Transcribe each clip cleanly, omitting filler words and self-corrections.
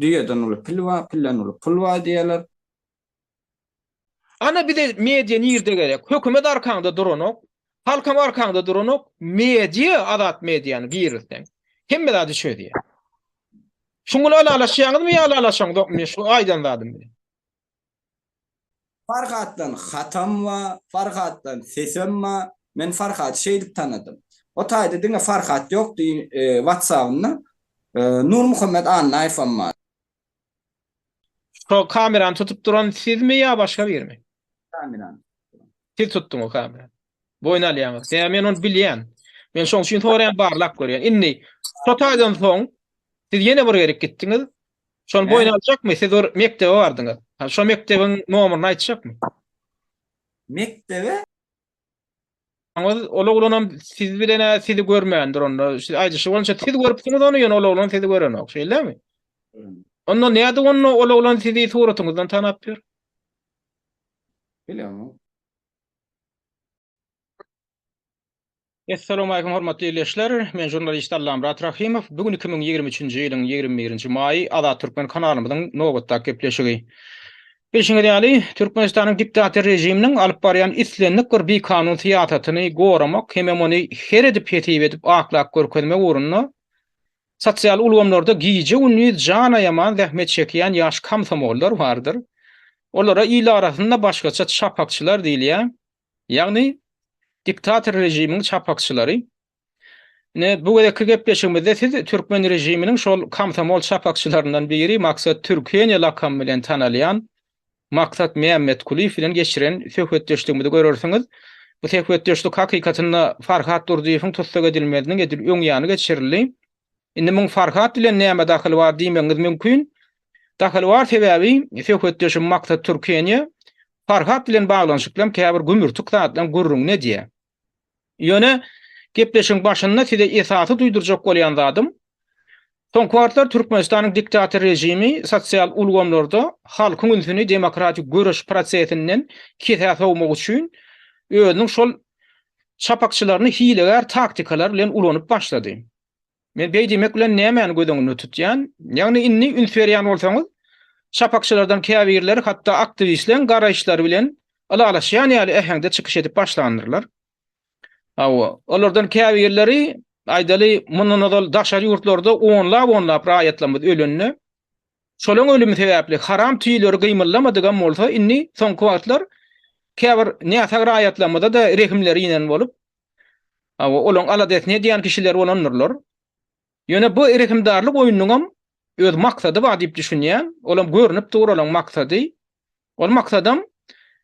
Düýeden uly pil bar, pilden uly pul bar diýýärler. Ana bize media nirde gerek? Hökümet arkaňda duranok, halkam arkaňda duranok, media azat mediany girizseň hemme zady çözýär. Şuň bilen ylalaşýaňyzmy ýa ylalaşaňzokmy şu aýdan zadym bilen? Farhatdan hatam bar, Farhatdan sesem bar. Men Farhady şeýdip tanadym. O taýda diňe Farhat ýokdy WhatsAppynda. Nurmuhammet Annaýewem bar. Şo kamerany tutup duran sizmi ýa başga birimi? Kamerany tutup duran. Siz tutduňyz kamerany. Boýun alýaňyz. Sebäbi men ony bilýän. Men şoň üçin soraýan, barlap görýän. Indi şo taýdan soň siz ýene bir gezek gitdiňiz. Şony boýun aljakmy? Siz bir mekdebe bardyňyz. Ha, şo mekdebiň nomerini aýtjakmy? Mekdebe? Ol oglanam siz bilen-ä sizi görmändir onda. Siz aýdyşy boýunça siz görüpsiňiz ony, ýöne ol oglan sizi görenok. Şeýlemi? Onda nädip onda ol oglan sizi suratyňyzdan tanap ýör? Bilemok. Essalawmalikim hormatly ildeşler! Men žurnalist Allamyrat Rahymow. Bu gün 2023-nji ýylyň 21-nji maýy Azat Türkmen kanalymyzyň nobatdaky gepleşigi. Bilşiňiz ýaly, Türkmenistanyň diktator režiminiň alyp barýan islendik bir bikanun syýasatyny goramak hemem ony her edip hesip edip aklap görkezmek ugrunda sosial ulgamlarda gije-gündiz jan aýaman zähmet çekýän ýaş komsomollar bardyr. Olara il arasynda başgaça çapakçylar diýilýär. Ýagny diktator režimiň çapakçylary. Ine, bu gezekki gepleşigimizde siz türkmen režiminiň şol komsomol çapakçylaryndan biri Maksat Türkeniýa lakamy bilen tanalýan Maksat Mämmetkulyýew bilen geçiren söhbetdeşligimizi görersiňiz. Bu söhbetdeşlik hakykatynda Farhat Durdyýewiň tussag edilmeziniň edil öň ýany geçirildi. Indi muň Farhat bilen näme dahyly bar diýmegiňiz mümkin. Dahyly bar sebäbi söhbetdeşim Maksat Türkeniýa Farhat bilen baglanyşykly hem käbir gümürtik zatlaryň gürrüňini edýär. Ýöne gepleşigiň başynda size esasy duýdurjak bolýan zadym, soňky wagtlar Türkmenistanyň diktator režimi sosial ulgamlarda halkyň ünsüni demokratik göreş prosesinden kesä sowmak üçin özüniň şol çapakçylaryny hilegär taktikalar bilen ulanyp başlady. Men beý diýmek bilen nämäni göz öňünde tutýan? Ýagny indi üns berýän bolsaňyz, çapakçylardan käbirleri hatda aktiwistleň garaýyşlary bilen ylalaşýan ýaly äheňde çykyş edip başlandyrlar. Hawa, olardan käbirleri, aýdaly, mundan ozal daşary ýurtlarda onlap-onlap raýatlarymyz ölende, şolaň ölümi sebäpli haram tüýleri gymyldamadygam bolsa, indi soňky wagtlar käbir näsag raýatlarymyza-da rehimleri inen bolup, Hawa, olaň aladasyny edýän kişiler bolandyrlar. Ýöne bu rehimdarlyk oýnunyňam öz maksady bar diýip düşünýän. Olam görnüp dur olaň maksady. Ol maksadam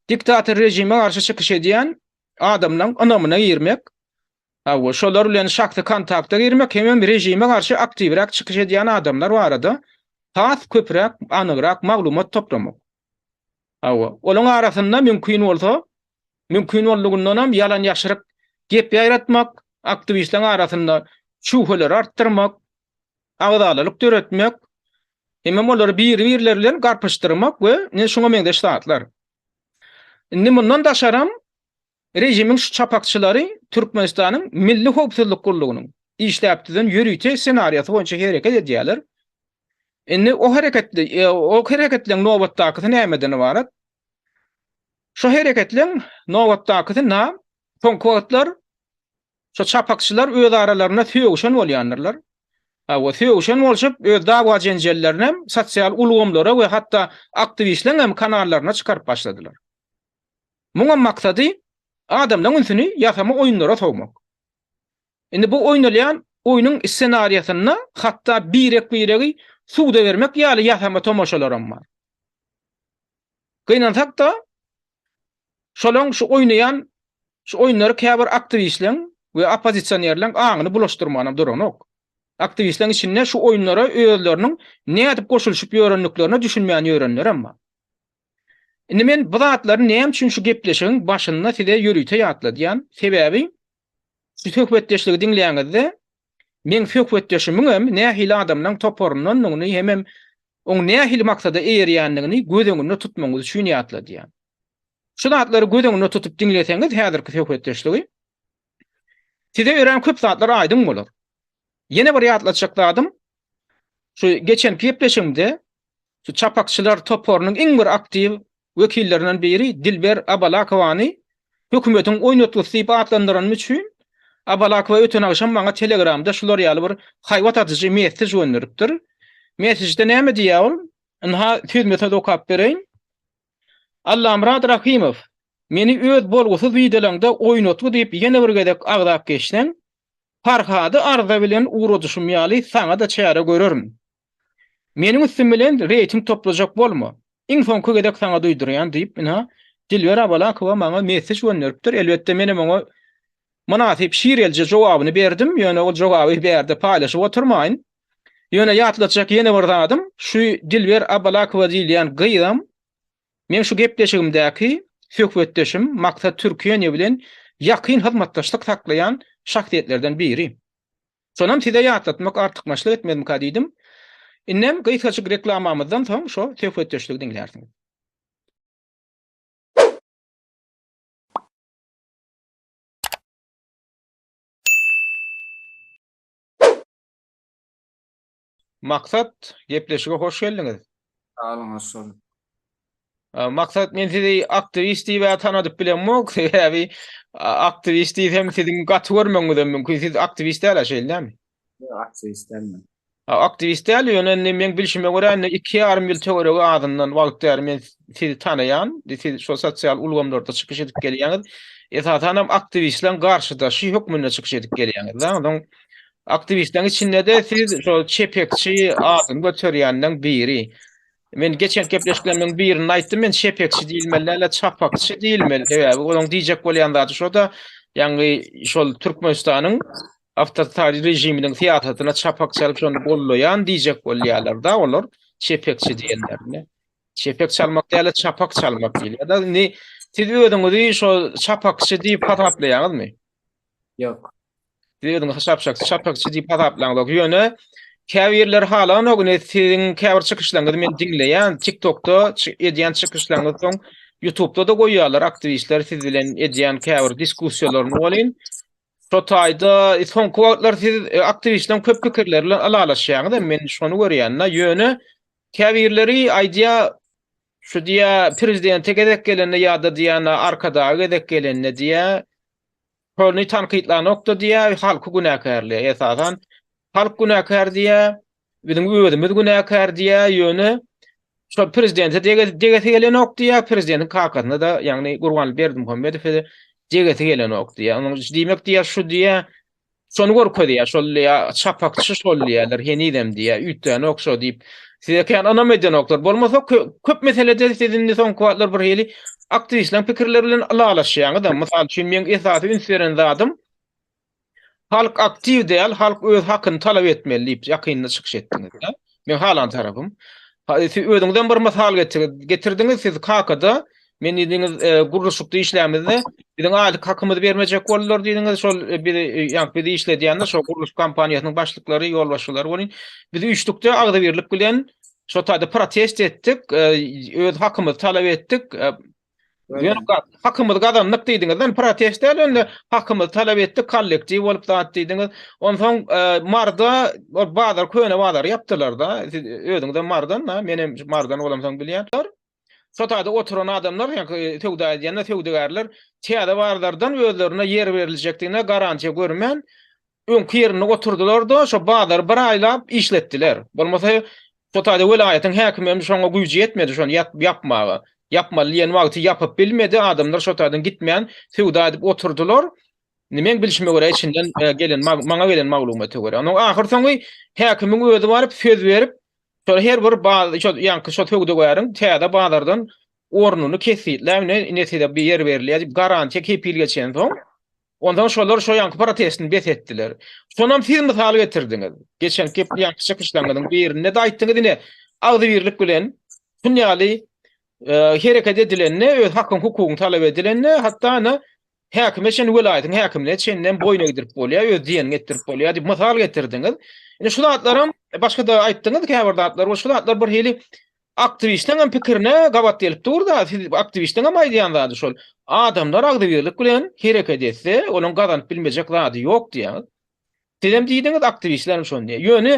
diktator režime garşy çykyş edýän adamlaň ynamyna girmek. Hawa, şolar bilen şahsy kontakta girmek hemem režime garşy aktiwräk çykyş edýän adamlar barada has köpräk, anygrak maglumat toplamak. Hawa, olaň arasynda mümkin bolsa Mümkin boldugyndanam ýalan-ýaşryk gep ýaýratmak, aktiwistleriň arasynda şübheleri artdyrmak, agzalalyk döretmek, hemem olary biri-birleri bilen garpyşdyrmak we ine şuňa meňzeş zatlar. Indi mundan daşaram režimiň şu çapakçylary Türkmenistanyň Milli howpsuzlyk gullugynyň işläp düzen ýörite ssenariýasy boýunça hereket edýärler. Indi o hereketli, o hereketleriň nobatdakysy nämeden ybarat? Şu hereketleň nobatdakysy na soňky wagtlar şu çapakçylar öz aralarynda sögüşen bolýandyrlar. Hawa, sögüşen bolşup öz dawa-jenjellerini hem sosial ulgamlara we hatda aktiwistleň hem kanallaryna çykaryp başladylar. Muňam maksady adamlaň ünsüni ýasama oýunlara sowmak. Indi bu oýnalýan oýnuň ssenariýasynda hatda birek-biregi suda bermek ýaly ýasama tomaşalaram bar. Gynansak-da, şolaň şu oýnaýan şu oýunlary käbir aktiwistleň we oppozisionerleň aňyny bulaşdyrmanam duranok. Aktiwistleň içinde şu oýunlara özleriniň nädip goşulyşyp ýörendiklerine düşünmän ýörenlerem bar. Indi men bu zatlary näme üçin şu gepleşigiň başynda size ýörite ýatladýan? Sebäbi şu söhbetdeşligi diňläňizde meň söhbetdeşimiňem nähili adamlaň toparyndandygyny hemem oň nähili maksada eýerýändigini göz öňünde tutmagyňyz üçin ýatladýan. Şu zatlary göz öňünde tutup diňleseňiz häzirki söhbetdeşligi size örän köp zatlar aýdyň bolar. Ýene bir ýatlatjak zadym, şu geçenki gepleşigimde. Şu çapakçylar toparynyň iň bir aktiw wekillerinden biri Dilber Abalakowany hökümetiň oýnatgysy diýip atlandyranym üçin Abalakowa öten agşam maňa Telegramda şular ýaly bir haýbat atyjy messej gönderipdir. Messejde näme diýýär ol? Ynha sözme-söz okap bereýin. Allamyrat Rahymow, meni öz bolgusyz wideolaňda oýnatgy diýip ýene bir gezek agzap geçseň, Farhady arza bilen ugradyşym ýaly saňa-da çäre görerin. Meniň üstüm bilen reýting toplajak bolma. Iň soňky gezek saňa duýdurýan diýip, ynha, Dilber Abalakowa maňa messej gönderipdir. Elbetde, menem oňa mynasyp şirelije jogabyny berdim, ýöne ol jogaby bärde paýlaşyp oturmaýyn. Ýöne ýatlatjak ýene bir zadym, şu Dilber Abalakowa diýilýän gyzam meň şu gepleşigimdäki söhbetdeşim Maksat Türkiýeniýe bilen ýakyn hyzmatdaşlyk saklaýan şahsyýetlerden biri. Şonam size ýatlatmak artykmaçlyk etmezmika diýdim. Indem gysgajyk reklamamyzdan soň şo söhbetdeşligi diňlärsiňiz. Maksat, gepleşige hoş geldiňiz. Sag boluň, hoş gördük. Maksat, men sizi aktiwist diýip-ä tanadyp bilemok, sebäbi aktiwist diýsem siziň gaty görmegiňiz hem mümkin. Siz aktiwist däl-ä, şeýle dälmi? Ýok, aktiwist däl men. Aktiwist däl, ýöne indi meň bilşime görä indi 2,5 ýyl töweregi azyndan wagt bäri men sizi tanaýan, siz şol sosial ulgamlarda çykyş edip gelýäňiz. Esasanam aktiwistleriň garşydaşy hökmünde çykyş edip gelýäňiz. Onsoň Aktiwistleriň içinde-de siz şol çepekçi adyny göterýänleň biri. Men geçen gepleşiklerimiň birinde aýtdym, men çepekçi diýilmeli däl-de, çapakçy diýilmeli. Sebäbi olaryň diýjek bolýan zady şo-da, ýagny şol Türkmenistanyň awtoritar režiminiň syýasatyna çapak çalyp şony gollaýan diýjek bolýarlar-da olar çepekçi diýenlerinde. Çepek çalmak däl-de, çapak çalmak diýilýär. Indi siz özüňizi şol çapakçy diýip hasaplaýaňyzmy? Ýok. Siz özüňizi çapşakçy, çapakçy diýip hasaplaňzok. Ýöne käbirleri halanok, ine siziň käbir çykyşlaryňyzy men diňleýän, TikTokda edýän çykyşlaryňyzy soň YouTube'da-da goýýarlar aktiwistler siz bilen edýän käbir diskussiýalaryny welin şo taýda soňky wagtlar siz e, aktiwistleriň köp pikirleri bilen ylalaşýaňyz hem men şony görýän-de. Ýöne käbirleri aýdýar şu diýä prezidente gezek gelende ýa-da diýýän Arkadaga gezek gelende diýä Şony tankytlanokda diýýär, halky günäkärleýär. Esasan halk günäkär diýýär, biziň özümiz günäkär diýýär, ýöne şol prezidente degesi gelenok diýýär, prezidentiň kakasyna-da, ýagny Gurbanguly Berdimuhamedowa degesi gelenok diýýär. Onuň diýmek diýýär, şu diýýär, şony görkezýär, şol diýýär, çapakçy şol diýýärler, henizem diýýär, üýtgänok şo diýip. Size kän ynam edenoklar. Bolmasa köp meselede siz indi soňky wagtlar bir hili aktiwistleriň pikirleri bilen ylalaşýaňyzam. Mysal üçin meň esasy üns beren zadym halk aktiw däl, halk öz hakyny talap etmeli diýip ýakynda çykyş etdiňiz-de. Meň halan tarapym. Siz özüňizem bir mysal getirdiňiz, siz Kakada Men diýdiňiz, e, gurluşykda işlämizde biziň aýlyk hakymyzy bermejek boldular diýdiňiz. Şol e, bizi e, ýa bizi işledýänler, şol gurluşyk kompaniýasynyň başlyklary, ýolbaşçylary welin biz üçlükde agzybirlik bilen şo taýda protest etdik, e, öz hakymyzy talap etdik. E, Ýöne hakymyzy gazandyk diýdiňiz. Men protest däl, ýöne hakymyzy talap etdik, kollektiw bolup zat diýdiňiz. Onsoň e, Marda ol bazar, köne bazary ýapdylar-da. Siz özüňiz hem Mardan, men hem Mardan bolamsoň bilýän. Şo taýda oturan adamlar, ýaňky söwda edýänler, söwdagärler täze bazardan özlerine ýer beriljekdigine garantiýa görmän, öňki ýerinde oturdylar-da, şo bazary bir aýlap işletdiler. Bolmasa, şo taýda welaýatyň häkimi hem şoňa güýji ýetmedi şony ýapmaga. Ýapmaly diýen wagty ýapyp bilmedi, adamlar şo taýdan gitmän söwda edip oturdylar. Indi meň bilşime görä içinden gelen maňa gelen maglumata görä. Onuň ahyrsoňy häkimiň özi baryp söz berip, Şol her bir baz, şol ýaňky şol söwdagäriň täze bazardan ornuny kesgitläp, ine, ine size bir ýer berilýär diýip garantiýa kepil geçensoň, onsoň şolar şo ýaňky protestini bes etdiler. Şonam siz mysal getirdiňiz. Geçen gep ýaňky çykyşlaryňyzyň birinde-de aýtdyňyz ine, agzybirlik bilen şun ýaly e, hereket edilende, öz hakyň hukugyň talap edilende, hatda ine Häkime çenli welaýatyň häkimine çenlem boýun egdirip bolýar, öz diýeniňi etdirip bolýar diýip mysal getirdiňiz. Indi şu zatlaram başga-da aýtdyňyz käbir zatlar, şu zatlar bir hili aktiwistleriň hem pikirine gabat gelip dur-da, siz aktiwistleriň hem aýdýan zady şol. Adamlar agzybirlik bilen hereket etse, olaryň gazanyp bilmejek zady ýok diýýäňiz. Siz hem diýdiňiz, aktiwistler hem şony diýýär. Ýöne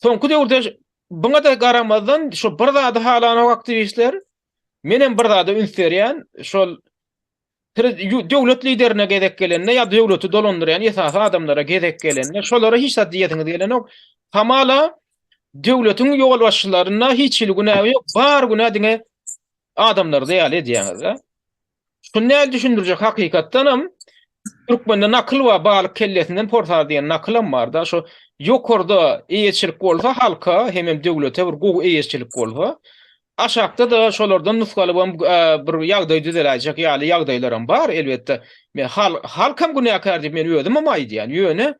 soňky döwürde. Buňa-da garamazdan şo bir zady halanok aktiwistler. Menem bir zada üns berýän, şol döwlet liderine gezek gelende ýa döwleti dolandyrýan esasy adamlara gezek gelende şolara hiç zat diýesiňiz gelenok. Hamala döwletiň ýolbaşçylarynda hiç hili günä ýok, bar günä diňe adamlarda ýaly edýäňiz-de. Şuny nädip düşündirjek hakykatdanam türkmende nakyl bar balyk kellesinden porsar diýen nakylam barda şo ýokarda eýeçilik bolsa halka hemem döwlete bir gowy eýeçilik bolsa aşakda-da şolardan nusga alybam bir ýagdaý düzeläýjek ýaly ýagdaýlaram bar elbetde men halkam günäkär diýip men özümem aýdýan ýöne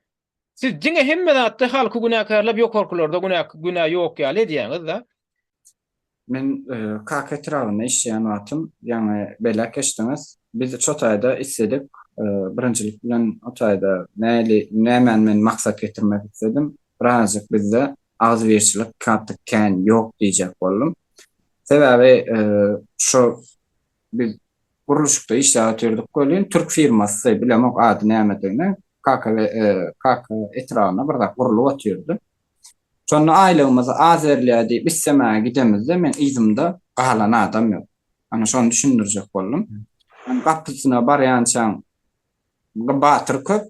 siz diňe hemme zatda halky günäkärläp ýokarkylarda günä günä ýok ýaly edýäňiz-da. Men Kaka etrabynda işleýän wagtym, ýaňy belläp geçdiňiz, biz şo taýda isledik, birinjilik bilen o taýda näli, nämäni men maksat getirmek isledim, birazajyk bizde agzybirçilik gaty kän ýok diýjek boldum. Sebäbi şo biz gurluşykda işläp otyrdyk welin, türk firmasy, bilemok ady nämedigini, Kaka Kaka etrabynda bir zat gurlup otyrdy. Şonda aýlygymyz az berilýär diýip islemäge gidemizde men yzymda galan adam ýok. Ana şony düşündirjek boldum. Gapysyna barýançaň batyr köp,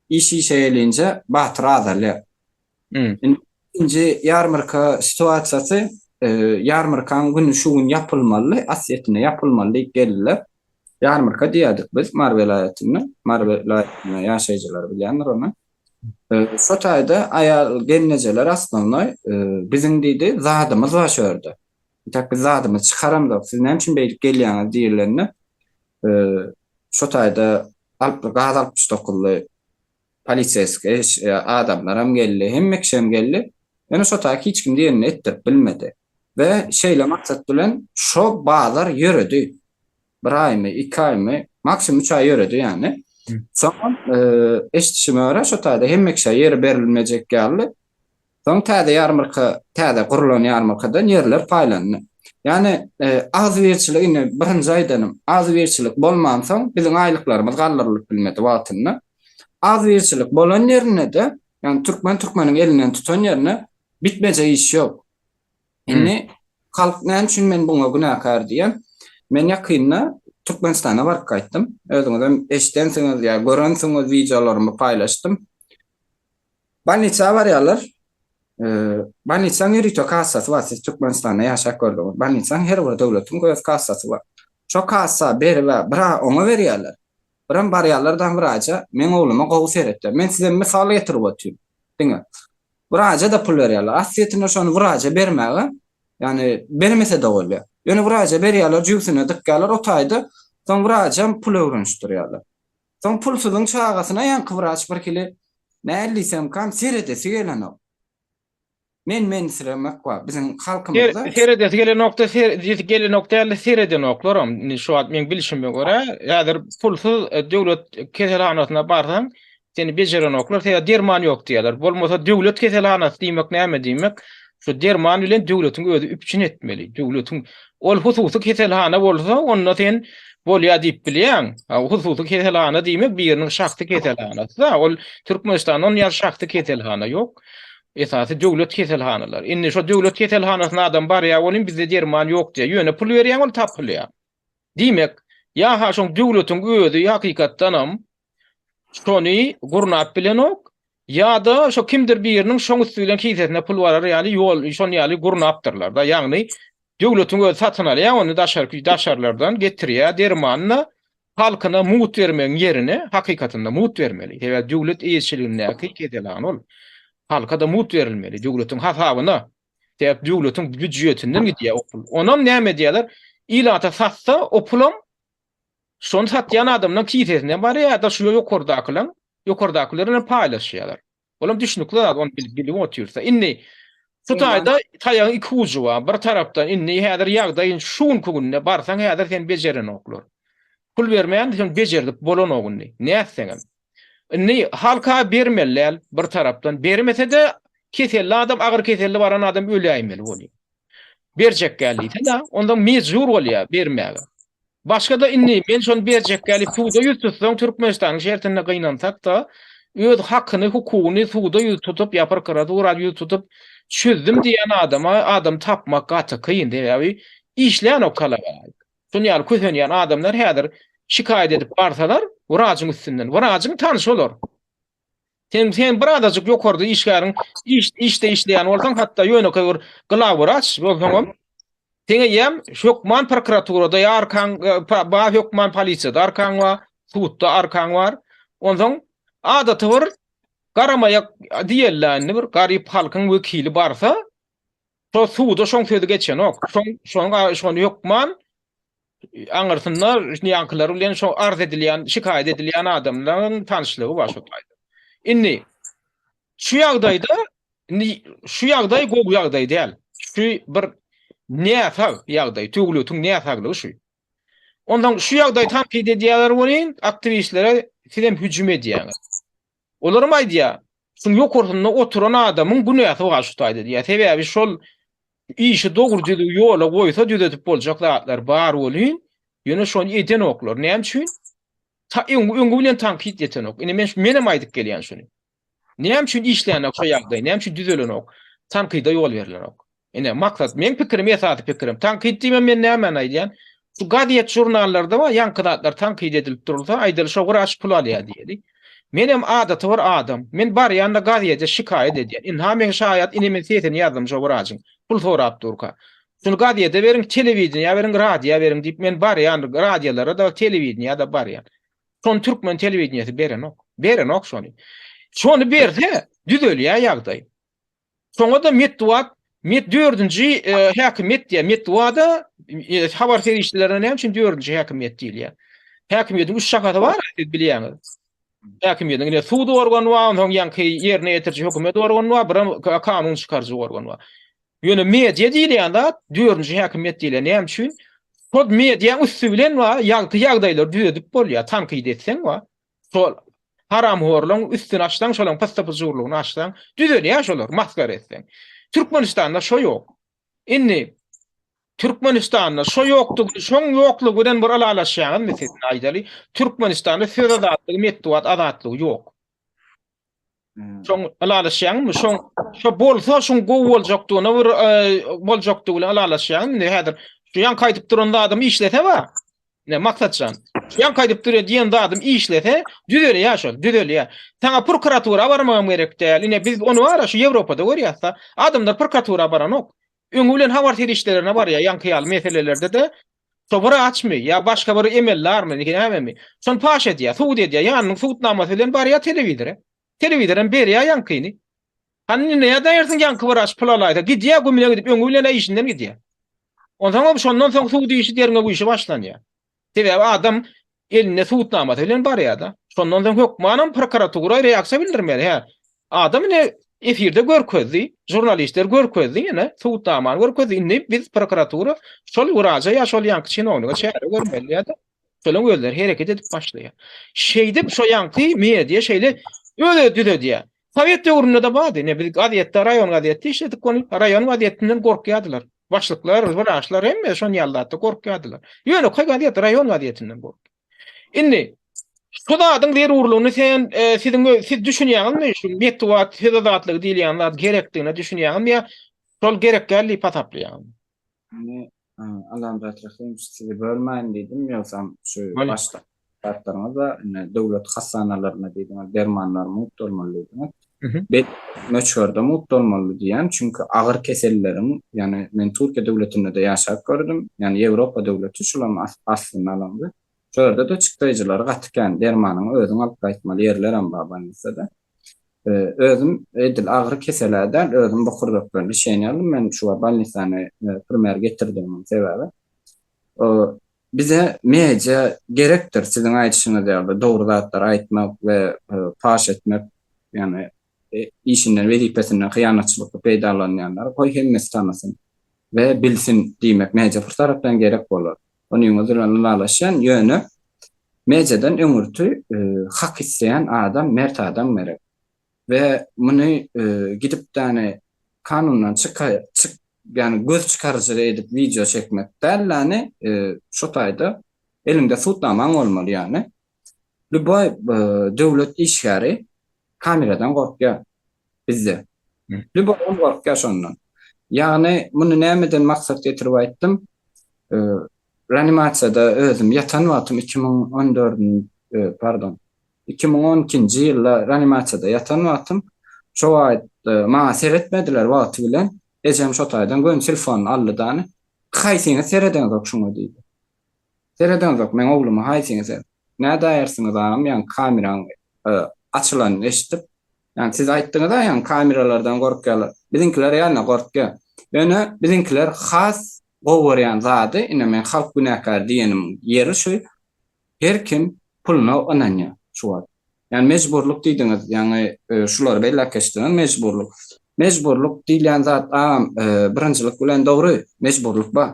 iş işe gelinje batyr azalýar. Indi ikinji ýarmarka situasiýasy, ýarmarkaň güni şu gün ýapylmaly, asýetine ýapylmaly diýip geldiler. Ýarmarka diýýärdik biz Mary welaýatynda. Mary welaýatynda ýaşaýjylar bilýändir ony. Şo taýda aýal gelnejeler osnownoý biziň diýdi zadymyz bar şu ýerde. Entäk biz zadymyzy çykaramzok. Siz näme üçin beýdip gelýäňiz diýilende şo taýda gaz 69-ly poliseýskiý adamlaram geldi, hemme kişem geldi. Ýöne şo taýda hiç kim diýenini etdirip bilmedi. We şeýle maksat bilen şo bazar ýöredi. Bir aýmy, iki aýmy, maksimum üç aý ýöredi ýany. Soňam eşidişime görä şo taýda hemme kişä ýeri berilmejek ýaly. Soň täze ýarmarka, täze gurlan ýarmarkadan ýerler paýlandy. Ýani agzybirçilik indi birinji aýdanym, agzybirçilik bolmansoň biziň aýlyklarymyz galdyrylyp bilmedi wagtynda. Agzybirçilik bolan ýerinde-de, ýani türkmen türkmeniň elinden tutan ýerinde bitmejek iş ýok. Indi halk näme üçin men buňa günäkär diýen. Men ýakynda Türkmenistana baryp gaýtdym. Özüňizem eşidensiňiz ýa görensiňiz wideolarymy paýlaşdym. Bolnisa barýarlar. Bolnisaň ýörite kassasy bar. Siz Türkmenistanda ýaşap gördüňiz. Bolnisaň her bir döwletiň öz kassasy bar. Şo kassa berib-ä bir-ä oňa berýärler. Birem barýarlar-da wraça, meň ogluma gowy seret diýýär. Men size mysal getirip otyryn diňe. Wraça-da pul berýärler. Aslyýetinde şony wraça bermäge, ýagny bermese-de bolýar. Ýöne wraça berýärler, jübsüne dykýarlar o taýda, soň wraçam pul öwrenişdirýärler. Soň pulsuzyň çagasyna ýaňky wraç birhili näl diýsemkam seredesi gelenok. Men-mensiremek bar biziň halkymyzda. Seredesi gelenokda gelenok dälde seredenoklaram. Indi şu wagt meň bilşime görä, häzir pulsuz döwlet keselhanasyna barsaň, Seni bejerenoklar, sebäbi derman ýok diýýärler. Bolmasa döwlet keselhanasy diýmek näme diýmek? Şu derman bilen döwletiň özi üpjün etmeli. Döwletiň ol hususy keselhana bolsa, onda sen bolýa diýip bilýäň. Hususy keselhana diýmek biriniň şahsy keselhanasy-da. Ol Türkmenistanda onun ýaly şahsy keselhana ýok. Esasy döwlet keselhanalary. Indi şo döwlet keselhanasyna adam barýar welin bizde derman ýok diýýär. Ýöne pul berýäň ol tapylýar. Diýmek, ýa-ha şoň döwletiň özi hakykatdanam şony gurnap bilenok, ýa-da şo kimdir biriniň şoň üsti bilen kisesine pul barar ýaly ýol şon ýaly gurnapdyrlar-da. Ýagny döwletiň özi satyn alýar, ony daşarky daşarlardan getirýär dermanyny halkyna mugt bermegiň ýerine hakykatynda mugt bermeli. Sebäbi döwlet eýeçiligindäki keselhana ol. Halka-da mugt berilmeli, döwletiň hasabyna. Sebäbi döwletiň býudžetinden gidýär o pul. Onam näme edýärler? Ilata satsa o pulam Şony satýan adamlaň kisesine barýar ýa-da şu ýokardakylaň, ýokardakylar bilen paýlaşýarlar. Olam düşnükli zat, ony bilip otyrsa. Indi şu taýda taýagyň iki ujy bar. Bir tarapdan indi häzir ýagdaý şu günki günde barsaň häzir seni bejerenoklar. Pul bermän sen bejerdip bolanok indi. Nätseňem. Indi halka bermeli däl bir tarapdan. Bermese-de keselli adam, agyr keselli baran adam öläýmeli bolýar. Berjek gel diýse-de, onda mejbur bolýar bermäge. Başga-da indi men şony berjek gel diýip suda ýüz tutsaň, Türkmenistanyň şertinde gynansak-da, öz hakyny, hukugyny suda ýüz tutup ýa prokuratura ýüz tutup, Çözdüm diýen adama adam tapmak gaty kyn, sebäbi işlänok talaba laýyk. Şuny ýaly kösenýän adamlar häzir şikaýat edip barsalar, wrajyň üstünden, wrajyň tanşy olar. Sen sen bir azajyk ýokarda işgäriň iş işde işleýän bolsaň, hatda ýönekeý bir glawwraç bolsaňam, seň eýýäm hökman prokuraturada ýa arkaň bar, hökman polisiýada arkaň bar, sudda arkaň bar. Onsoň adaty bir garamaýak diýeli indi bir garyp halkyň wekili barsa, şo suda şoň sözi geçenok. Şoň şoň şony hökman aňyrsynda ýaňkylar bilen şo arz edilýän, şikaýat edilýän adamlaryň tanyşlygy bar şo taýda. Indi şu ýagdaýda indi şu ýagdaý gowy ýagdaý däl. Şu bir näsag ýagdaý, döwletiň näsaglygy şu. Ondan şu ýagdaýy tankyt edýärler welin, aktiwistlere sizem hüjüm edýäňiz. Olaram aýdýar, şuň ýokarsynda oturan adamyň günäsi bar şu taýda diýýär. Sebäbi şol işi dogry düzüw ýola goýsa düzedip boljak zatlar bar welin, ýöne şony edenoklar. Näme üçin? Ta öňi, öňi bilen tankyt ýetenok. Indi men menem aýdyp gelýän şuny. Näme üçin işlänok şo ýagdaý, näme üçin düzelenok? Tankyda ýol berlenok. Ine, maksat, meň pikirim, esasy pikirim. Tankyt diýmem men nämäni aýdýan? Şu gazet, žurnallarda bar, ýaňky zatlar tankyt edilip durulsa, aýdaly şo wraç pul alýar diýeli. Menem adaty bir adam. Men barýan-da gazede şikaýat edýän. Ynha meň şaýat, ine men sesini ýazdym şo wrajyň, pul sorap durka. Şuny gazede beriň, telewideniýä beriň, radioýa beriň diýip men barýan, radiolara-da, telewideniýä-de barýan. Şony türkmen telewideniýesi berenok. Berenok şony. Şony berse, düzelýär ýagdaý. Şoňa-da metbugat, met dördünji e, häkimiýet diýýär. Metbugada e, habar serişdelerine näme üçin dördünji häkimiýet diýilýär? Häkimiýetiň üç şahasy bar, siz bilýäňiz. Häkimiýetiň ine sud organy bar, onsoň ýaňky ýerine ýetiriji hökümet organy bar, biram kanun çykaryjy organ bar. Ýöne media diýilýän zat dördünji häkimiýet diýilýär. Näme üçin? Şol mediaň üsti bilen bar, ýagty ýagdaýlary düzedip bolýar, tankyt etseň bar. Şol haramhorlaryň üstüni açsaň, şolaryň pyssy-pyjurlygyny açsaň, düzelýär şolar, masgara etseň. Türkmenistanda şo ýok. Indi Türkmenistanda şo ýokdugy, şoň ýoklugy bilen bir ylalaşýaňyzmy siz? Aýdaly, Türkmenistanda söz azatlygy, metbugat azatlygy ýok. Şoň ylalaşýaňmy? Şoň şo bolsa şoň gowy boljakdygyna bir e, boljakdygy bilen ylalaşýaňmy? Indi häzir şu ýaňky aýdyp duran zadym işlese bar. Ne Maksatjan? Şu ýaňky aýdyp duran diýen zadym işlese, düzelýär şol, düzelýär. Saňa prokuratura barmagam gerek däl. Ine biz ony bar şu Ýewropada görýäs-de. Adamlar prokuratura baranok. Öňi bilen habar serişdelerine barýar ýaňky ýaly meselelerde-de. Şo wraçmy ýa başga bir emeldarmy, nämemi, şony paş edýär, subut edýär, ýanynyň subutnamasy bilen barýar telewizora. Telewizor hem berýär ýaňkyny. Hany indi nädäýersiň ýaňky wraç pul alaýsa, gidýär gümüne gidip, öňi bilen-ä işinden gidýär. Onsoňam şondan soň sud işi, derňew işi başlanýar. Sebäbi adam elinde subutnamasy bilen barýar-da. Şondan soň hökmanam prokuratura reaksiýa bildirmeli. Hä, adam ine efirde görkezdi, žurnalistler görkezdi ýene, subutnamany görkezdi. Indi biz prokuratura şol wraja ýa şol ýaňky çinownika çäre görmeli diýýär-de. Şolaryň özleri hereket edip başlaýar. Şeýdip şo ýaňky media şeýle öz-özi düzedýär. Sowet döwründe-de bardy. Ine biz gazetde, raýon gazetde işledik ony. Raýon gazetinden gorkýardylar. Başlyklar, wraçlar hemme şon ýaly zatda gorkýardylar. Ýönekeý gazet, raýon gazetinden gorkýar. Indi şu zadyň zerurlygyny sen e, siziň siz düşünýäňizmi? Şu metbugat söz azatlygy diýilýän zat gerekdigine düşünýäňizmi ýa şol gerek däl diýip hasaplaýaňyzmy? Indi Allamyrat Rahymow sizi bölmäýin diýdim, ýogsam şu başda zatlaryňyz-da indi döwlet hassanalaryna diýdiňiz, dermanlar mugt bolmaly diýdiňiz. Belli möçberde mugt bolmaly diýýän, çünki agyr keselleriň, ýagny men Türkiýe döwletinde-de ýaşap gördüm, ýagny Ýewropa döwleti şulam aslynda alanda, şo ýerde-de çykdaýjylary gaty kän, dermanyňy özüň alyp gaýtmaly ýerlerem bar bolnisada. Özüm edil agyr kesel-ä däl, özüm bokurdakdan lişeniýa aldym, men şu wagt bolnisany primer getirdigimiň sebäbi. Bize media gerekdir, siziň aýdyşyňyz ýaly dogry zatlary aýtmak we paş etmek, ýagny işinden, wezipesinden hyýanatçylykly peýdalanýanlary goý hemmesi tanasyn we bilsin diýmek media bir tarapdan gerek bolar. Onuňyz bilen ylalaşýan, ýöne mediadan öňürti hak isleýän adam, mert adam gerek. We muny gidip däne kanundan çyka çyk ýagny göz çykaryjy edip wideo çekmek däl ýagny şo taýda eliňde sudnamaň bolmaly ýagny. Lýuboý döwlet işgäri kameradan gorkýar bizde. Lýuboý gorkýar şondan. Ýagny muny nämeden maksat getirip aýtdym? Reanimasiýada özüm ýatan wagtym 2014 pardon 2012-nji ýylda reanimasiýada ýatan wagtym şo wagt maňa seretmediler wagty bilen. Ejem şo taýdan göni telefonyny aldy dany. Haýsyňyz seredeňzok şuňa diýdi. Seredeňzok meň ogluma haýsyňyz ser. Nädäýersiňiz agam ýaňky kameraň açylanyny eşidip. Ýaňky siz aýtdyňyza ýaňky kameralardan gorkýarlar. Biziňkiler ýalyna gorkýar. Ýöne biziňkiler has gowy görýän zady ine men halk günäkär diýenimiň ýeri şu her kim puluna ynanýar şu wagt. Ýani mejburlyk diýdiňiz ýaňy şulary belläp geçdiňiz mejburlyk. Mejburlyk diýilýän zat agam birinjilik bilen dogry mejburlyk bar.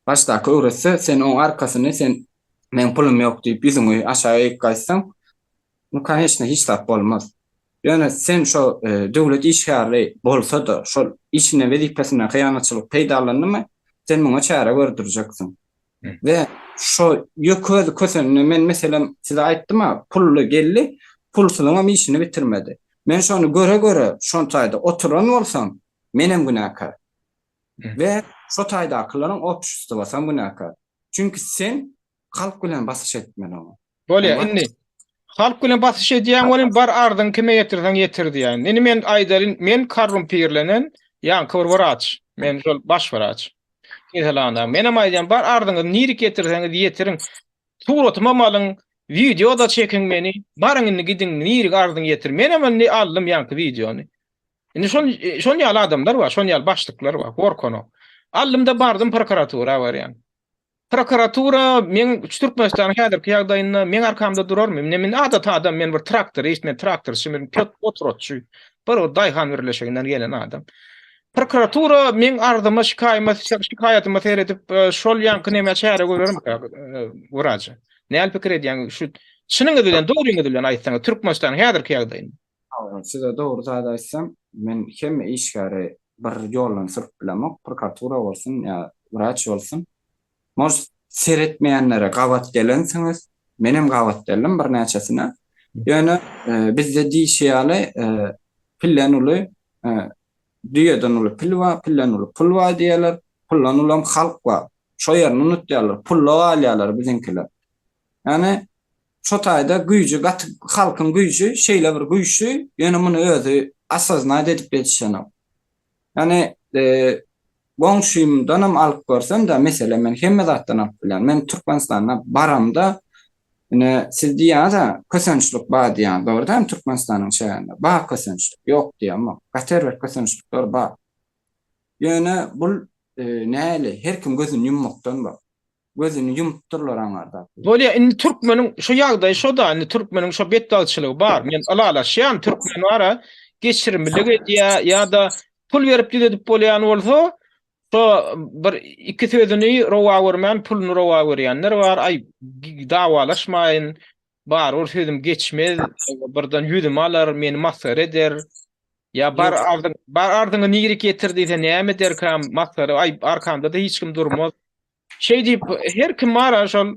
Başdaky öwretse sen oň arkasyny sen meň pulum ýok diýip ýüzüňi aşak egip gaýtsaň nu koneçno hiç zat bolmaz. Ýöne sen şo döwlet işgäri bolsa-da şol işinden wezipesinden hyýanatçylyk peýdalandymy sen muňa çäre gördürjeksiň. We şo ýöközi kösenine men meselem size aýtdym-a pully geldi pulsuzyňam işini bitirmedi. Men şony göre-göre şon taýda oturan bolsam menem günäkär. We şo taýdakylaryň obşestwosam günäkär. Çünki sen halk bilen basyş etmeli oňa. Bolýa indi halk bilen basyş edýäň welin bar arzyňy kime ýetirseň ýetir diýýän. Indi men aýdaýyn men korrumpirlenen ýaňky bir wraç. Men şol baş wraç. Keselhana. Menem aýdýan bar arzyňyzy nirik ýetirseňiz ýetiriň. Suratymam alyň, wideo-da çekiň meni. Baryň indi gidiň nirik arzyňy ýetir. Menem indi aldym ýaňky wideony. Indi şon şon ýaly adamlar bar, şon ýaly başlyklar bar, gorkanok. Aldym-da bardym prokuratura barýan. Prokuratura meň Türkmenistanyň häzirki ýagdaýynda meň arkamda durarmy? Indi men adaty adam, men bir traktorist, men traktorçy, men potratçy, bir daýhan birleşiginden gelen adam. Prokuratura meň arzyma, şikaýyma, şikaýatyma seredip, e, şol ýaňky nämä çäre görermi, e, wraja? Näl pikir edýäň? Şu çynyňyz bilen, dogryňyz bilen aýtsaňyz, Türkmenistanyň häzirki ýagdaýynda. Size dogry zat aýtsam, men hemme işgäri bir ýoldan sürüp bilemok, prokuratura bolsun ýa wraç bolsun. Может, seretmeýänlere gabat gelensiňiz, menem gabat geldim birnäçesine. Ýöne bizde diýşi ýaly, pilden uly, düýeden uly pil bar, pilden uly pul bar diýýärler, puldan ulam halk bar. Şo ýerini unutýarlar, pulda galýarlar biziňkiler. Ýagny şo taýda güýji gaty halkyň güýji şeýle bir güýçli, ýöne muny özi osoznat edip ýetişenok. Ýagny goňşymdanam alyp görsem-de, mesele men hemme zatdan alyp bilýän. Men Türkmenistanda baramda ine siz diýýäňiz-ä kösençlik bar diýýäňiz, dogry dälmi Türkmenistanyň çäginde? Bar kösençlik, ýok diýemok. Gaty erbet kösençlikler bar. Ýöne bul näli her kim gözüni ýummakdan bar. Gözüni ýumupdyrlar aňarda. Bolýa indi türkmeniň şu ýagdaýy şoda indi türkmeniň şo betbagtçylygy bar men ylalaşýan türkmen bara geçirimlilik edýä ýa-da pul berip düzedip bolýan bolsa şo bir iki sözüni rowa görmän puluny rowa görýänler bar aý dawalaşmaýyn barybir sözüm geçmez birden ýüzümi alar meni masgara eder ýa bar arzyň bar arzyňy nirik ýetir diýse näme ederkäm masgara aý arkamda-da hiç kim durmaz Şeý diýip, her kim bar şol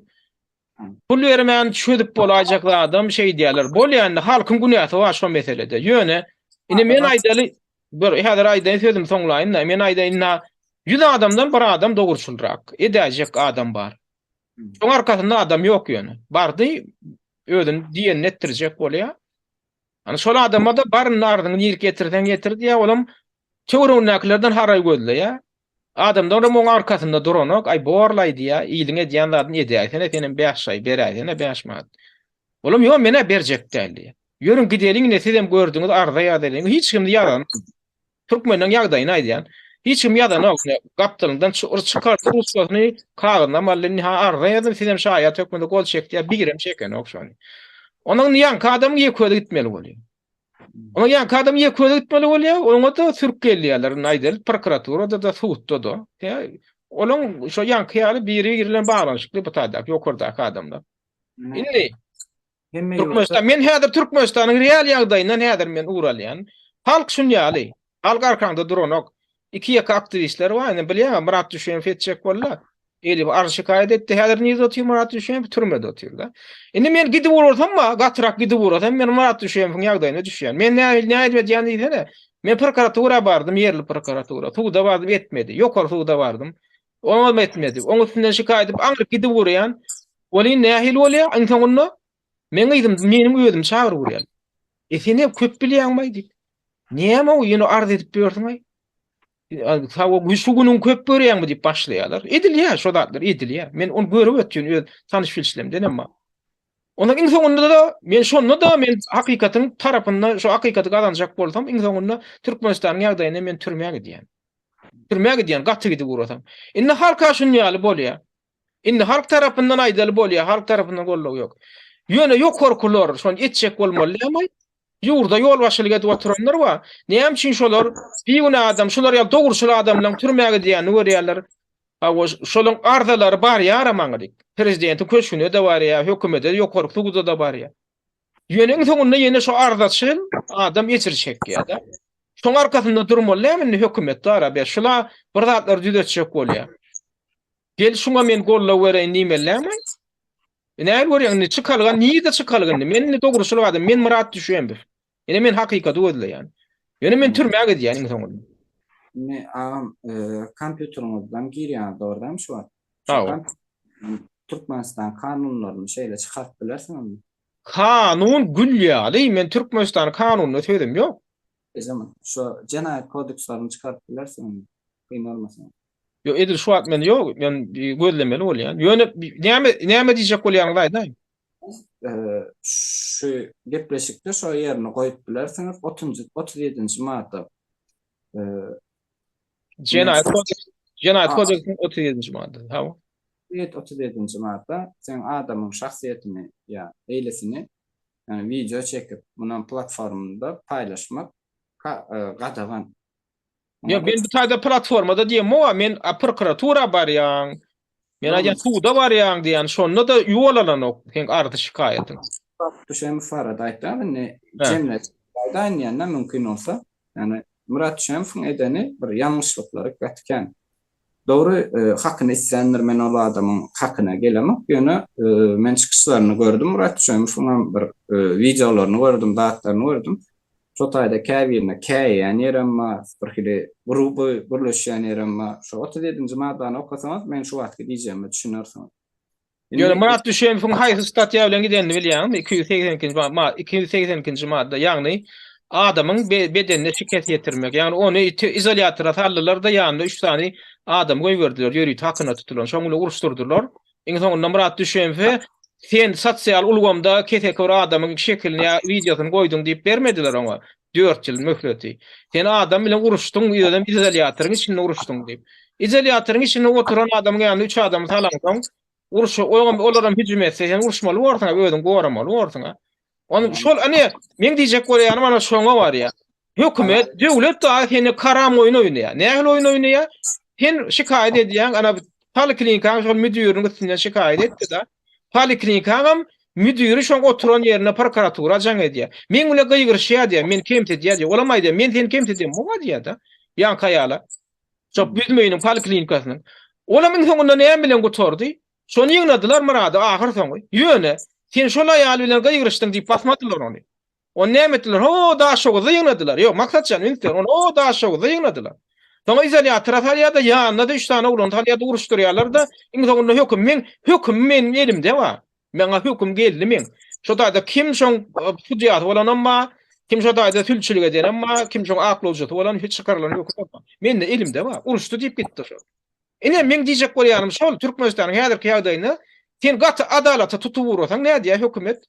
pul bermän çözüp bolaýjak zadam şeý diýýärler. Bolýa indi halkyň günäsi bar şo meselede. Ýöne indi men aýdaly bir häzir aýdaýyn sözümi soňlaýyn-da. Men aýdaýyn indi 100 adamdan bir adam dogruçylrak edäýjek adam bar. Şoň arkasynda adam ýok ýöne. Bardy özüni diýenini etdirjek bolýar. Ana şol adama-da baryny arzyňy nirk getirseň getir diýýär, olam töweregindäkilerden haraý gözleýär. Adamlaram oň arkasynda duranok, aý borlaý diýýär, iliň edýän zadyny edäýsene, senem bäş şaý beräýsene bäş manat. Olam ýok men-ä berjek däl diýýär. Ýörüň gideliň ine sizem gördüňiz arza ýazalyň. Hiç kim ýazanok. Türkmeniň ýagdaýyny aýdýan. Hiç kim ýazanok. Ine gapdalyndan çykardy ruçkasyny, kagyzynam aldy, indi ha arza ýazdym, sizem şaýat hökmünde gol çek diýýär, birem çekenok şony. Onuň indi ýaňky adamyň ýeke özi gitmeli bolýar. Onuň ýaňky adam ýeke özi gitmeli bolýar, oňa-da sürüp gelýärler, indi aýdaly, prokuraturada-da, sudda-da. Olaň şo ýaňky ýaly biri-biri bilen baglanyşykly bu taýdaky, ýokardaky adamlar. Indi Türkmenistan, men häzir Türkmenistanyň real ýagdaýyndan häzir men ugur alýan. Halk şun ýaly. Halk arkaňda duranok. Iki ýeke aktiwistler bar, indi bilýäňmi, Myrat Düşemow etjek boldy. Elif arz şikaýat etdi. Häzir nirde otyr Myrat Düşemow? Türmede otyr-da. Indi men gidip ugrasam, gatyrak gidip ugrasam, men Myrat Düşemowyň ýagdaýyna düşýän. Men nähili nähili edýän diýsene. Men prokuratura bardym, ýerli prokuratura. Suda bardym, etmedi. Ýokary suda bardym. Oňam etmedi. Oň üstünden şikaýat edip aňryk gidip urýan. Welin nähili bolýar? Iň soňunda meň yzym, meniň özüm çagyryp urýar. E sen hem köp bilýäňmi diýip. Näme o ýene arz edip ýörsüň-aý? Sag bol, şu günüň köp görýäňmi diýip başlaýarlar. Edilýär, şo zatlar edilýär. Men ony görüp ötýän öz tanyş bilişlerimden hem bar. Ondan iň soňunda-da men şonda-da men hakykatyň tarapynda şo hakykaty gazanjak bolsam, iň soňunda Türkmenistanyň ýagdaýynda men türmä gidýän. Türmä gidýän, gaty gidip ugrasam. Indi halka şuny ýaly bolýar. Indi halk tarapyndan aýdaly bolýar, halk tarapyndan goldaw ýok. Ýöne ýokarkylar şony etjek bolmaly dälmi? Ýurda ýolbaşçylyk edip oturanlar bar. Näme üçin şolar bigünä adam, şular ýaly dogruçyl adamlaryň türmä gidýänini görýärler? Hawa, şolaryň arzalary barýaram aňryk. Prezidentiň köşgüne-de barýar, hökümete, ýokarky suda-da barýar. Ýöne iň soňunda ýene şo arzaçyl adam ejir çekýär-de. Şoň arkasynda durmaly dälmi indi hökümet dara be, şula bir zatlary düzetjek bolýar. Gel şuňa men goldaw bereýin diýmeli dälmi? E nähili görýäň indi çykalga nirde çykalga indi? Men indi dogruçyl adam, men Myrat Düşenbow. Ine men hakykaty gözleýän. Ýöne men türmä gidýän iň soňunda. Indi agam kompýuteriňizden girýäňiz dogry dälmi şu wagt? Hawa. Türkmenistan kanunlaryny şeýle çykaryp bilersiňizmi? Kanun gül ýaly, men Türkmenistan kanunyna sözüm ýok. Ejem, şu jenaýat kodekslaryny çykaryp bilersiňizmi? Kyn bolmasa. Ýok, edil şu wagt men ýok, men gözlemeli bolýan. Ýöne näme näme diýjek bolýanyňyzy aýdaýyň. Şu gepleşikde şo ýerini goýup bilersiňiz, otunjy, 37-nji madda. Jenaýat kodeks, Jenaýat kodeksiniň 37-nji maddasy, hawa. Evet, 37-nji madda sen adamyň şahsyýetini ýa eýlesini, ýagny wideo çekip, munam platformada paýlaşmak gadagan. Ýok, men bu taýda platformada diýemok, men prokuratura barýan, men aýdýan suda barýan diýen, şonda-da ýol alanok seň arzy şikaýatyň. Düşemow barada aýtdym, indi jemleşip aýdaýyn diýende mümkin bolsa, ýagny Myrat Düşemowyň edeni bir ýalňyşlyklary gaty kän. Dogry, hakyny isländir, men ol adamyň hakyna gelemok, ýöne men çykyşlaryny gördüm Myrat Düşemowyňam bir wideolaryny gördüm, zatlaryny gördüm. Şo taýda käbirine käýeýän ýerem bar, birhili gruby gürleşýän ýerem bar. Şo 37-nji maddany okasaňyz, men şu wagtky diýjegime düşünersiňiz. Ýöne Myrat Düşemowyň haýsy statýa bilen gidenini bilýäňizmi? 282-nji 282-nji madda, ýagny adamyň bedenine şikes ýetirmek. Ýagny ony izolýatora saldylar-da, ýanynda üç sany adam goýberdiler, ýörite hakyna tutulan. Şoň bilen uruşdyrdylar. Iň soňunda Myrat Düşemowe sen sosial ulgamda keseki bir adamyň şekilini ýa wideosyny goýduň diýip bermediler oňa 4 ýyl möhleti. Sen adam bilen uruşdyň, özem izolýatoryň içinde uruşdyň diýip. Izolýatoryň içinde oturan adamyň ýanyna 3 adamy salaňsoň, uruş, oňam olaram hüjüm etse, sen uruşmaly borsuň, özüňi goramaly borsuň. Ony şol ine meň diýjek bolýanym ana şoňa barýar. Hökümet, döwlet dagy seni karam oýun oýnaýar. Nähili oýun oýnaýar? Sen şikaýat edýäň, ana poliklinikaň şol müdiriniň üstünden şikaýat etdi-de. Poliklinikaňam müdiri şoň oturan ýerine prokuratura jaň edýär. Meň bilen gygyryşýar diýýär, meni kemsidýär diýýär. Olam aýdýar, men seni kemsidemok diýýär-de. Ýaňky aýala. Şo Büzmeýiniň poliklinikasynyň. Olam iň soňunda näme bilen gutardy? Şony ýygnadylar Myrady ahyr soňy. Ýöne, sen şol aýal bilen gygyryşdyň diýip basmadylar ony. Ony näme etdiler? Ho, Daşoguzda ýygnadylar. Ýok, Maksatjan, üns ber. Ony o Daşoguzda ýygnadylar. Soňra izolýatora salýar-da, ýanyna-da üç sany oglany salýar-da, uruşdyrýarlar-da, iň soňunda höküm, meň hökümim meniň elimde bar. Maňa höküm geldi meň. Şo taýda kim şoň e, sudýasy bolanam bar, kim şo taýda sülçülik edenem bar, kim şoň aklawjysy bolan, çykarylan höküm bar. Mende elimde bar. Uruşdy diýip gitdi şo. Ine, meň diýjek bolýanym şol, Türkmenistanyň häzirki ýagdaýynda sen gaty adalata tutup ugrasaň nädýär hökümet?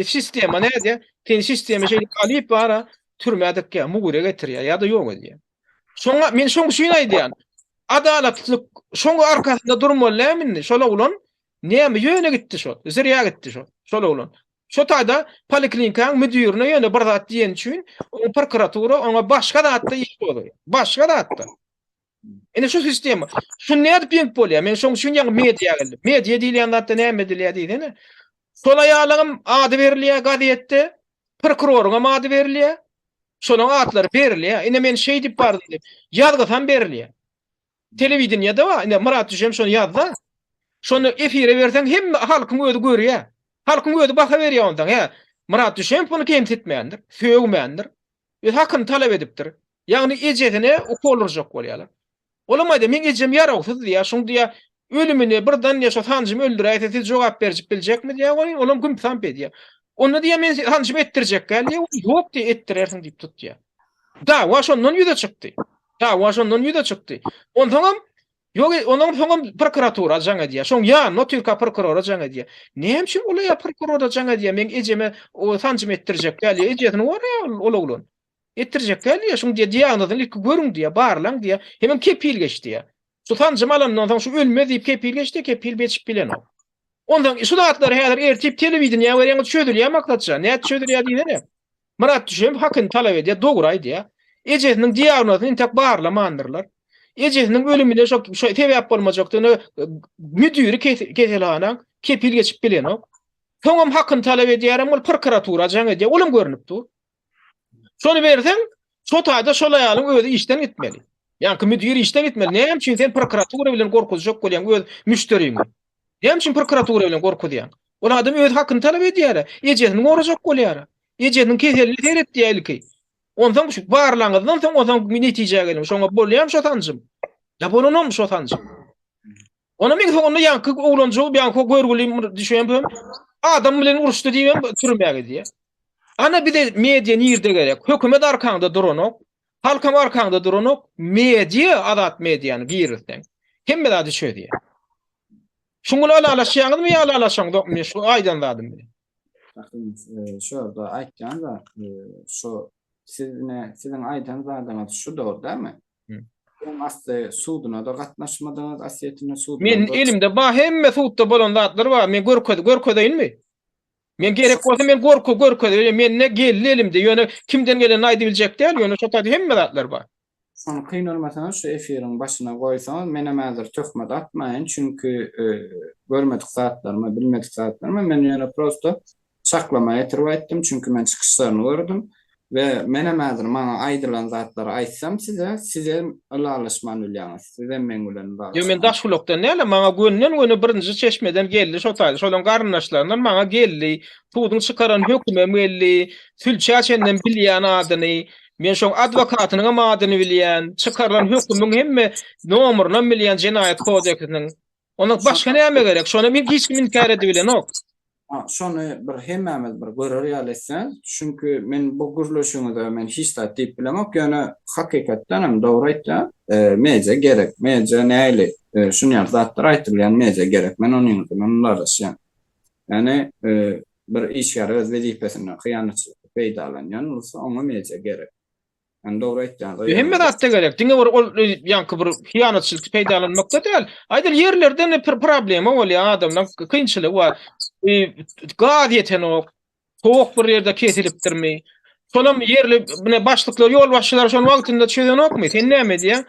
Sistema nädýär? Seni sistema şeýdip alyp bara türmä dykýar, mugure getirýär ýa-da ýok edýär. Şoňa men şoň üçin aýdýan. Adalatlyk şoň arkasynda durmaly dämi indi? Şol oglan näme ýöne gitdi şol. Zirýa gitdi şol. Şol oglan. Şo taýda poliklinikaň müdirine ýöne bir zat diýeni üçin oň prokuratura oňa başga zatda iş gozgaýar. Başga zatda. Ine şu sistema. Şuny nädip ýeňip bolýar? Men şoň üçin ýaňy media geldim. Media diýilýän zatda näme edilýär diýsene. Şol aýalyň ady berilýär gazetde, prokuroryň hem ady berilýär. Şolaryň atlary berilýär. Ine men şeý diýip bardym diýip. Ýazgysam berilýär. Telewideniýede bar. Ine Myrat Düşem şony ýazda. Şony efire berseň hemme halkyň özi görýär. Halkyň özi baha berýär ondan. Hä, Myrat Düşemow muny kemsitmändir, sögmändir. Öz hakyny talap edipdir. Ýagny ejesine ukol urjak bolýarlar. Olam aýdýar, meň ejem ýarawsyz diýýär, şoň diýýär, ölümine birden diýýär, şo sanjym öldüräýse siz jogap berjip biljekmi diýýär, ol olam gümp-samp edýär. Onda diýýär, men sanjym etdirjek däl diýýär, ol ýok diýýär, etdirersiň diýip tutýar. Dawa şondan ýüze çykdy. Dawa şondan ýüze çykdy. Onsoňam ýok, ondan soňam prokuratura jaň edýär. Şoň ýanynda otyrka prokurora jaň edýär. Näme üçin ol ýa prokurora jaň edýär, meň ejeme sanjym etdirjek däl diýýär, ejesini goraýar ol oglan. Etdirjek däl diýýär, şuň diýýär, diagnozyny ilki görüň diýýär, barlaň diýýär, hemem kepil geç diýýär. Şu sanjym alandan soň şu ölmez diýip kepil geç diýýär, kepil geçip bilenok. Onsoň şu zatlary häzir ertip telewideniýä berýäňiz çözülýär Maksatjan. Nädip çözülýär diýsene. Myrat Düşemow hakyny talap edýär, dogry aýdýar. Ejesiniň diagnozyny intek barlamandyrlar. Ejesiniň ölümine şo sebäp bolmajakdygyna müdiri keselhanaň kepil geçip bilenok. Soňam hakyny talap edýärem ol prokuratura jaň edýär, olam görnüp dur. Şony berseň, şo taýda şol aýalyň özi işden gitmeli. Ýaňky müdir işden gitmeli. Näme üçin sen prokuratura bilen gorkuzjak bolýaň öz müşderiňi? Näme üçin prokuratura bilen gorkuzýaň? Ol adam öz hakyny talap edýär. Ejesini gorajak bolýar. Ejesiniň keselini seret diýýär ilki. Onsoň şu barlaňyzdan soň onsoň netijä geliň. Şoňa bolýarmy şo sanjym? Ýa bolanokmy şo sanjym? Onam iň soňunda ýaňky oglanjygy ýaňky görgüli düşen hem adam bilen uruşdy diýip hem türmä gidýär. Ana bize media nirde gerek? Hökümet arkaňda duranok. Halkam arkaňda duranok. Media azat mediany girizseň. Hemme zady çözýär. Şuň bilen ylalaşýaňyzmy ýa ylalaşaňzokmy şu aýdan zadym bilen? Şu ýerde aýtýan zat şu siz ne siziň aýdan zadyňyz şu dogry dälmi? Öň asly suduna-da gatnaşmadyňyz, asýetinde suduna. Men elimde bar hemme sudda bolan zatlar bar. Men görkez görkezeýinmi? Men gerek bolsa men gorku görkezeýin. Mende geldi elimde. Ýöne kimden gelenini aýdybiljek däl. Ýöne şo taýda hemme zatlar bar. Şony kyn görmeseňiz şu efiriň başyna goýsaňyz menem häzir töhmet atmaýyn çünki görmedik zatlarymy bilmedik zatlarymy men ýöne prosto çaklama getirip aýtdym çünki men çykyşlaryny gördüm we menem häzir maňa aýdylan zatlary aýtsam size sizem ylalaşman bilýäňiz sizem meň bilen Ýok men ylalaşman daş gulakdan däl maňa gönden göni birinji çeşmeden geldi şo taýda şolaň garyndaşlaryndan maňa geldi suduň çykaran hökümem geldi sülçä çenlem bilýän adyny Men şoň adwokatynyňam adyny bilýän, çykarylan hökümiň hemme nomerynam bilýän jenaýat kodeksiniň. Ondan başga näme gerek? Şony men hiç kim inkär edibilenok. Şony bir hemmämiz bir görer ýaly etseňiz, çünki men bu gürleşigiňize men hiç zat diýip bilemok, ýöne hakykatdan hem dogry aýtýan, media gerek, media nähili şuny ýaly zatlar aýtylýan media gerek, men onuňyz bilen ylalaşýan. Ýagny bir işgär öz wezipesinden hyýanatçylykly peýdalanýan bolsa, oňa media gerek. Ýani dogry aýtýaňyz. Hemme zatda gerek. Diňe bir ol ýaňky bir hyýanatçylykly peýdalanmakda däl. Aýdaly ýerlerde ne bir problema bolýar, adamlaryň kynçylygy bar. Gaz ýetenok. Tok bir ýerde kesilipdirmi? Şolam ýerli bine başlyklar, ýolbaşçylar şony wagtynda çözenokmy? Sen näme edýäň?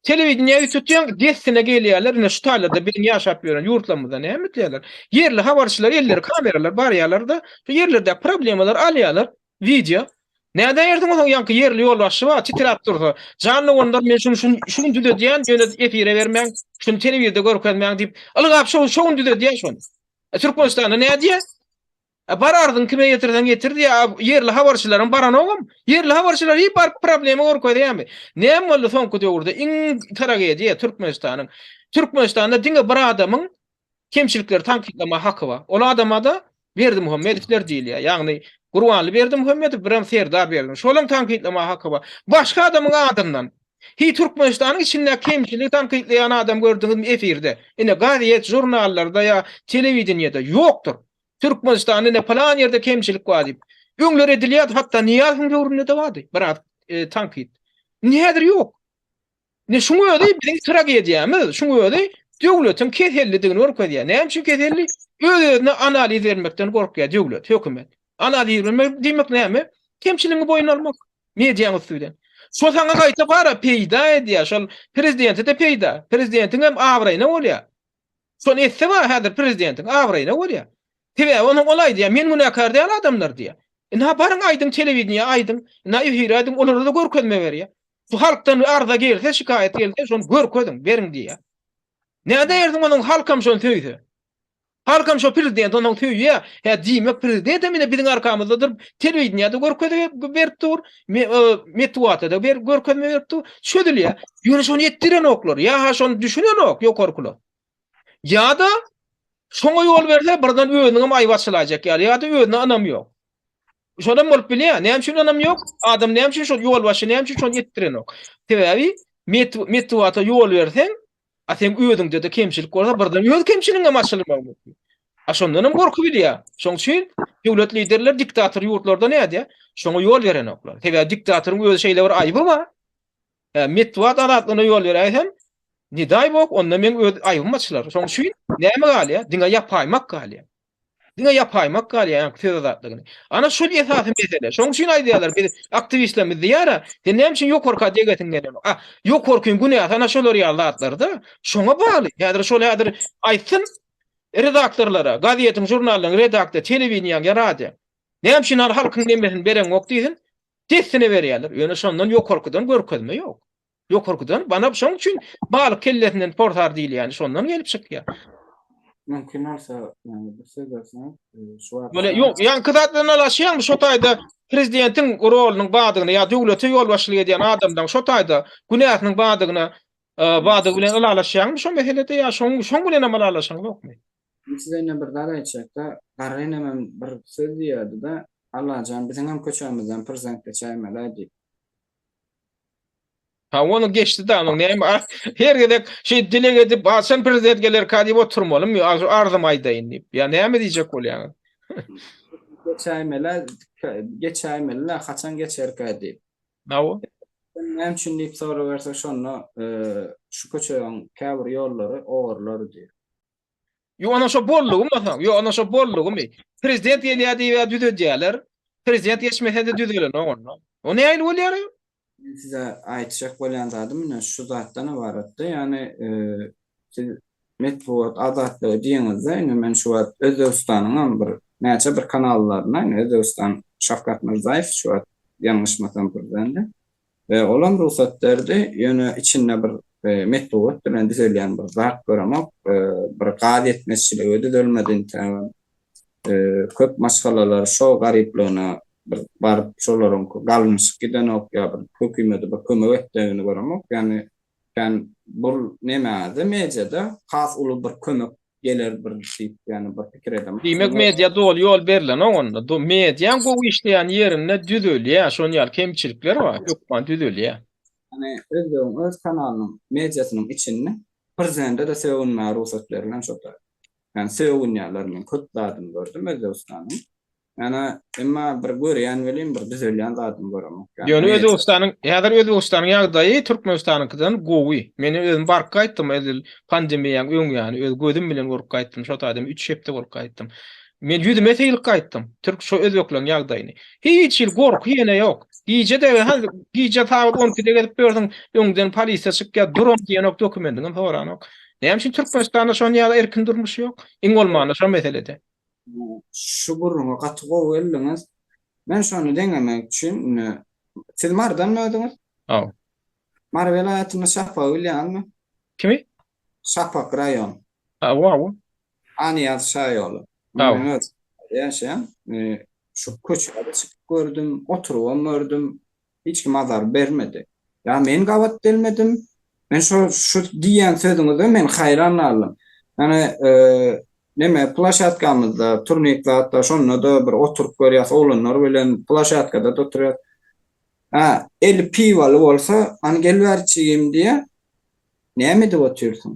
Telewideniýä ýüz tutýaň, dessine gelýärler. Ine şu taýlarda biziň ýaşap ýören ýurtlarymyzda näme edýärler? Ýerli habarçylar elleri kameralar barýarlar-da, şu ýerlerdäki problemalary alýarlar, wideo. Nädäýersiň onsoň ýaňky ýerli ýolbaşçy bar, titräp dursa, Jan doganlar men şuny şuny şu gün düzedýän, ýöne efire bermäň, şuny telewizorda görkezmäň diýip, ylgap şo şo gün düzedýär şony. E, Türkmenistanda nädýär? E, bar arzyňy kime ýetirseň ýetir diýýär. Ýerli habarçylaryň baranogam. Ýerli habarçylar hiç baryp problema görkezýärmi? Näme boldy soňky döwürde iň tragediýa Türkmenistanyň. Türkmenistanda diňe bir adamyň kemçilikleri tankytlama haky bar. Ol adama-da Berdimuhamedowler diýilýär. Ýagny Gurbanly Berdimuhamedow, birem Serdar Berdimuhamedow. Şolaň tankytlama haky bar. Başga adamyň adyndan Hiç Türkmenistanyň içinde kemçiligi tankytlaýan adam gördüňizmi efirde? Ine gazet, žurnallarda ýa telewideniýede ýokdur. Türkmenistanda ine pylan ýerde kemçilik bar diýip. Öňler edilýärdi, hatda Nyýazowyň döwründe-de bardy biraz e, tankyt. Indi häzir ýok. Ine şuň özi biziň tragediýamyz, şuň özi döwletiň kesellidigini görkezýär. Näme üçin keselli? Öz-özüne analiz bermekden gorkýar döwlet, hökümet. Analiz bermek diýmek näme? Kemçiligiňi boýun almak mediaň üsti bilen. Şo saňa gaýta bara peýda edýär, şol prezidente-de peýda, prezidentiň hem abraýyna bolýar. Şony etse bar häzir prezidentiň abraýyna bolýar. Sebäbi onuň ol aýdýar, men günäkär däl adamlar diýýär. Ynha baryň aýdyň telewideniýä aýdyň, ynha efire aýdyň, olara-da görkezme berýär. Şu halkdan arza gelse, şikaýat gelse, şony görkeziň, beriň diýýär. Nädäýersiň onuň halkam şony söýse. Halkam şo prezidenti onsoň söýýär. Hä diýmek prezidentem ine biziň arkamyzda durup telewideniýede görkezip berip dur, metbugatda-da görkezme berip dur. Çözülýär. Ýöne şony etdirenoklar. Ýa-ha şony düşünenok ýokarkylar. Ýa-da şoňa ýol berse birden özüniňem aýby açylaýjak ýaly ýa-da özüne ynam ýok. Şonam bolup bilýär. Näme üçin ynam ýok? Adam näme üçin şol ýolbaşçy näme üçin şony etdirenok? Sebäbi metbugata ýol berseň, a seň özüňde-de kemçilik bolsa birden öz kemçiligiňem açylmagy mümkin. A şondanam gorkubilýär. Şoň üçin döwlet liderleri diktator ýurtlarda nädýär? Şoňa ýol berenoklar. Sebäbi diktatoryň özi şeýle bir aýby bar. Metbugat azatlygyna ýol beräýsem, ne daý bok, onda meň öz aýbym açylar. Şoň üçin näme galýar? Diňe ýapaýmak galýar. Diňe ýapaýmak galýar ýaňky söz azatlygyny. Ana şol esasy mesele. Şoň üçin aýdýarlar biz aktiwistlerimiz diýýär-ä, sen näme üçin ýokarka degesiň gelenok? A, ýokarkyň günäsi ana şolar ýaly zatlarda. Şoňa bagly. Häzir şol häzir aýtsyn redaktorlara, gazetiň, žurnallaryň redaktory, telewideniýäň ýa radio. Näme üçin hal halkyň nemesini bereňok diýsin, dessine berýärler. Ýöne şondan ýokarkydan görkezme ýok. Ýokarkydan bana şoň üçin balyk kellesinden porsar diýilýäni şondan gelip çykýar. Mümkin bolsa, bir söz berseňiz, şu wagt. Ýöne ýok, ýaňky zat bilen alaşýaňmy şo taýda prezidentiň rolunyň bardygyny ýa döwlete ýolbaşçylyk edýän adamlaryň şo taýda günäsiniň bardygyna bardygy bilen ylalaşýaňmy şo meselede ýa şoň şoň bilenem ylalaşaňzokmy? Men size ine bir zat aýtjakda, garry enemem bir söz diýerdi-de, Allajan biziňem köçämizden prezident geçäýmel-ä diýip. Ha ony geçdi da onuň näme her gezek şeý dileg edip haçan prezident gelerka diýip oturmalymy arzymy aýdaýyn diýip. Ýa näme diýjek bolýaňyz? Geçäýmeli geçäýmeli haçan geçerkä diýip. Hawa. Näme üçin diýip soraberse şonda şu köçegiň käbir ýollary ogurlar diýip. Ýok onda şo boldugymy onsoň? Ýok onda şo boldugymy? Prezident gelýär diýip düzedýärler. Prezident geçmese-de düzelenok onda. O nähili bolýar? Men size aýtjak bolýan zadym ine şu zatdan ybaratdy. Ýagny siz metbugat azatlygy diýeňizde ine men şu wagt Özbegistanyňam bir näçe bir kanallaryna ine Özbegistan Şawkat Mirzaýew şu wagt ýalňyşmasam prezidenti. Olam rugsat berdi, ýöne içinde bir metbugat bilen düzelýän bir zat göremok. Bir gaz ýetmezçiligi düzelmedi intägem. Köp maşgalalar şo garyplygyna bir baryp şolaryň galynyşyp gidenok ýa bir hökümede bir kömek etdegini göremok. Ýagny kän bul nemäde mediada has uly bir kömek geler bir diýip ýagny bir pikir edemok. Diýmek media doly ýol berlenok onda. Mediaň gowy işleýän ýerinde düzelýär. Şon ýaly kemçilikler bar, hökman düzelýär. Ýagny özbegiň öz kanalynyň mediasynyň içinde prezidente-de sögünmäge rugsat berlen şo taýda. Ýagny sögünýärler men köp zadyny gördüm Özbegistanyň. Ýöne emma bir görýän welin bir düzelýän zadyny göremok. Ýöne Özbegistanyň häzir Özbegistanyň ýagdaýy Türkmenistanyňkydan gowy. Men özüm baryp gaýtdym edil pandemiýaň öň ýany öz gözüm bilen görüp gaýtdym. Şo taýda 3 hepde bolup gaýtdym. Men ýüzüme sylyp gaýtdym. Türk şo özbekleriň ýagdaýyny. Hiç hili gorky ýene ýok. Gije-de gije sagat 12-de gezip ýörsüň, öňden polisiýa çykýar, duram diýenok, dokumendiňem soranok. Näme üçin Türkmenistanda şon ýaly erkin durmuş ýok? Iň bolmanda şo meselede. Şu gürrüňe gaty gowy geldiňiz. Men şony deňemek üçin indi siz Marydanmy özüňiz? Hawa. Mary welaýatynda Şapagy bilýäňizmi? Kimi? Şapak raýon. Hawa, hawa. Anyýaz şaýoly. Hawa. Men öz ýaşaýan. Şu köçä-de çykyp gördüm, oturybam gördüm. Hiç kim azar bermedi. Ýa men gabat gelmedim. Men şo şu diýýän sözüňize men haýran galdym. Ýani neme plaşatkamyzda turnik zatda şonda-da bir oturyp görýäs oglanlar bilen plaşatkada-da oturýas. Hä, eli piwaly bolsa, hany gel bäri jigim diýýär. Näme edip otyrsyň?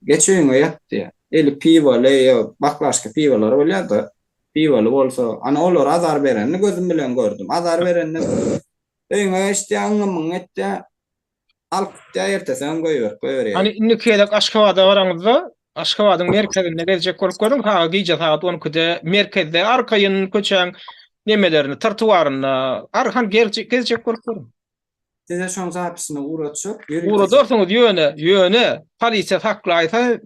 Geç öýüňe ýat diýýär. Eli piwaly ýa baklaşka piwalary bolýar-da, piwaly bolsa, ana olara azar berenini gözüm bilen gördüm. Azar berenini öýüňe geç diýýär, yňňy-myňňy et diýýär. Alyp gitýär, ertesi hem goýberip goýberýär. Hany indiki gezek Aşgabada baraňyzda, Aşgabadyň merkezinde gezjek bolup görüň, sagat gije sagat on ikide merkezde arkaýyn köçäň nemelerini, trotuarynda arkan gezjek bolup görüň. Size şoň zapisini ugratjak. Ýörite Ugradarsyňyz ýöne, ýöne polisiýa saklaýsa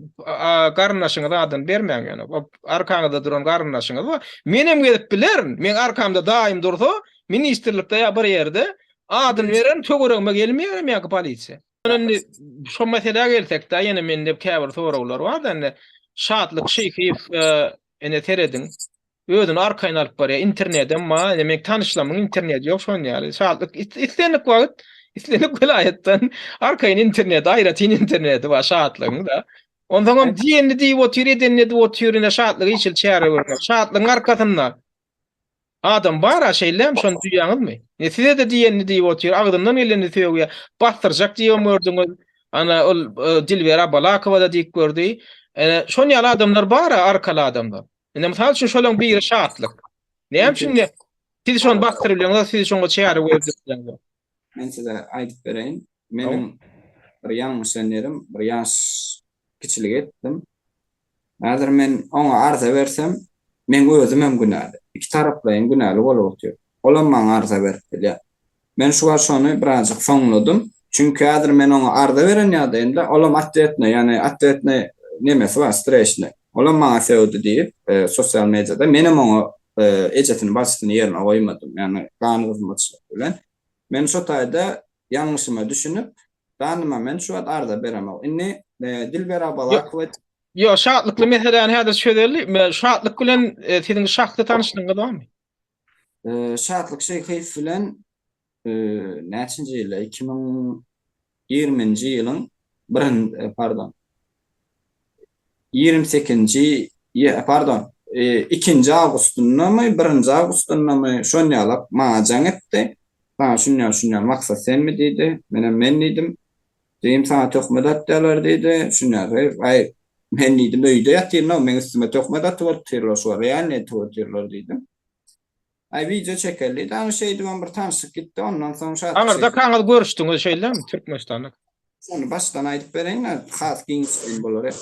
garyndaşyňyz adyny bermäň ýöne. Arkaňyzda duran garyndaşyňyz bar. Menem gezip bilerin. Meň arkamda daýym dursa, ministrlikde ýa bir ýerde adyny bererin, töweregime gelmeýärem ýaňky polisiýa. Ýöne indi şo meselä gelsek-de, ýene mende käbir soraglar bar-da indi. Şatlyk Şeýhiýew ene serediň. Özüni arkaýyn alyp barýar. Internedem bar. Ine meň tanyşlarymyň internedi ýok şonuň ýaly. Şatlyk islendik wagt, islendik welaýatdan arkaýyn interneti, aýratyn interneti bar Şatlygyň-da. Onsoňam diýenini diýip otyr, edenini edip otyr, ine Şatlyga hiç hili çäre görmek. Şatlygyň arkasynda adam bar-a, şeýlemi, şony duýýaňyzmy? Ine size-de diýenini diýip otyr, agzyndan gelenini sögýär. Basdyrjak diýibem gördüňiz. Ana ol Dilber Abalakowa-da diýip gördi. Ine şon ýaly adamlar bar-a, arkaly adamlar. Ine mysal üçin şolaryň biri Şatlyk. Näme üçin siz şony basdyryp bileňizok, siz şoňa çäre görüp bileňizok? Men size aýdyp bereýin. Meniň bir ýalňyşan ýerim, bir ýaş kiçilik etdim. Häzir men oňa arza bersem, meň özüm hem günäli. Iki taraplaýyn günäli bolup otyr. Olam maňa arza berip bilýär. Men şu wagt şony birazjyk soňladym. Çünki häzir men oňa arza beren ýagdaýymda, olam otwetnyý, ýagny otwetnyý nemesi bar, streçnyý. Olam maňa sögdi diýip, sosial mediada, menem oňa ejesini, bajysyny ýerine goýmadym. Ýagny gan gyzmaçlyk bilen. Men şo taýda ýalňyşyma düşünip, danyma men şu wagt arza beremok. Indi Dilber Abalakowa Ýok, şatlykly meseläni häzir çözeli. Şatlyk bilen siziň şahsy tanyşlygyňyz barmy? Şatlyk Şeýhyýew bilen näçinji ýylda, 2020-nji ýylyň birin, pardon, 28-nji, pardon, ikinji awgustyndamy, birinji awgustyndamy, şon ýalak maňa jaň etdi. Saňa şunýal, şunýal Maksat senmi diýdi. Menem men diýdim. Diýdim, saňa töhmet atýarlar diýdi. Şunýal, aý, men diýdim, öýde ýatyryn-ow, meň üstüme töhmet atyp otyrlar, şu realnyý atyp otyrlar diýdim. Aý wideo çekeli diýdi. Ana şeýdibem bir tanşyk gitdi. Ondan soň şatlyk Aňyrda kaňyz görüşdiňiz şeýlemi Türkmenistanda? Şony başdan aýdyp bereýin-de, has giňişleýin bolar.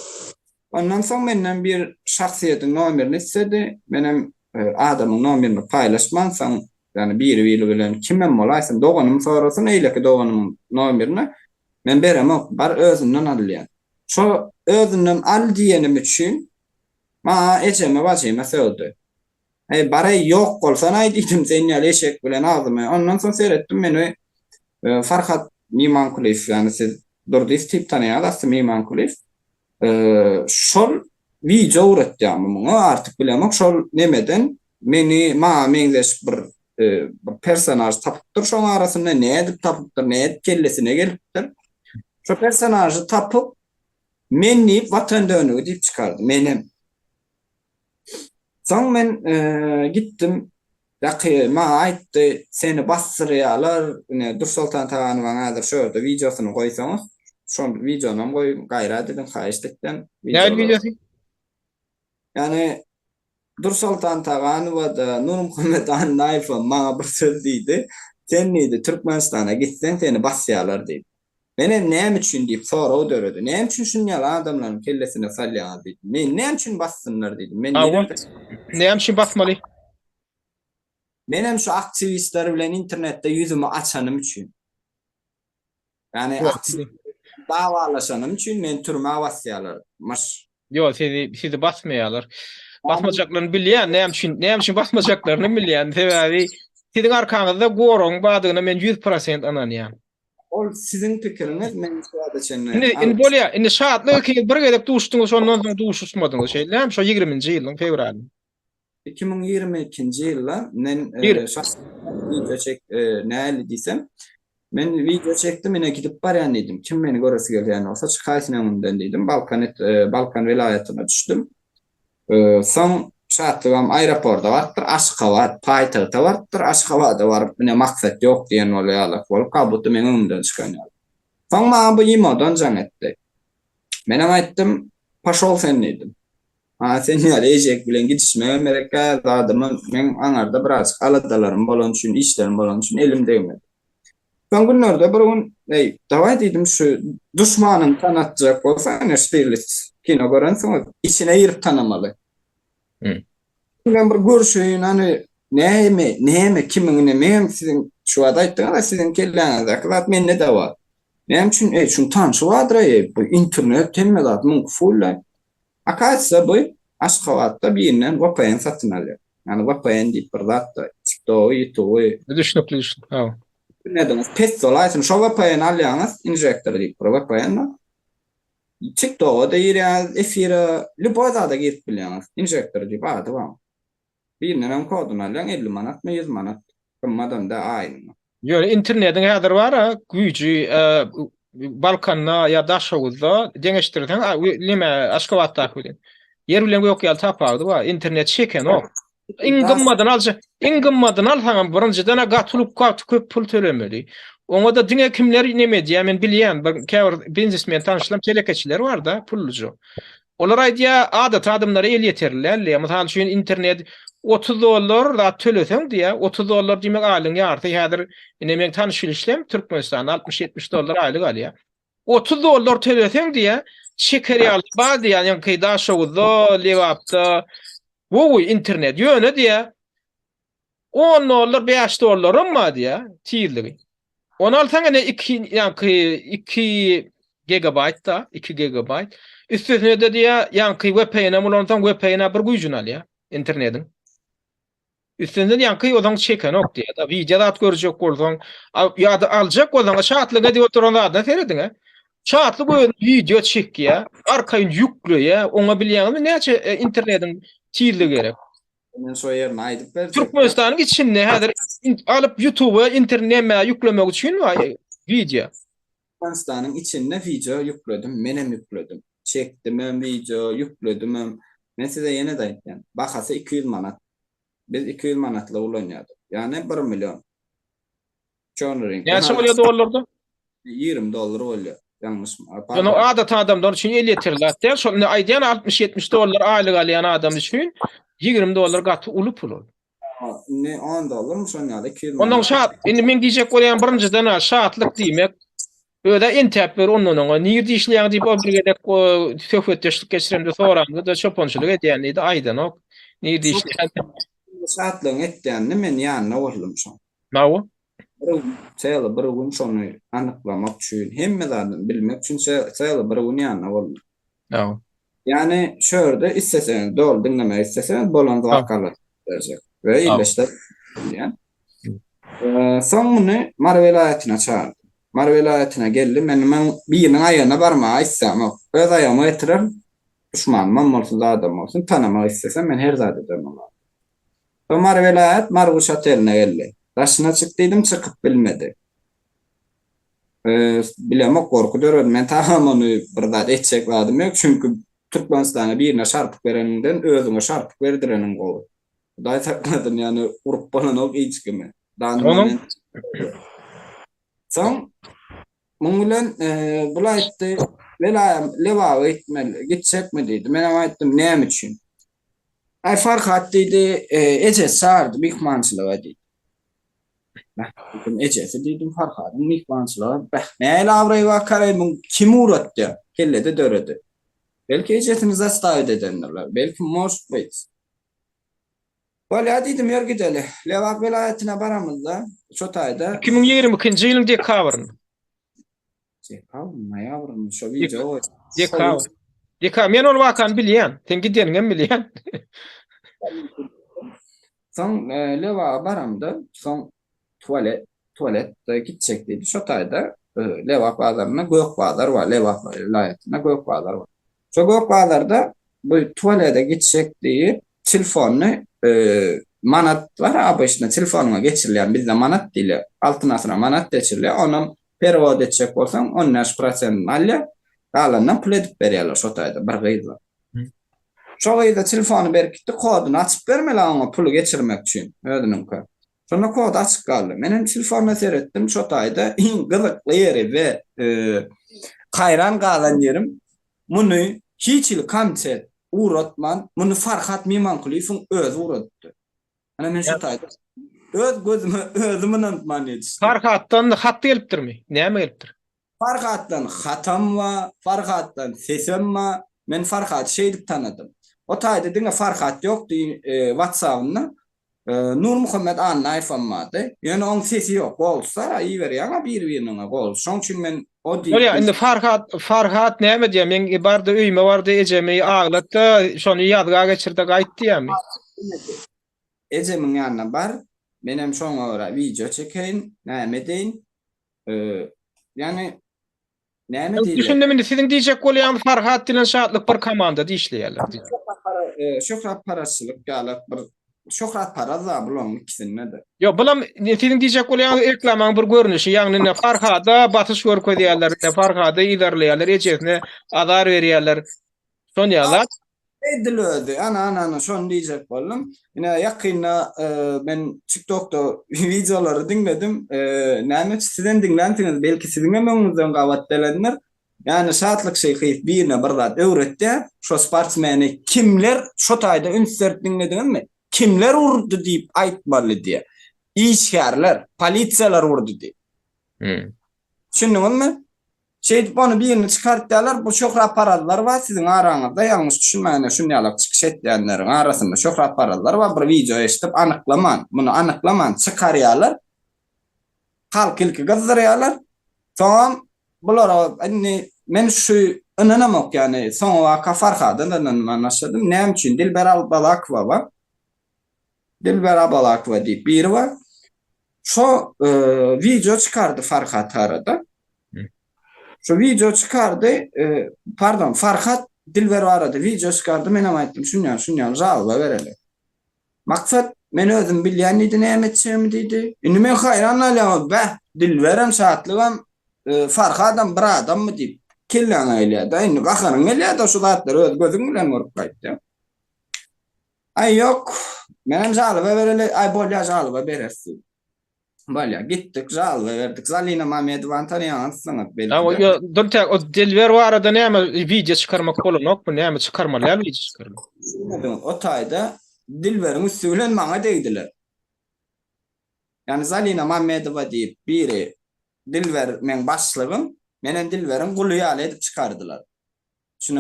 Ondan soň menden bir şahsyýetiň nomerini isledi. Menem adamyň nomerini paýlaşmansoň, ýagny biri-biri bilen kimem bolaýsyn, doganym sorasyn, eýleki doganymyň nomerini men beremok, bar özünden al diýen. Şo özünden al diýenim üçin maňa ejeme, bajyma sögdi. Eý, bar-eý, ýok bolsanaý diýdim, sen ýaly eşek bilen agzymy. Ondan soň seretdim, meni Farhat Mimankulyýew, ýagny siz Durdyýew diýip tanaýaňyz, asly Mimankulyýew. Şol wideo ugratýarmy muňa, artyk bilemok, şol nemeden meni maňa meňzeş bir bir personaž tapypdyr şoň arasynda, nädip tapypdyr, nädip kellesine gelipdir. Şo personažy tapyp, men diýip, Watan dönügi diýip çykardy, menem. Soň men gitdim, ýaky maňa aýtdy, seni basdyrýarlar, ine Dursoltan Taganowaň häzir şu ýerde wideosyny goýsaňyz, şol wideonam goýuň, gaýrat ediň, haýyşt etýän. Näme wideosy? Ýagny Dursoltan Taganowa-da, Nurmuhammet Annaýewem maňa bir söz diýdi, sen diýdi, Türkmenistana gitseň seni basýarlar diýdi. Menem näme üçin diýip sorag döredi. Näme üçin şuny ýaly adamlaryň kellesine salýaňyz diýdim. Meni näme üçin bassynlar diýdim. Men Hawa. Näme üçin basmaly? Menem şu aktiwistler bilen internetde ýüzümi açanym üçin. Ýagny aktiwistler bilen dawalaşanym üçin meni türmä basýarlar. Myş. Ýok, sizi sizi basmaýarlar. Basmajaklaryny bilýän, näme üçin, näme üçin basmajaklaryny bilýän. Sebäbi siziň arkaňyzda goragyň bardygyna men 100% ynanýan. Ol siziň pikiriňiz, men şu wagta çenli. Indi indi bolýar. Indi Şatlyk ikiňiz bir gezek duşduňyz, şondan soň duşuşmadyňyz, şeýlemi? Şo 20-nji ýylyň fewralynda. 2022-nji ýylda men Şatlyk wideo çek, nähili diýsem, men wideo çekdim, ine gidip barýan diýdim. Kim meni göresi gelýän bolsa çykaýsyn öňümden diýdim. Balkan Balkan welaýatyna düşdüm. Soň Şatlygam aeroporta barypdyr, Aşgabat, paýtagta barypdyr, Aşgabada baryp, ine maksat ýok diýen bolýarlar bolup, как budda meň öňümden çykan ýaly. Soň maňa bu imodan jaň etdi. Menem aýtdym, poşol sen diýdim. A sen ýaly eşek bilen gidişmegem gerek däl, zadyma meň aňarda birazjyk aladalarym bolany üçin, işlerim bolany üçin elim degmedi. Soň günlerde bir gün, eý, dawaý diýdim, şu duşmanyňy tanatjak bolsaň, ine Ştirlitz kino görensiňiz, içine girip tanamaly. Bilen bir görüşeýin, hany, näme, näme, kimiň, ine, meňem siziň, şu wagt aýtdyňyz-a, siziň kelläňizdäki zat mende-de bar. Näme üçin, eý, şuň tanşy bardyr-eý, bu internet, hemme zat muňky full-aý. Akasiýa bu Aşgabatda birinden VPN satyn alýar. Ýagny VPN diýip bir zat bar. TikTogy, YouTuby. Düşnükli, düşnükli. Hawa. Internetiňiz pes bolaýsyn, şo VPN alýaňyz, injektor diýip bir VPN bar. TikToka-da girýäňiz, efire, lýuboý zada girip bilýäňiz. Injektor diýip ady bar. Birindenem koduny alýaň, 50 manatmy, 100 manat. Gymmadam däl aýyna. Ýöne internetiň häzir bar-a güýji Balkanda ýa Daşoguzda deňeşdirseň, neme Aşgabatdaky bilen. Ýer bilen gök ýaly tapawudy bar. Internet çekenok. Iň gymmadyny aljak, iň gymmadyny alsaňam birinjiden-ä gaty uly gaty köp pul tölemeli. Oňa-da diňe kimler neme edýär, men bilýän, bir käbir biznesmen tanyşlarym telekeçiler bar-da, pulluja. Olar aýdýar, adaty adamlara elýeterli däl diýýär. Mysal üçin, internet 30 dollar zat töleseň diýýär, 30 dollar diýmek aýlygyň ýarysy. Häzir ine meň tanyş-bilişlerim Türkmenistanda 60-70 dollar aýlyk alýar. 30 dollar töleseň diýýär, çeker ýaly bar diýýär, ýaňky Daşoguzda, Lebapda gowy internet. Ýöne diýýär, 10 dollar, 5 dollaram bar diýýär tizligi. Ony alsaň ene 2 ýaňky 2 gigabaýt da, 2 gigabaýt. Üstesine-de diýýär, ýaňky VPN-em ulansaň VPN-a bir güýjüni alýar internetiň. Üstünden ýaňky ozaň çekenok diýýär. Wideo zat görjek bolsaň, ýa-da aljak bolsaň, şatlyk edip oturan zadyna serediň-ä. Şatlyk özüni wideo çekýär, arkaýyn ýükleýär. Oňa bilýäňizmi näçe e, internetiň tizligi gerek? Men şo ýerini aýdyp berjek. Türkmenistanyň içinde häzir alyp YouTube-a interneme ýüklemek üçin bar e, wideo. Türkmenistanyň içinde wideo ýükledim, menem ýükledim. Çekdimem wideo, ýükledimem. Men size ýene-de aýtýan, bahasy 200 manat. Biz 200 manatly ulanýardyk. Ýagny 1 million. Çorny reňkli. Näçe bolýar dollarda? 20 dollar bolýar. Ýalňyşma. Ýöne adaty adamlar üçin elýeterli zat däl. Şol indi aýdýan 60-70 dollar aýlyk alýan adam üçin 20 dollar gaty uly pul ol. Indi 10 dollarmy şon ýaly 200 manat. Ondan şat, indi men diýjek bolýan birinjiden-ä şatlyk diýmek. Özä entäp ber ondan oňa. Nirde işleýäň diýip ol bir gezek söhbetdeşlik geçiremde soramda-da çopançylyk edýän diýdi, aýdanok. Nirde işleýän. Şatlygyň etýänini men ýanynda boldum şoň. Hawa. Bir gün, çeýle bir gün şony anyklamak üçin, hemme zadyny bilmek üçin çeýle bir gün ýanynda boldum. Hawa. Ýagny şu ýerde isleseňiz doly diňlemek isleseňiz bolan wakalary berjek we illeşler bilýän. Soň muny Mary welaýatyna çagyrdy. Mary welaýatyna geldi. Men men biriniň aýagyna barmaga islämok. Öz aýagyma getirerin. Duşmanymam bolsun, zadam bolsun, tanamak islesem men her zat ederin olara. Soň Mary welaýat Marguş oteline geldi. Daşyna çyk diýdim, çykyp bilmedi. Bilemok gorky döredi. Men tagam ony bir zat etjek zadym ýok. Çünki Türkmenistana birine şarpyk bereniňden özüňe şarpyk berdireniň gowy. Hudaý saklasyn ýani urup bolanok hiç kimi. Onuň Soň muň bilen bul aýtdy, Welaýam Lebaba gitmeli, gitjekmi diýdi. Menem aýtdym, näme üçin? Aý Farhat diýdi, ejesi çagyrdy myhmançylyga diýdi. Beh, diýdim, ejesi diýdim, Farhadyň myhmançylyga, beh, nähili abraý bar karaý, muň kim ugratýar? Kellede döredi. Belki ejesini zastavit edendirler, belki может быть. Bolýar diýdim, ýör gideli. Lebap welaýatyna baramyzda, şo taýda. 2022-nji ýylyň dekabrynda. Dekabr, noýabrmy, şo wideo goý. Dekabr. Dekabr, men ol wakany bilýän. Sen gideniňem bilýän. Soň e, Lebaba baramda, soň tualet, tualetde gitjek diýdi. Şo taýda e, Lebap bazarynda Gök bazar bar, Lebap welaýatynda Gök bazar bar. Şo Gök bazarda bu tualete gitjek diýip, telefonyny e, manat bar, obyçny telefonyňa geçirilýän, bizde manat diýilýär. Altyn asyra manat geçirilýär. Onam perewod etjek bolsaň, 15 prosentini alýar. Galanynam pul edip berýärler şo taýda bir gyz bar. Şo gyza telefony berip gitdi, koduny açyp bermeli oňa puly geçirmek üçin özüniňkä. Şonda kody açyk galdy. Men hem telefona seretdim, şo taýda iň gyzykly ýeri we haýran galan ýerim muny hiç hili komitet ugratman, muny Farhat Mimankulyýewiň özi ugradypdy. Ana men şo taýda öz gözüme özüm ynanman ýetişdim. Farhatdan hat gelipdirmi? Näme gelipdir? Farhatdan hatam bar, Farhatdan sesem bar. Men Farhady şeýdip tanadym. O taýda diňe Farhat ýokdy WhatsAppynda. Nurmuhammet Annaýewem bardy. Ýöne oň sesi ýok. Golsy bar, iberýäň-ä bir-biriniňe gol. Şoň üçin men o diýip. Bolýa, indi Farhat, Farhat näme diýýär? Men bardy öýüme bardy, ejemi aglat-da, şony ýazga geçir-de gaýt diýýärmi? Ejemiň ýanyna bar, menem şoňa görä wideo çekeýin, näme edeýin. Ýagny. Näme diýilýär? Düşündim indi siziň diýjek bolýanyňyz Farhat bilen Şatlyk bir komandada işleýärler diýip. Şöhratparazçylyk ýaly bir şöhratparaz da bularyň ikisinde-de. Ýok, bulam siziň diýjek bolýanyňyz reklamaň bir görnüşi, ýagny ine Farhada basyş görkezýärler, ine Farhady yzarlaýarlar, ejesine azar berýärler. Şon ýaly zat. Edil özi. Ana, ana, ana, şony diýjek boldum. Ine, ýakynda men TikTokda wideolary diňledim. Näme üçin sizem diňlänsiňiz, belki siziň hem öňüňizden gabat gelendir. Ýagny Şatlyk Şyhyýew birine bir zat öwretýär. Şo sportsmeni kimler şo taýda üns berip diňlediňizmi? Kimler urdy diýip aýtmaly diýýär. Işgärler, polisiýalar urdy diýip. Düşündiňizmi? Şeýdip ony birini çykartýarlar, bu şöhratparazlar bar siziň araňyzda, ýalňyş düşünmäň şunýalak çykyş etýänleriň arasynda şöhratparazlar bar, bir wideo eşidip anyklaman, muny anyklaman çykarýarlar, halky ilki gyzdyrýarlar, soňam bulara indi men şu ynanamok ýagny soňabaka Farhada da ynanman başladym, näme üçin Dilber Albalakowa bar, Dilber Abalakowa diýip biri bar, Şo wideo çykardy Farhat barada. Şo wideo çykardy, pardon, Farhat Dilber barada wideo çykardy, menem aýtdym, şunýaly, şunýaly žaloba bereli. Maksat, men özüm bilýän diýdi, näme etjegimi diýdi. Indi men haýran galýan, bäh, Dilberem, Şatlygam, Farhadam bir adammy diýip, kelläňe gelýär-de, indi gaharyň gelýär-de şu zatlary öz gözüň bilen görüp gaýtýaň. Aý ýok, menem žaloba bereli, aý bolýa žaloba bereris diýdi. Bolýa, gitdik, žaloba berdik. Zalina Mamedowany tanaýaňyzsyňyz belki-de. Ýa, dur tä, o Dilber barada näme wideo çykarmak bolanokmy, näme çykarmaly däl wideo çykarmak? Düşünmediňiz, o taýda Dilberiň üsti bilen maňa degdiler. Ýagny Zalina Mamedowa diýip biri Dilber meň başlygym, menem Dilberiň guly ýaly edip çykardylar.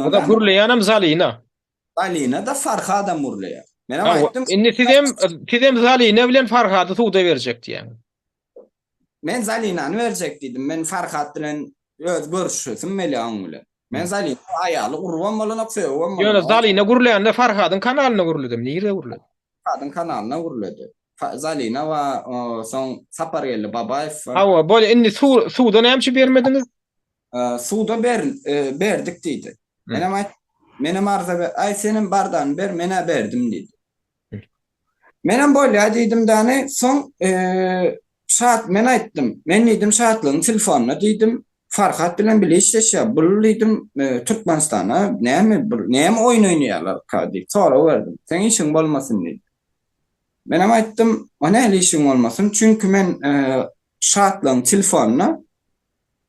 O-da gürleýänem Zalina. Zalina-da Farhadam gürleýär. Menem aýtdym. Indi sizem sizem Zalina bilen Farhady suda berjek diýýäňiz. Men Zalinany berjek diýdim. Men Farhat bilen öz görüşesim gelýär oň bilen. Men Zalina aýaly urubam bolanok, sögübem bolanok. Ýöne Zalina gürlände Farhadyň kanalyna gürledimi? Nirde gürledi? Farhadyň kanalyna gürledi. Zalina bar, soň Sapargeldi Babaýew bar. Hawa, bolýa. Indi suda näme üçin bermediňiz? Suda ber, berdik diýdi. Menem aýtdym, menem arza ber, aý senem bardany ber, men-ä berdim diýdi. Menem bolýa diýdim däni, soň Şat, men aýtdym, men diýdim Şatlygyň telefonyna diýdim, Farhat bilen bile işleşýär, bul diýdim, Türkmenistana näme, bul näme oýun oýnaýarlarka diýip sorag berdim. Seň işiň bolmasyn diýdi. Menem aýtdym, o nähili işiň bolmasyn, çünki men Şatlygyň telefonyna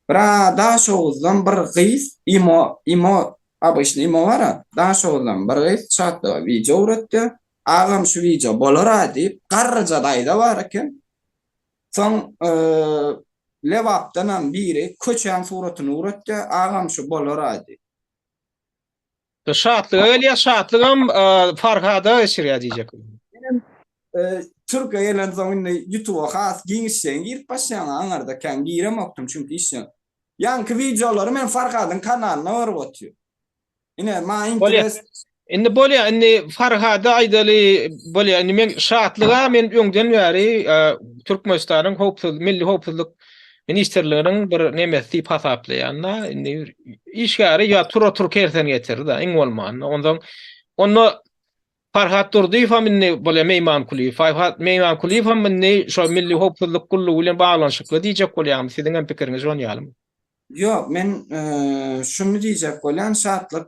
Bra Daşoguzdan bir gyz imo imo obyçny imo bara Daşoguzdan bir gyz çatlyga wideo ugratýa agam şu wideo bolara diýip garryja daýza bar eken soň Lebapdanam biri köçäň suratyny ugratýa agam şu bolara diýip. Şatlyga gelýär, Şatlygam Farhada geçirýär diýjek. Menem Türkiýä gelensoň indi ýutuba has giňişleýin girip başlaýan, aňarda kän giremokdym çünki işjeň. Ýaňky wideolary men Farhadyň kanalynda görüp otyryn. Ine, maňa interes. Indi bolýar, indi Farhada aýdaly, bolýar. Indi men Şatlyga men öňden bäri Türkmenistanyň howpsuz milli howpsuzlyk ministrliginiň bir nemesi diýip hasaplaýan-da. Indi işgäri ýa tura tur kersen getirdi-da, iň bolmanda. Onsoň onda Farhat Durdyýewem indi bolýar Meýmankulyýew. Farhat Meýmankulyýewem indi şo milli howpsuzlyk gullugy bilen baglanyşykly diýjek bolýarmy? Siziň hem pikiriňiz şon ýalymy? Ýok, men şuny diýjek bolýan, Şatlyk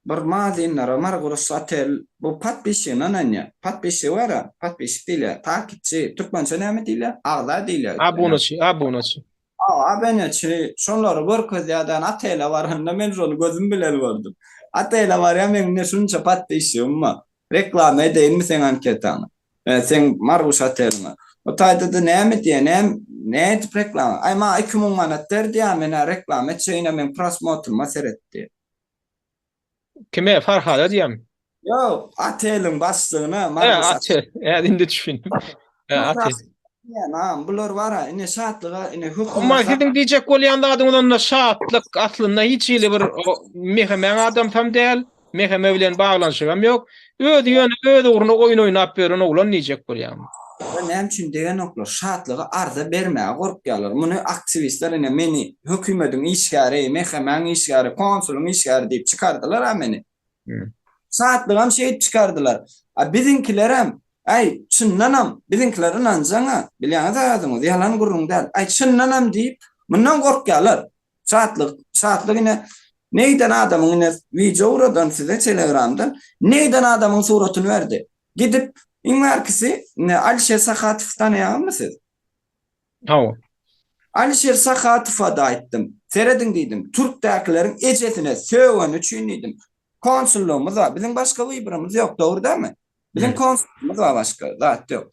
bir mazinlere Margurus otel bu podpisçigine ynanýar. Podpisçigi bar-a, podpisçik diýilýär, takipçi, türkmençe näme diýilýär? Agza diýilýär. Abunaçy, abunaçy. Abunaçy, şonlary görkezýär-de, otele baranda men şony gözüm bilen gördüm. Otele barýan meň ine şunça podpisçigim bar. Reklama edeýinmi seň anketaňy? Seň Marguş oteliňe. O taýda-da näme diýýär, näme, nädip reklama? Aý, maňa 2000 manat ber diýýär, men-ä reklama etjek, ine meň prosmotryma seret diýýär. Kime? Farhada diýýärmi? Ýok, oteliň başlygyna, Hä, Marguş otel. Hä, indi düşündim. Hä, otel. Diýýän, agam, bular bar-a, ine Şatlyga, ine Emma hökümet siziň diýjek bolýan zadyňyz onda Şatlyk aslynda hiç hili bir MHM-iň adamsam däl. MHM bilen baglanyşygam ýok. Özi ýöne öz ugruna oýun oýnap ýören oglan diýjek bolýaňmy? Näme üçin degenoklar? Şatlyga arza bermäge gorkýarlar. Muny aktiwistler ine meni hökümediň işgäri, MHM-iň işgäri, konsulyň işgäri diýip çykardylar-a meni. Şatlygam şeýdip çykardylar. A biziňkilerem, äý, çyndanam, biziňkiler ynanjaň-a, bilýäňiz-ä özüňiz, ýalan gürrüň däl. Äý, çyndanam diýip, mundan gorkýarlar. Şatlyk, Şatlyk ine, neyden adamyň ine wideo ugradan size telegramdan, neyden adamyň suratyny berdi. Gidip, iň bärkisi, ine, Alişer Sahatowy tanaýaňyzmy siz? Hawa. Alişer Sahatowa-da aýtdym. Serediň diýdim, türkdäkileriň ejesine sögeni üçin diýdim. Konsullygymyz bar, biziň başga wyborymyz ýok, dogry dälmi? Biziň konsullygymyz bar başga zat ýok.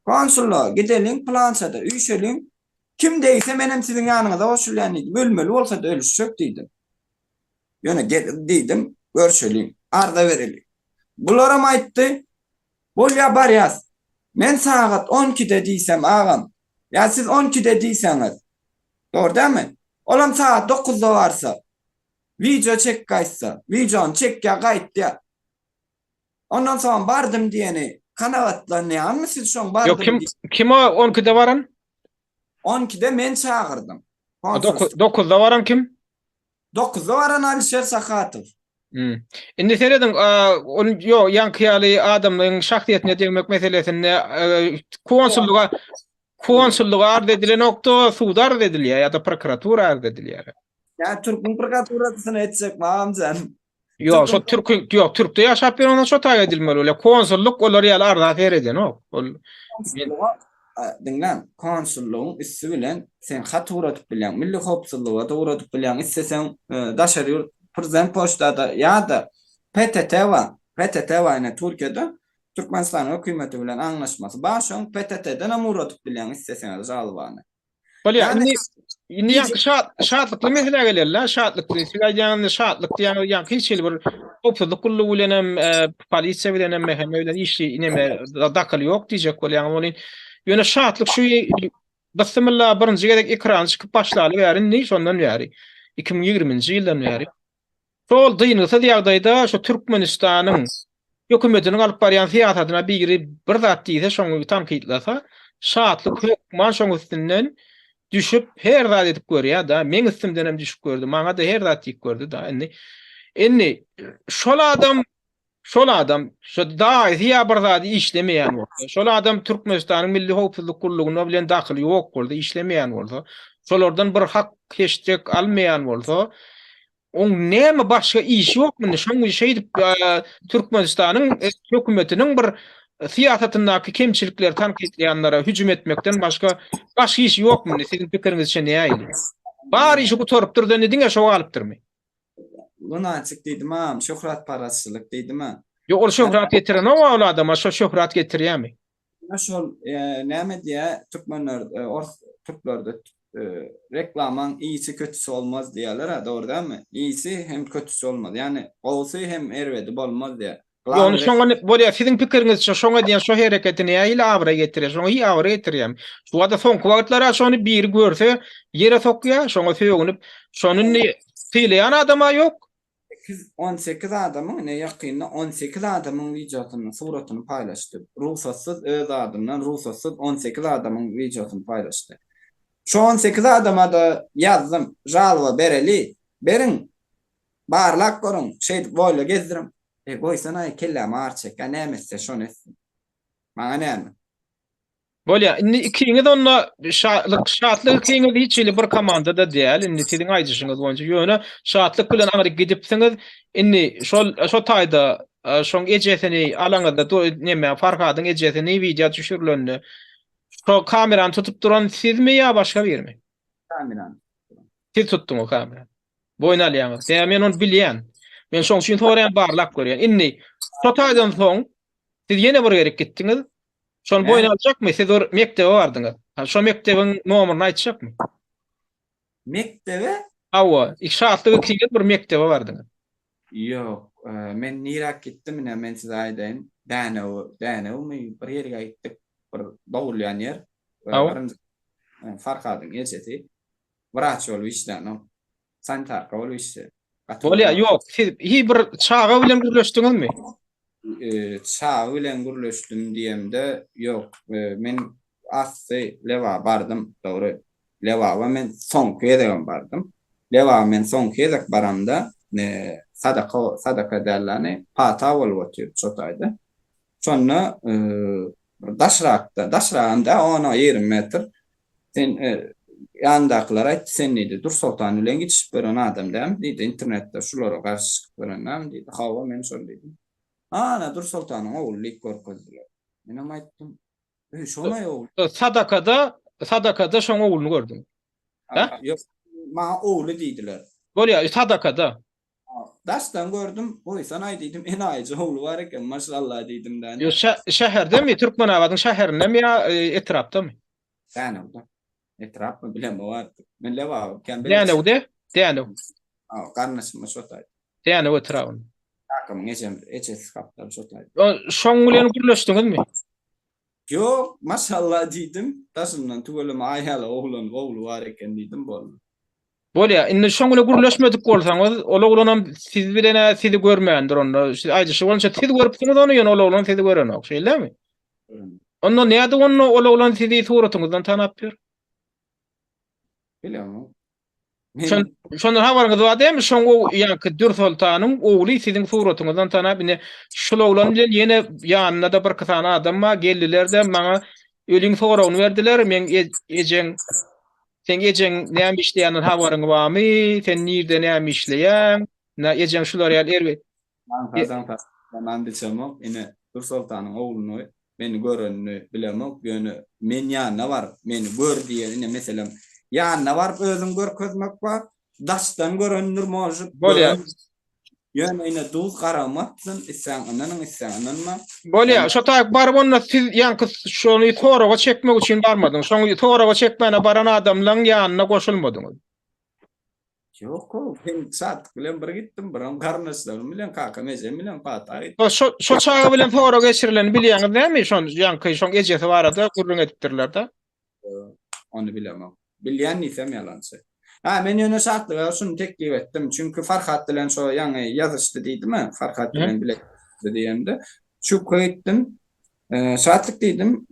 Konsullyga gideliň, plançada üýşeliň, Kim degse menem siziň ýanyňyza goşulýan diýdim. Ölmeli bolsa-da ölüşjek diýdim. Ýöne geliň diýdim, görşeliň, arza bereliň. Bularam aýtdy, Bolýa barýas. Men sagat on ikide diýsem agam, ýa siz on ikide diýseňiz, dogry dälmi? Olam sagat dokuzda barsa, wideo çekip gaýtsa, wideony çekýär gaýtýar. Ondan soň bardym diýeni kanagatlanýaňmy siz şoň bardym Ýok kim kim o 12-de baran? 12-de men çagyrdym. 9-da baran kim? 9-da baran Alişer Sahatow. Hmm. Indi serediň, ol ýok, ýaňky ýaly adamlaryň şahsyýetine degmek meselesinde konsullyga konsullyga arz edilenokda, suda arz edilýär ýa-da prokuratura arz edilýär. Ýa türkmen prokuraturasyna etjek mamjan. Ýok, şo türk ýok, türkde ýaşap ýören şo taýa edilmeli bolýar. Konsullyk olar ýaly arza seredenok. Ol diňläň, konsullygyň üsti bilen sen hat ugradyp bilýäň, milli howpsuzlyga da ugradyp bilýäň, isleseň e, daşary ýurt prezident poçtada ýa-da PTT bar. PTT bar ine Türkiýede Türkmenistanyň hökümeti bilen aňlaşmasy bar, şoň PTT-den hem ugradyp bilýäň isleseňiz žalobany. Bolýar. Indi indi ýaňky şat şatlykly meselä geleli-le, şatlykly. Siz aýdýaňyz şatlyk diýýäňiz, ýaňky hiç hili bir howpsuzlyk gullugy bilen hem, e, polisiýa bilen hem, MHM bilen işi ineme dakyly ýok diýjek bolýaňyz welin. Ýöne şatlyk şu Bismillah birinji gezek ekrana çykyp başlaly bäri indi şondan bäri 2020-nji ýyldan bäri Şol dyngysyz ýagdaýda şu Türkmenistanyň hökümetiniň alyp barýan syýasatyna biri bir zat diýse, şoňy tankytlasa, Şatlyk hökman şoň üstünden düşüp her zat edip görýär-da, meň üstümden hem düşüp gördi, maňa-da her zat diýip gördi-da indi. Indi şol adam Şol adam, şo daýysy ýa bir zady işlemeýän bolsa, şol adam Türkmenistanyň Milli howpsuzlyk gullugyna bilen dahyly ýok bolsa, işlemeýän bolsa, şolardan bir hak heşdek almaýan bolsa, oň näme başga işi ýokmy indi? Şoň üçin şeýdip Türkmenistanyň hökümetiniň bir syýasatyndaky kemçilikleri tankytlaýanlara hüjüm etmekden başga başga işi ýokmy indi? Siziň pikiriňizçe nähili? Bar işi gutarypdyr-da indi diňe şo galypdyrmy? Lunatik diýdim agam, şöhratparazçylyk diýdim a. Ýok ol şöhrat getirenok ol adama şo şöhrat getirýämi? Ýa şol näme diýä türkmenler ors türklerde reklamaň iýisi kötüsi bolmaz diýýäler a dogry dälmi? Iýisi hem kötüsi bolmaz ýagny gowusy hem erbedi bolmaz diýä. Ýok ony şoňa bolýa siziň pikiriňizçe şoňa diýen şo hereketi nähili abraý getirýär şoňa hiý abraý getirýämi? Şu wada soňky wagtlara şony biri görse ýere sokýa şoňa sögünip şony indi sylaýan adama ýok. 18 adamyň ine ýakynda 18 adamyň wideosyny suratyny paýlaşdy. Rugsatsyz öz adyndan rugsatsyz 18 adamyň wideosyny paýlaşdy. Şo 18 adamada ýazdym žalba bereli beriň barlap görüň şeýdip wolýa gezdiriň. E goýsanaý kelläme agyry çekýär näme etse şony etsin. Maňa näme. Bolýa, indi ikiňiz onda Şatlyk, Şatlyk ikiňiz hiç hili bir komandada däl, indi siziň aýdyşyňyz boýunça, ýöne Şatlyk bilen aňryk gidipsiňiz, indi şol şo taýda şoň ejesini alaňyzda neme Farhadyň ejesini wideo düşürilende şo kamerany tutup duran sizmi ýa başga birimi? Kamerany tutup duran. Siz tutduňyz kamerany. Boýun alýaňyz. Sebäbi men ony bilýän. Men şoň üçin soraýan, barlap görýän. Indi şo taýdan soň siz ýene bir gezek gitdiňiz. Şony boýun aljakmy? Siz bir mekdebe bardyňyz. Ha, şo mekdebiň nomerini aýtjakmy? Mekdebe? Hawa, şatlyk ikiňiz bir mekdebe bardyňyz. Ýok, men niräk gitdim ine men size aýdaýyn. Dänew, Dänewmi bir ýerge gitdik. Bir dogulýan ýer. Hawa. Birinji Farhadyň ejesi wraç bolup işlänok. Sanitarka bolup işleýär. Bolýar, ýok, siz hiý bir çaga bilen gürleşdiňizmi? Çaga bilen gürleşdim diýemde, ýok, men asly Lebaba bardym, dogry. Lebaba men soňky gezegem bardym. Lebaba men soňky gezek baramda, sadaka, sadaka däl-de, pata bolup otyrdy şo taýda. Şonda bir daşrakda, daşragam däl, on-ýigrimi metr Sen ýanyndakylar aýtdy, sen diýdi, Dursoltan bilen gidişip ýören adam dälmi diýdi, internetde şulara garşy çykyp ýören dälmi diýdi. Hawa, men şol diýdim. Ana, Dursoltanyň ogly diýip görkezdiler. Menem aýtdym, Öý, şomaý ogly. Sadakada, sadakada şoň ogluny gördüň. Hä? Ýok, maňa ogly diýdiler. Bolýar, sadakada. Daşdan gördüm, goýsanaý diýdim, enaýyja ogly bar eken, maşallah diýdim-dä. Ýok, şäherdemi, Türkmenabadyň şäherindemi ýa etrapdamy? Dänewde. Etrapmy bilemok artyk. Men Lebaba kän belet. Dänewde? Dänew. Ha, garyndaşym şo taý. Dänew etrabynda. Kakamyň ejem, ejesi gapdal şo taý. Şoň bilen gürleşdiňizmi? Ýok, maşallah diýdim. Daşyndan tüweleme aýaly oglan, ogly bar eken diýdim, boldy. Bolýa, indi şoň bilen gürleşmedik bolsaňyz, ol oglanam siz bilen-ä sizi görmändir onda. Siz aýdyşy boýunça siz görüpsiňiz ony, ýöne ol oglan sizi görenok, şeýlemi? Onda nädip onda ol oglan sizi suratyňyzdan tanap ýör? Bilemok. Şon, şondan habaryňyz bar dälmi? Şoň o ýaňky Dürsoltanyň ogly siziň suratyňyzdan tanap, indi şul oglan bilen ýene ýanynda-da birki sany adam bar, geldiler-de maňa öliň soragyny berdiler, meň ejeň Seň ejeň näme işleýänden habaryň barmy? Sen nirde näme işleýäň? Na ejeň şular ýaly erbet. Aňsat aňsat and içemok. Ine, Dursoltanyň ogluny meni görenini bilemok, ýöne men ýanyna baryp, meni gör diýen, ine meselem, ýanyna baryp özüňi görkezmek bar, daşdan görendir možut, Bolýar. Ýöne ine duz garagym atsyn, isläň ynanyň, isläň ynanmaň. Bolýar, şo taýyk baryp onda siz ýaňky şony soraga çekmek üçin barmadyňyz. Şoň soraga çekmäne baran adamlaň ýanyna goşulmadyňyz. Ýok-ow, men Şatlyk bilen bir gitdim, biram garyndaşlarym bilen, kakam, ejem bilen pata gitdim. Şo şo çaga bilen sorag geçirileni bilýäňiz dämi? Şon ýaňky şoň ejesi barada gürrüň edipdirler-de. Ony bilemok. Bilýän diýsem ýalançy. Ha, men ýöne Şatlyga şuny teklip etdim. Çünki Farhat bilen şo ýaňy ýazyşdy diýdim-ä, Farhat bilen bile diýemde. Şükür etdim. Şatlyk diýdim,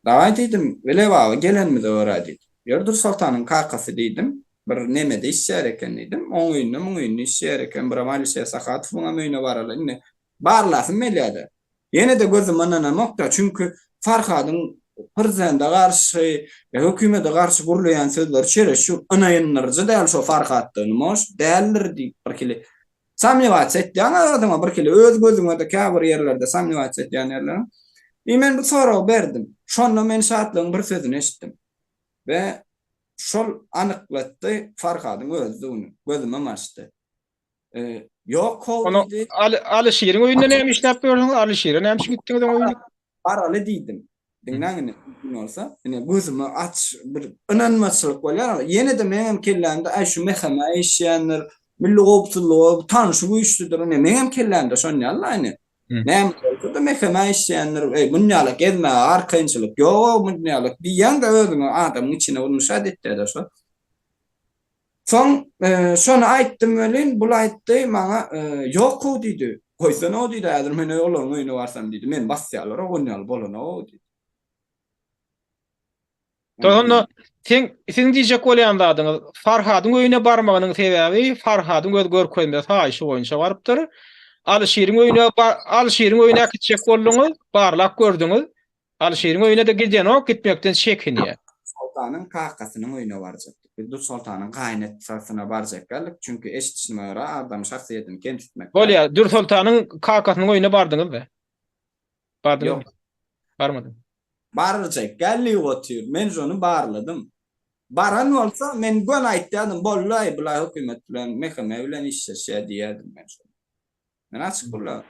Dawaý diýdim, Lebaba gelenimize görä diýdim. Ýör Dursoltanyň kakasy diýdim, bir nemede işleýär eken diýdim. Oň öýünde, muň öýünde işleýär eken. Biram Alişer Sahatowyňam öýüne baraly. Indi barlasym gelýär-de. Ýene-de gözüm ynanamok-da, çünki Farhadyň prezidente garşy, hökümete garşy gürleýän sözleri çereşýur ynandyryjy däl şo Farhatdygyny, mož, däldir diýip birhili somnewasiýa etýäň özüňe birhili öz gözüňe-de käbir ýerlerde somnewasiýa etýän ýerleriň. I men bu soragy berdim. Şonda men Şatlygyň bir sözüni eşitdim. We şol anyklatdy Farhadyň özüdigini, gözümem açdy. Ýok how Onu diýdi. Ali Alyşiriň öýünde näme işläp ýörsüňiz? Alyşire näme üçin gitdiňiz oň öýüne? Baraly diýdim. Diňläň indi mümkin bolsa. Ine gözümi aç bir ynanmaçylyk bolýar. Ýene-de meňem kellämde aý şu MHM-ä işleýändir, milli howpsuzlyga tanşy güýçlüdir. Ine meňem kellämde şon ýaly ine. Näme bolsa-da MHM-ä işleýändir, eý munýalak gezmäge arkaýynçylyk ýog-ow munýalak diýýäň-de özüňe adamyň içine urmuşa ditdi-de şo. Soň şony aýtdym welin, bul aýtdy maňa, Ýok-ow diýdi. Goýsana-ow diýdi, häzir men olaryň öýüne barsam diýdi, meni basýarlar-ow, onýaly bolanok-ow diýdi. Onda seň siziň diýjek bolýan zadyňyz, Farhadyň öýüne barmagynyň sebäbi Farhadyň öz görkezmesi, haýyşy boýunça barypdyr. Alyşiriň öýüne Alyşiriň öýüne äkitjek bolduňyz, barlap gördüňiz. Alyşiriň öýüne-de gidenok, gitmekden çekinýär. Soltanyň kakasynyň öýüne barjakdyk. Biz Dürsoltanyň gaýynatasyna barjak geldik. Çünki eşidişime görä, adamyň şahsyýetini kemsitmek däl. Bolýar, Dürsoltanyň kakasynyň öýüne bardyňyz-da? Bardyňyzmy? Ýok. Barmadyň. Barjak geldik otyr. Men şony barladym. Baran bolsa, men göni aýtýardym, boldy-aý, bular hökümet bilen, MHM bilen işleşýär diýerdim men şony. Men açyk gürläp.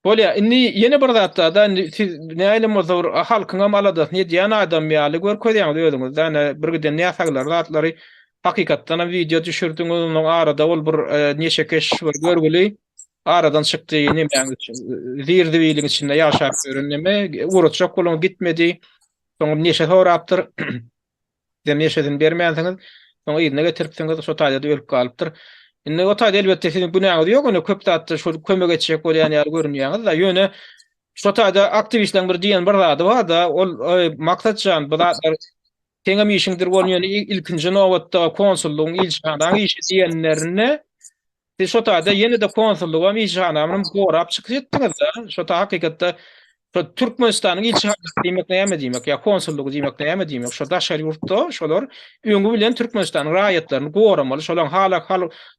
Bolýa, indi ýene bir zat da, indi siz nähilem bolsa bir halkyňam aladasyny edýän adam ýaly görkezýäňiz özüňizi-de, ine bir giden näsaglar zatlary hakykatdanam wideo düşürdiňiz, onuň arada ol bir neşekeş bir görgüli aradan çykdy, nemäň zir-zibiliň içinde ýaşap ýören neme, ugratjak boluň gitmedi, soňam neşe sorapdyr. Sizem neşesini bermänsiňiz, soň yzyna getiripsiňiz, şo taýda-da ölüp galypdyr. Indi o taýda elbetde siziň günäňiz ýok, ýöne köp zatda şol kömek etjek bolýan ýaly görünýäňiz-de. Ýöne şo taýda aktiwistleriň bir diýen bir zady bar-da, ol Maksat jan, bu zatlar seňem işiňdir bol, ýöne ilkinji nobatda konsullygyň, ilçihanaň işi diýenlerinde Siz şo taýda ýene-de konsullygam, ilçihanamam gorap çykyş etdiňiz-de. Şo ta hakykatda şo Türkmenistanyň ilçihanasy diýmek näme diýmek ýa konsullygy diýmek näme diýmek? Şo daşary ýurtda şolar öňi bilen Türkmenistanyň raýatlaryny goramaly, şolaryň hal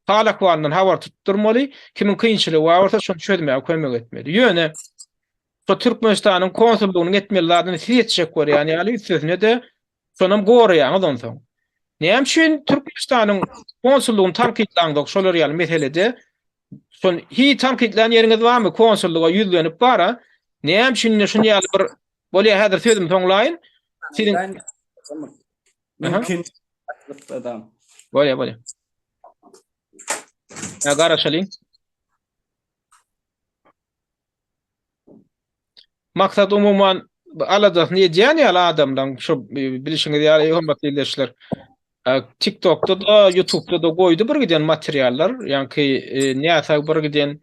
hal ahwalyndan habar tutdurmaly, kimiň kynçylygy bar bolsa şony çözmäge kömek etmeli. Ýöne şo Türkmenistanyň konsullygynyň etmeli zadyny siz etjek bolýan ýaly üstesine-de Şonam goraýaňyz onsoň. Näme üçin Türkmenistanyň konsullygyny tankytlaňzok şolar ýaly meselede? Şon hiç tankytlan ýeriňiz barmy konsullyga ýüzlenip bara? Näme üçin indi şun ýaly bir bolýa häzir sözümi soňlaýyn. Siziň Mümkin. Bolýa bolýa. Ýa garaşalyň. Maksat umuman aladasyny edýän ýaly adamlaň şu bilşiňiz ýaly hormatly ildeşler. TikTokda da, YouTube'da da goýdy bir giden materiallar, ýaňky näsag bir giden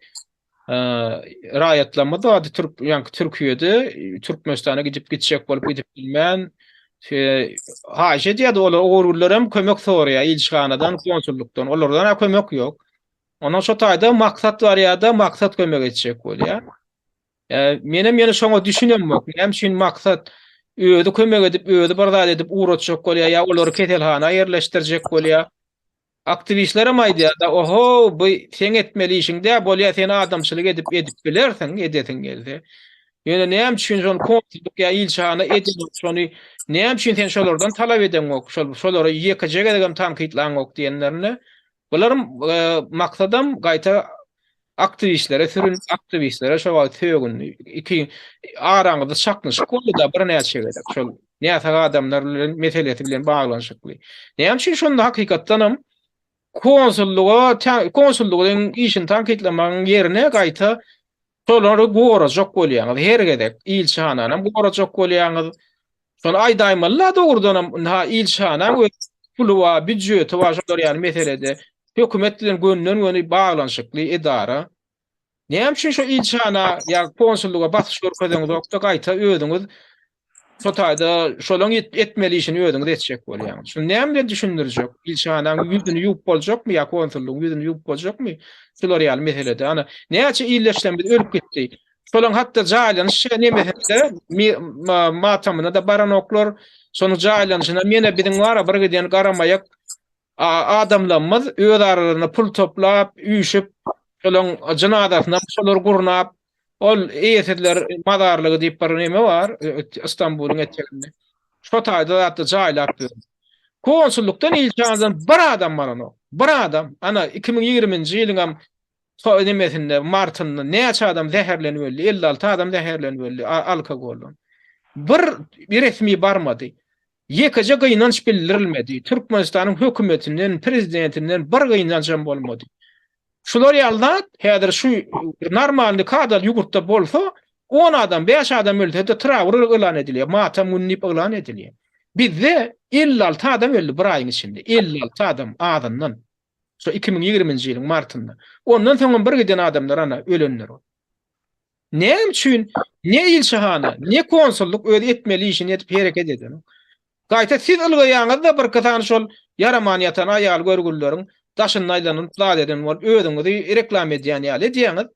raýatlarymyz bardy türk ýaňky Türkiýede Türkmenistana gidip gitjek bolup gidip bilmän haýyş edýärdi olar ogurlar hem kömek soraýar ilçihanadan, konsullukdan. Olardan kömek ýok. Ondan şo taýda maksat bar ýa-da maksat kömek etjek bolýar. Menem ýene şoňa düşünemok. Näme üçin maksat özi kömek edip, özi bir zat edip ugratjak bolýar ýa olary keselhana ýerleşdirjek bolýar. Aktiwistler hem aýdýar-da, oho, bu seň etmeli işiň däl, bolýar sen adamçylyk edip edip bilersiň, edesiň gelse. Ýöne näme üçin şony konsullyk ýa ilçihana edenok, şony näme üçin sen şolardan talap edeňok, şol şolary ýekeje gezegem tankytlaňok diýenlerinde, Bularyň maksadam gaýta aktiwistlere sürün, aktiwistlere şo wagt sögündi. Iki araňyzda çaknyşyk boldy-da birnäçe gezek şol näsag adamlar bilen meselesi bilen baglanyşykly. Näme üçin şonda hakykatdanam konsullyga, konsullygyň işini tankytlamagyň ýerine gaýta Şolary gorajak bolýaňyz her gezek. Ilçihananam gorajak bolýaňyz. Şony aýdaýmaly-la dogrudanam, ynha ilçihanaň öz puly bar, býudžeti bar şolar ýaly meselede. Hökümet bilen gönden-göni baglanyşykly edara. Näme üçin şo ilçihana ýa konsullyga basyş görkezeňizok-da gaýta özüňiz Şo taýda şolaň etmeli işini özüňiz etjek bolýaňyz. Şuny näme bilen düşündirjek? Ilçihanaň ýüzüni ýuwup boljakmy ýa konsullygyň ýüzüni ýuwup boljakmy? Şular ýaly meselede. Ana, näçe ildeşlerimiz ölüp gitdi. Şolaň hatda jaýlanyş nemesinde matamyna-da baranoklar. Şonuň jaýlanyşyna menä biziň bar-a bir giden garamaýak adamlarymyz öz aralarynda pul toplap, üýşüp, şolaň jynazasynam şolar gurnap, ol eýesizler mazarlygy diýip bir neme bar, Istanbulyň eteginde. Şo taýda zatda jaýlap ýör. Konsullukdan ilçihanadan bir adam baranok. Bir adam. Ana, 2020-nji ýylyňam nemesinde, martynda näçe adam zäherlenip öldi? 56 adam zäherlenip öldi alkogoldan. Bir resmi barmady. Ýekeje gynanç bildirilmedi. Türkmenistanyň hökümetinden, prezidentinden bir gynançam bolmady. Şular ýaly zat häzir şu normalny kadaly ýurtda bolsa, on adam, bäş adam ölse-de trawr yglan edilýär, matam güni diýip yglan edilýär. Bizde 56 adam öldi bir aýyň içinde, 56 adam azyndan. Şu 2020-nji ýylyň martynda. Ondan soňam bir giden adamlar ana ölenler. Näme üçin ne ilçihana, ne konsullyk öz etmeli işini edip hereket edenok. Gaýta siz ylgaýaňyzda birki sany şol ýaraman ýatan aýal görgülleriň daşynda aýlanyp zat eden bolup özüňizi reklama edýän ýaly edýäňiz.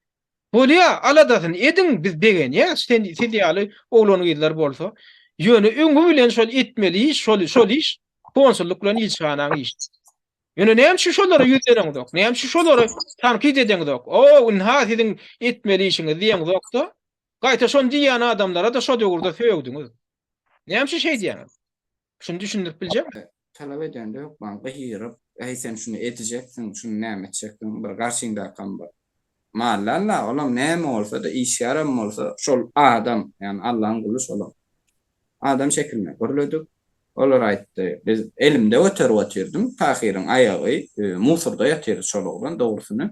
Bolýa, aladasyny ediň, biz begenýäs sen siz ýaly oglan-gyzlar bolsa. Ýöne öňi bilen şol etmeli iş, şol şol iş konsullyk bilen ilçihanaň işi. Ýöne näme üçin şolara ýüzleneňzok? Näme üçin şolary tankyt edeňzok? O, ynha siziň etmeli işiňiz diýeňzok-da. Gaýta şony diýýän adamlara-da şo döwürde sögdüňiz. Näme üçin şeýdýäňiz? Şuny düşündirip biljekmi? Talap edende hökman gygyryp, Äý sen şuny edijeksiň, şuny näme etjeksiň, bir garşyňdakam bir mallal-la, olam näme bolsa-da, işgärem bolsa, şol adam, ýagny Allaň guly şolam. Adam şekilinde gürledik. Olar aýtdy, biz elimde göterip otyrdym, Tahyryň aýagy musurda ýatyrdy şol oglan, dogrusyny.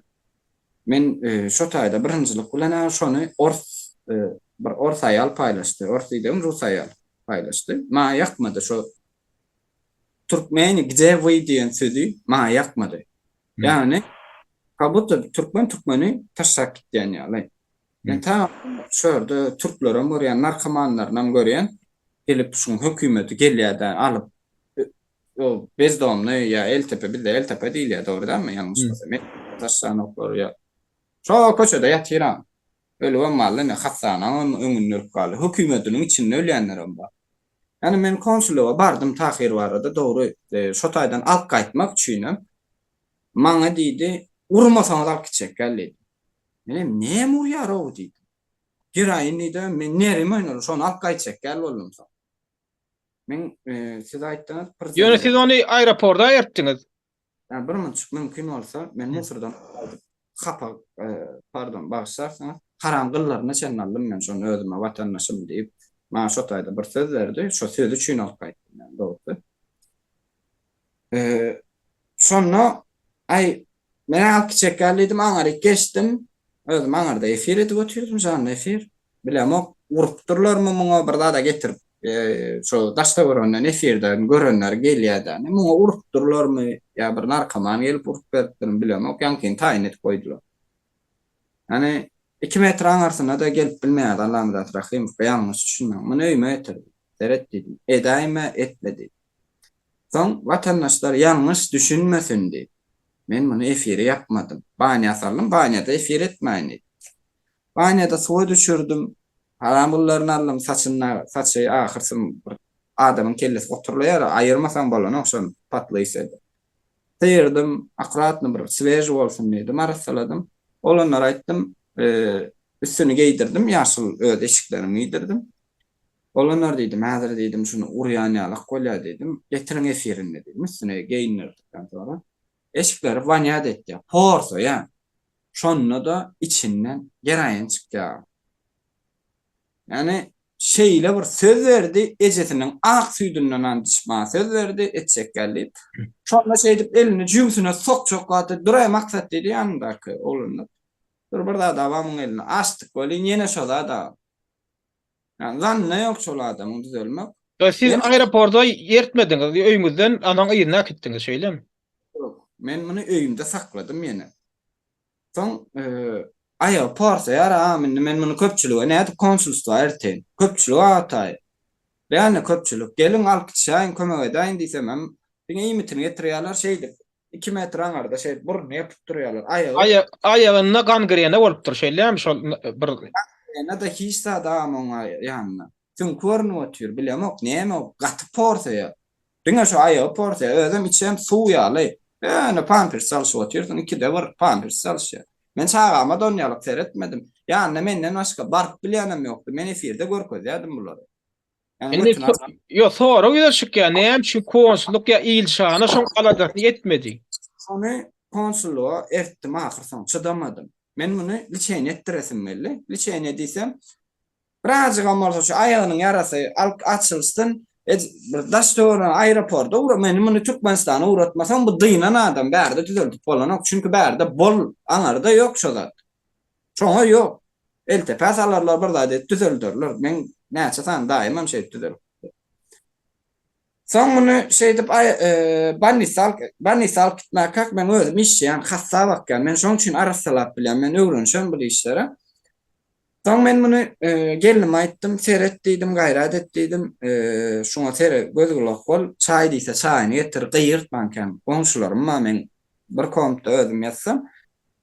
Men şo taýda birinjilik bilen-ä şony ors, bir ors aýal paýlaşdy, ors diýdigim rus aýal paýlaşdy. Maňa ýakmady şo Türkmeni gde wy diýen sözi maňa ýakmady. Ýagny. Ka budda türkmen türkmeni taşlap gitýän ýaly. Men ta şu ýerde türklerem görýän, narkomanlarynam görýän. Gelip şuň hökümeti gelýär-de alyp o bezdomny ýa eltepe bizde eltepe diýilýär dogry dälmi ýalňyşmasam. Taşlanoklar ýa şo köçede ýatyram. Ölübem galdy ine hassanaňam öňünde ölüp galdy. Hökümetiniň içinde ölýänlerem bar. Ýani men konsullyga bardym Tahyr barada dogry şo taýdan alyp gaýtmak üçinem maňa diýdi urmasaňyz alyp gitjek däl diýdi. Menem näme urýar-ow diýdim. Geroin diýdi men nerim oýnaly şony alyp gaýtjak däl boldum soň. Men siz aýtdyňyz Ýöne siz ony aeroporda ertdiňiz. Ýa bir munçuk mümkin bolsa, men Müsürden gaýdyp, hapa, pardon, bagyşlarsyňyz, haram gyllaryna çenli aldym men şony özüme watandaşym diýip, maňa şo taýda bir söz berdi, şo sözi üçin alyp gaýtdym men dogrusy. Şonda, aý, men alyp gitjek ýaly diýdim, aňaryk geçdim, özüm aňarda efir edip otyrdym, janly efir. Bilemok, urupdyrlarmy muňa bir zada getirip, şo daş-töwereginden efirden görenler gelýär-dä. Muňa urupdyrlarmy ýa bir narkoman gelip urup beripdirmi bilemok, ýaňkyny taýyn edip goýdular. Ýani iki metr aňyrsyna-da gelip bilmeýärdi Allamyrat Rahymowka, ýalňyş düşünmäň. Muny öýüme getirdim. Seret diýdim. Edäýme, etme diýdim. Soň watandaşlar ýalňyş düşünmesin diýip, men muny efire ýapmadym. Banýa saldym, banýada efir etmäýin diýdim. Banýada suwa düşürdim. Haram gyllaryny aldym, saçyny, saçy ahyrsy bir adamyň kellesi goturlaýar, aýyrmasaň bolanok şony patlysy edip. Syrdym, akkuratny bir swež bolsun diýdim, arassaladym. Oglanlara aýtdym, üstüni geýdirdim, ýaşyl öz eşiklerimi geýdirdim. Oglanlar diýdim, häzir diýdim, şuny urýan ýalak bolýar diýdim, getiriň efirinde diýdim, üstüne geýindirdikden soňra. Eşikleri wanýat etýär, porsaýar. Şonda-da içinden geroin çykýar. Ýagny şeýle bir söz berdi, ejesiniň ak süýdünden ant içip maňa söz berdi, etjek gel diýip. Şonda şeýdip elini jübüsine sokjak wagty Duraý Maksat diýdi ýanyndaky oglanlar. Dur bir zat bar muň elinde. Açdyk welin ýene şo zat bar. Ýagny zanny ýok şol adamyň düzelmek. Siz aeroporda ertmediňiz, öýüňizden onuň yzyna äkitdiňiz, şeýlemi? Ýok, men muny öýümde sakladym ýene. Soň aýagy porsaýar agam indi men muny köpçülige nädip konsulstwa erteýin. Köpçülik agataý. Realno köpçülik. Geliň alyp gitişäýiň kömek edäýiň diýsemem diňe iýmitini getirýärler şeýdip. Iki metr aňarda şeýdip burnuny ýapyp durýarlar. Aýagy Aýagynda gangrena bolupdyr şeýlemi şol bir. Gangrena-da hiç zat agam oň ýanynda. Süňki görünip otyr bilemok näme o gaty porsaýar. Diňe şu aýagy porsaýar, özem içem suw ýaly. Ýöne pampers çalşyp otyrsyň, ikide bir pampers çalyşýar. Men çagama-da onýalyk seretmedim. Ýanyna menden başga baryp bilýänem ýokdy. Men efirde görkezýärdim bulary. Ýani Indi götüni açan. Ýok, sorag ýüze çykýar, näme üçin konsullyk ýa ilçihana şoň aladasyny etmedi? Şony konsullyga ertdim ahyr soň, çydamadym. Men muny liçeniýe etdiresim geldi. Liçeniýe diýsem, Birazjygam bolsa şu aýagynyň ýarasy alyp açylsyn. Bir daş töweregine aeroporda ugra, meni muny Türkmenistana ugratmasaň bu dynan adam bärde düzeldip bolanok. Çünki bärde bol aňarda ýok şo zat. Şoňa ýok. Eltepä salarlar bir zat edip düzelderler. Meň näçe sany daýymam şeýdip düzelipdi. Soň muny şeýdip bolnisa alyp bolnisa alyp gitmäkäk men özüm işleýän, hassa bakýan. Men şoň üçin arassalap bilýän. Men öwrenişen bu işlere. Soň men muny gelnime aýtdym, seret diýdim, gaýrat et diýdim, şuňa sere göz-gulak bol, çaý diýse çaýyny getir, gygyrtman kän. Goňşularym bar meň, bir komtda özüm ýatsam,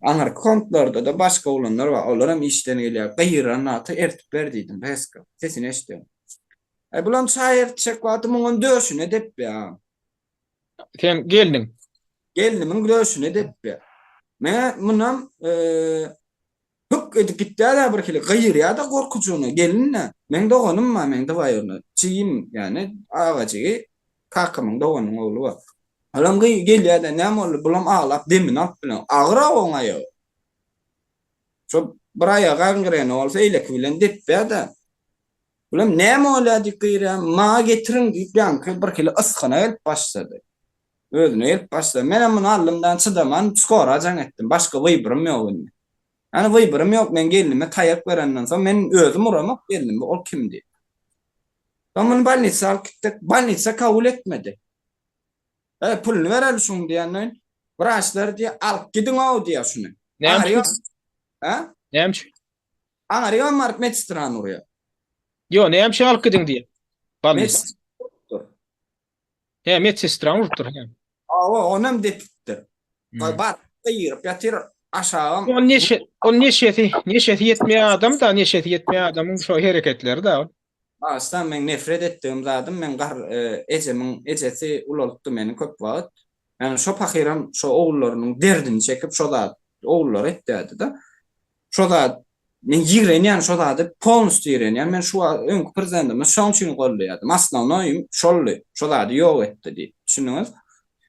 aňyrky komtlarda-da başga oglanlar bar, olaram işden gelýär, gygyran wagty ertip ber diýdim, reska, sesini eşidýän. Aý, bulam çaý ertjek wagty muňam döşüne depýär. Seň gelniň. Gelnimiň döşüne depýär. Men munam Hük edip gitýär-ä birhili, gygyrýar-da gorkujygyna, gelin-dä. Meň doganym bar, meň dwaýurny jigim, ýagny aga jigi, kakamyň doganynyň ogly bar. Olam gelýär-de, näme boldy, bulam aglap demini alyp bilenok. Agyr-a oň aýagy. Şo bir aýagy gangrena bolsa, eýleki bilen depýär-de. Bulam näme bolýar diýip gygyrýar, maňa getiriň diýip, ýaňky birhili ysgyna gelip başlady. Özüne gelip başlady. Menem muny aldym-da, çydaman, skora jaň etdim. Başga wyborym ýok indi. Ýani wyborym ýok, men gelnime taýak berenden soň, men özüm uramok gelnimi, ol kim diýip. Soň muny bolnisa alyp gitdik. Bolnisa kabul etmedi. Eý, puluny bereli şuň diýenden. Wraçlar diýýär, alyp gidiň-ow diýýär şuny. Näme üçin? Hä? Näme üçin? Aňyrygam baryp medsestrany urýar. Ýok, näme üçin alyp gidiň diýýär. Bolnisa. He, medsestrany urupdyr, he. Hawa, onam depipdir. Baryp gygyryp ýatyr, aşagam. Ol neşe, ol neşesi, neşesi ýetmeýän adam-da, neşesi ýetmeýän adamyň şo hereketleri-de ol. Başdan meň nefret etdigim zadym meň gar ejemiň ejesi ulaltdy meni köp wagt. Ýagny şo pahyram şo ogullarynyň derdini çekip şo zat ogullary etýärdi-de. Şo zat men ýigrenýän şo zady polnusty ýigrenýän. Men şu wagt öňki prezidentimiz şoň üçin goldaýardym. Osnownoýym şoldy. Şo zady ýok etdi diýip. Düşündiňiz?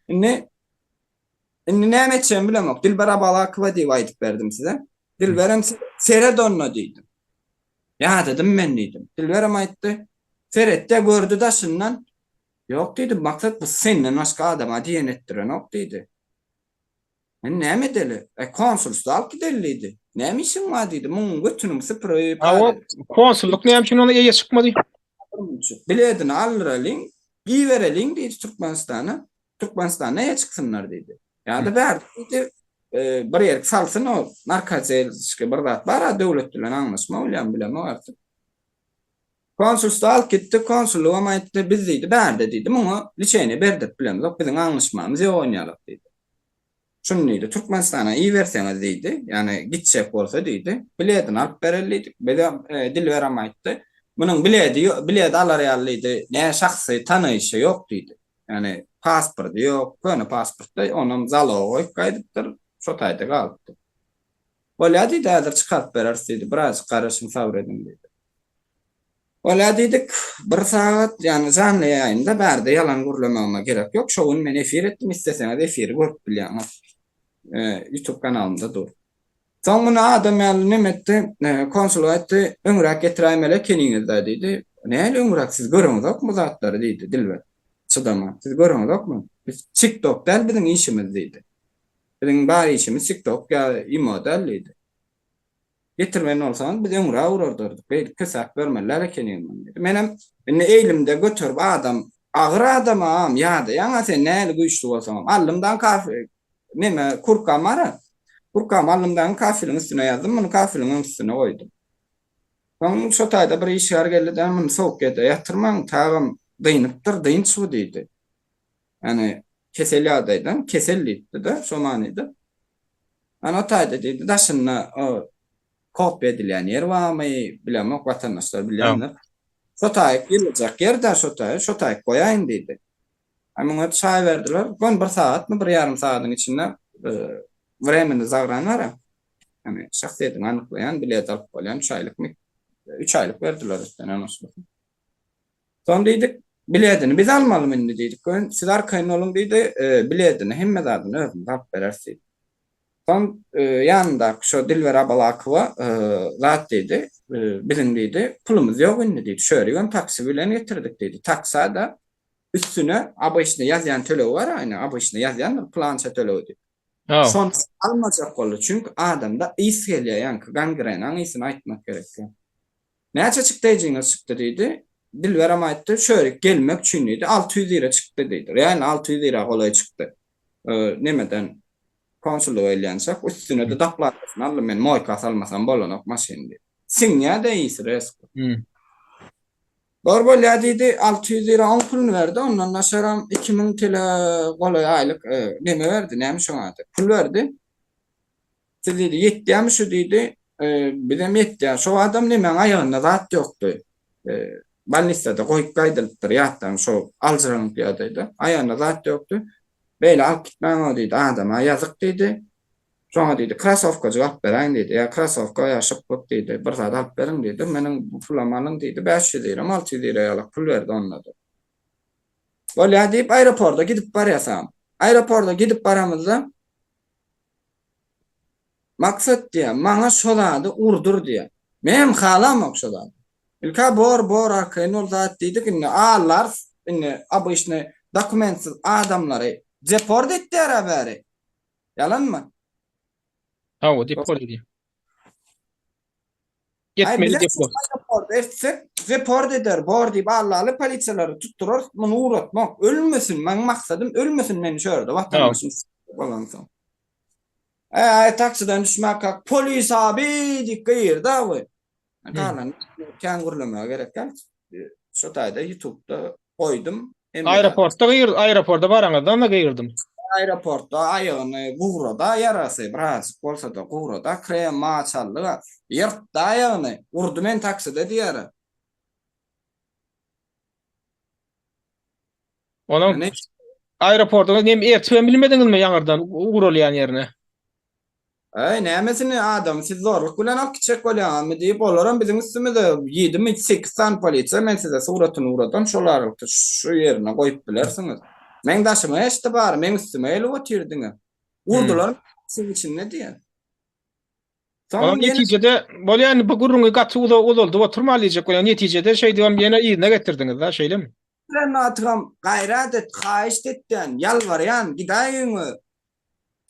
Indi indi näme etjegimi bilemok. Dilber Abalakowa diýip aýdyp berdim size. Dilberem seret onda diýdim. Ýadadym men diýdim. Dilberem aýtdy. Seretdi, gördi daşyndan. Ýok diýdi, Maksat bu senden başga adama diýen etdirenok diýdi. Indi näme edeli? E, konsulstwa alyp gideli diýdi. Näme işiň bar diýdi. Muň götüniň süpürip. Hawa, konsullyk näme üçin ona eýe çykmady? Biledini aldyralyň, gibereliň diýdi Türkmenistana. Türkmenistanda eýe çyksynlar diýdi. Ýa-da bärde diýdi, bir ýerik salsyn o narkozelski bir zat bar-a döwlet bilen aňlaşma bolýamy bilemok artyk. Konsulstwa alyp gitdi, konsullygam aýtdy, biz diýdi, bärde diýdi, muňa liçeniýe berdirip bilemzok, biziň aňlaşmamyz ýok onýalak diýdi. Şuny diýdi, Türkmenistana iberseňiz diýdi, ýagny gitjek bolsa diýdi, biledini alyp bereli diýdik. Bizem, Dilberem aýtdy, munuň biledi ýok, bilet alar ýaly diýdi, ne şahsy tanyşy ýok diýdi. Ýagny pasporty ýok, köne pasportda, onam zaloga goýup gaýdypdyr, şo taýda galypdyr. Bolýa diýdi, häzir çykaryp bereris diýdi, birazjyk garaşyň, sabyr ediň diýdi. Bolýa diýdik, bir sagat, ýagny janly ýaýynda bärde ýalan gürlemegime gerek ýok, şo gün men efir etdim, isleseňiz efiri görüp bilýäňiz, ýutub kanalymda dur. Soň muny adam ýaly neme etdi, konsul aýtdy, öňräk getiräýmeli ekeniňiz-dä diýdi. Nähili öňräk, siz göreňizokmy bu zatlary diýdi Dilber, çydaman, siz göreňizokmy, biz tiktok däl biziň işimiz diýdi. Biziň bar işimiz TikTok ýa imo däl diýdi. Getirmen bolsaňyz biz öňräk urardardyk. Beýdip kösäp bermeli däl ekeniň muny diýdi. Menem indi elimde göterip adam agyr adamam ýadaýaňa sen nähili güýçli bolsaňam. Aldym-da kafe neme kurkam bar-a. Kurkamy aldym-da kafeliň üstüne ýazdym, muny kafeliň öň üstüne goýdum. Soň şo taýda bir işgär geldi-de, muny sowuk ýerde ýatyrmaň, tagam dynypdyr, dynç bu diýdi. Ýagny kesel ýagdaýdan kesel diýipdi-de, şo manyda. Ana o taýda diýdi, daşynda o kopýa edilýän ýer barmy, bilemok, watandaşlar bilýändir. Şo taýyk ýylyjak ýer-dä şo taýy, şo taýyk goýaýyň diýdi. A muňa çaý berdiler. Göni bir sagatmy, bir ýarym sagadyň içinde wremeni zagran bar-a. Ýagny şahsyýetiňi anyklaýan, bilet alyp bolýan, üç aýlykmy, üç aýlyk berdiler üstüne nusgasy. Soň diýdik, biledini biz almalymy indi diýdik. Göni siz arkaýyn boluň diýdi, biledini hemme zadyny özümiz alyp bereris diýdi. Soň ýanyndaky şo Dilber Abalakowa zat diýdi, biziň diýdi, pulumyz ýok indi diýdi, şörigem taksi bilen getirdik diýdi. Taksa-da üstüne obyçny ýazýan tölegi bar, ine obyçny ýazýandyr pylança tölegi diýip. Şony almajak boldy, çünki adamda ys gelýär, ýaňky gangrenaň ysyny aýtmak gerek däl. Näçe çykdaýjyňyz çykdy diýdi. Dilberem aýtdy, Şörik gelmek üçin diýdi, 600 lira çykdy diýdi. Realno 600 lira golaý çykdy. Nemeden konsullyga gelýänçäk, üstüne-de doplatasyny aldym men, moýka salmasam bolanok maşyn diýip. Siňýä-de ysy resko. Bor bolýa diýdi, 600 lira oň puluny berdi, ondan daşaram 2000 TL golaý aýlyk neme berdi, näme şoň ady, pul berdi. Siz diýdi, ýetýärmi şu diýdi. Bizem ýetýär. Şo adam nemäň aýagynda zat ýokdy. Bolnisada goýup gaýdylypdyr ýatdan şo aljyranyp ýagdaýda. Aýagynda zat ýokdy. Beýle alyp gitmäň-ow diýdi, adama ýazyk diýdi. Şoňa diýdi, krasowkajyk alyp beräýiň diýdi. Ýa krasowka ýa şypbyk diýdi, bir zat alyp beriň diýdi. Meniň bu pulam alyň diýdi. 500 liramy, 600 lira ýalak pul berdi onda-da. Bolýar diýip aeroporta gidip barýasam. Aeroporta gidip baramyzda Maksat diýýär, maňa şo zady urdur diýýär. Menem halamok şo zady. Ilk-ä bor, bor arkaýyn ol zat diýdik, indi allarys, indi obyçnyý dokumentsiz adamlary deport etýär-ä bäri. Ýalanmy? Hawa, deport edýär. Aý Etmeli bize deport. deport etsek, deport eder, bor diýip allaly polisiýalary tutdurarys, muny ugratmak. Ölmesin, meň maksadym ölmesin meni şu ýerde watandaşym. Bolansoň. Äý, taksiden düşmäkäk, Polis abi! diýip gygyrdy abi. Galan kän gürlemäge gerek däl. Şo taýda ýutubda goýdum. Aeroportda gyr, aeroporta baraňyzdan-da gygyrdym. Aeroportda aýagyny gugrada ýarasy, birazjyk bolsa-da gugrada, krem maç aldyga. Ýyrtdy aýagyny. Urdy meni takside diýýär. Onuň aeroportuňyz nem ertibem bilmediňizmi ýaňyrdan ugralýan ýerine? Äý, nämesini adamy siz zorluk bilen alyp gitjek bolýaňyzmy diýip, olaram biziň üstümize ýedimi, sekiz sany polisiýa, men size suratyny ugradam, şol aralykda şu ýerine goýup bilersiňiz. Meň daşyma geçdi bary, meň üstüme gelip otyr diňe. Urdular meni içinde diýýär. Soň netijede bolýa indi bu gürrüňi gaty uzak uzaldyp oturmaly diýjek bolýan netijede şeýdibem ýene yzyna getirdiňiz-da şeýlemi? Bilen atygam gaýrat et, haýyşt etýän, ýalbarýan, gidäý öýüňe.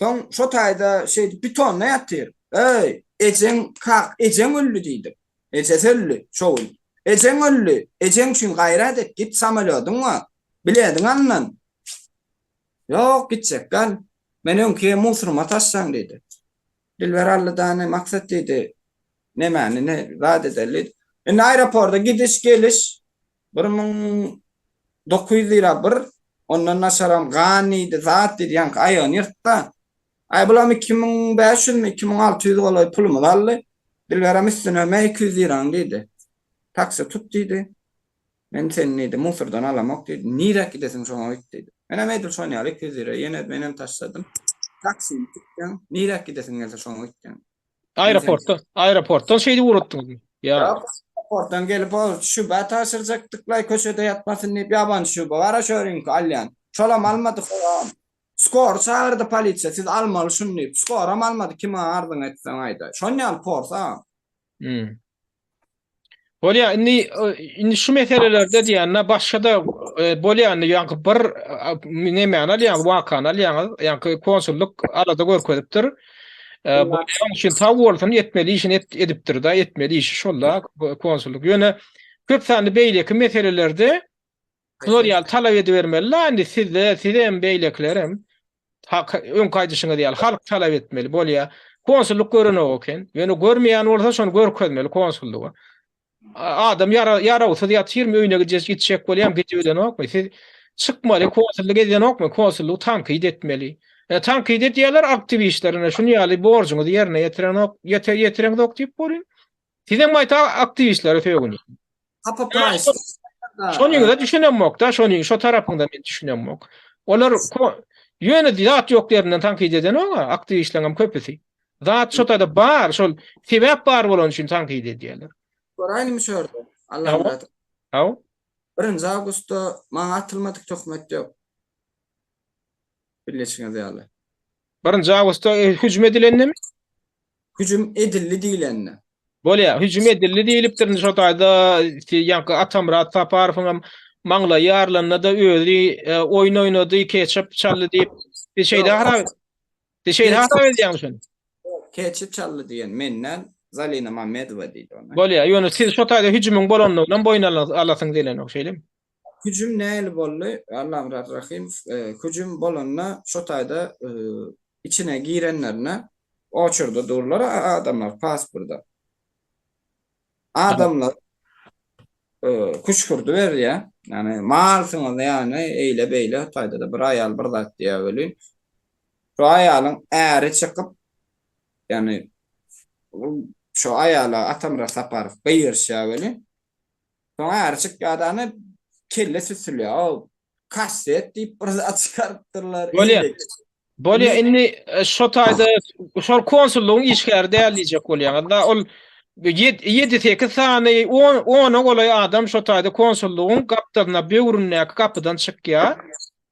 Soň şo taýda şeýdip bitonda ýatyr. Öý, ejeň kak, ejeň öldi diýdik. Ejesi öldi şo gün. Ejeň öldi, ejeň üçin gaýrat et, git samolýodyň bar. Bilediňi alyndan. Ýok, gitjek däl. Men öňki musuryma taşlaň diýdi. Dilber Allydany Maksat diýdi. Nemäni ne zat edeli diýdi. Indi aeroporta gidiş geliş 1900 lira bir, ondan daşaram gan diýdi, zat diýdi, ýaňky aýagyny ýyrtda. Aý bulam 2500 mi, 2600 golaý pulumyzy aldy. Dilberem üstüne me 200 liraň diýdi. Taksi tut diýdi. Men seni diýdi, musurdan alamok diýdi. Niräk gidesiň şoňa git diýdi. Menem edil şon ýaly 200 lira ýene menem taşladym. Taksini tutýaň, niräk gidesiň gelse şoňa gitýäň. Aeroportdan, aeroportdan şeýdip ugratdyňyzmy? Ýa. Ýok, aeroportdan gelip o şübhe tabşyrjakdyklaý köçede ýatmasyn diýip ýabany şübhe bar-a şöriňki alýan. Şolam almady horam. Skory çagyrdy polisiýa, siz almaly şuny diýip. Skoram almady, kime arzyňy etseň aýdaý. Şon ýaly porsa. Hmm. Bolýa, indi indi şu meselelerde diýende başga-da e, bolýa indi ýaňky bir e, nemäni alýaňyz, wakany alýaňyz, ýaňky konsullyk alada görkezipdir. E, bu onuň üçin sag bolsun, etmeli işini et, edipdir da, etmeli işi şol-da konsullyk. Ýöne köp sanly beýleki meselelerde Şular ýaly talap edibermeli-la indi sizde, sizem, beýlekilerem. Hak, öňki aýdyşyňyz ýaly halk talap etmeli bolýa. Konsullyk görenok eken. Ýöne görmeýän bolsa şony görkezmeli konsullyga. Adam ýara, ýarawsyz ýatyrmy öýüne gidjek gitjek bolýam gidibilenokmy? Siz çykmaly konsullyk edenokmy? Konsullygy tankyt etmeli. E, tankyt edýärler aktiwistler ine şuny ýaly borjuňyzy ýerine ýetirenok, ýete, ýetireňzok diýip bolýar. Sizem gaýta aktiwistlere sögünýär. Hapa paýyş. Şonyňyza düşünemok-da, şonyň şo tarapyňda men düşünemok. Olar ýöne zat ýok ýerinden tankyt edenok-a, aktiwistleriň hem köpüsi. Zat şo taýda bar, şol sebäp bar bolany üçin tankyt edýärler. Soraýynmy şu ýerde? Allamyrat. Haw. Birinji awgustda maňa atylmadyk töhmet ýok. Bilişiňiz ýaly. Birinji awgustda hüjüm edilendemi? Hüjüm edildi diýlende. Bolýa, hüjüm edildi diýlipdir indi şo taýda ýaňky Atamyrat Saparowyň hem maňlaýy ýarylanda-da özi oýun oýnady, ketçap çaldy diýip. Siz şeýle hasap Siz şeýle hasap edýäňmi şony? Ketçap çaldy diýen men däl, Zalina Mamedowa diýdi ony. Bolýa, ýöne siz şo taýda hüjümiň bolandygynam boýun alasyňyz gelenok, şeýlemi? Hüjüm nähili boldy? Allamyrat Rahymow, Hüjüm bolanda şo taýda içine girenlerine oçurda durlar adamlar pasporda. Adamlar küşgürdi berýär. Ýagny malsyňyz ýagny eýle beýle o taýda-da bir aýal bir zat diýýär welin. Şo aýalyň äri çykyp ýagny şo aýala Atamyrat Saparow gygyryşýar welin Soň äri çykýadany kelle süsülýär. O kasset diýip bir zat çykarypdyrlar. Bolýa. Bolýa indi e, şo taýda şol konsullygyň işgäri däl diýjek bolýaňyz da ol 7-8 sany 10 ona golaý adam şo taýda konsullygyň gapdalyna böwründäki gapydan çykýar.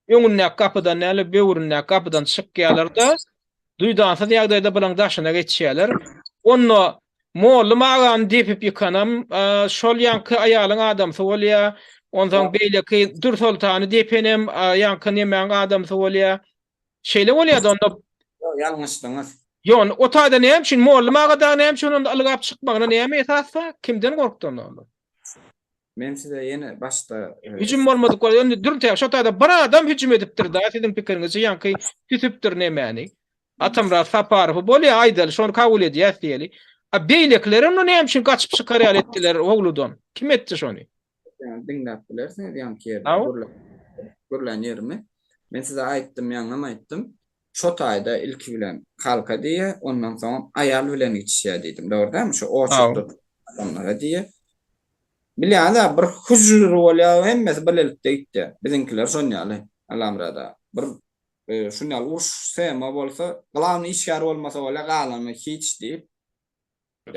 Öňündäki gapydan däl, böwründäki gapydan çykýarlar-da, duýdansyz ýagdaýda bulaň daşyna geçýärler. Onda Mollum agany depip ýykanam şol ýaňky aýalyň adamsy bolýar. Onsoň beýleki Dürsoltany depenem ýaňky nemäň adamsy bolýar. Şeýle bolýar-da onda. Ýok, ýalňyşdyňyz. Ýok, o taýda näme üçin Mollum aga dagy näme üçin onda ylgap çykmagyna näme esas bar? Kimden gorkdy onda olar? Men size ýene başda Hüjüm bolmadyk bolsa, indi dürtäk şo taýda bir adam hüjüm edipdir da siziň pikiriňizçe ýaňky süsüpdir nemäni. Atamyrat Saparowy bolýa aýdaly şony kabul edýäs diýeli. A beýlekileri onda näme üçin gaçyp çykar ýaly etdiler howludan? Kim etdi şony? Ýa diňläp bilersiňiz ýaňky ýerde gürlän ýerimi. Men size aýtdym ýaňam aýtdym. Şo taýda ilki bilen halka diýýä, ondan soňam aýal bilen gitişýä diýdim. Dogry dälmi? Şo oçurtda adamlara diýýä. Bilýäňiz-ä bir hüžžür bolýar, hemmesi birlikde gitýär. Biziňkiler şon ýaly, Allamyrat aga. Bir şun ýaly uruş tema bolsa, glawnyý işgär bolmasa bolýar, galany hiç diýip.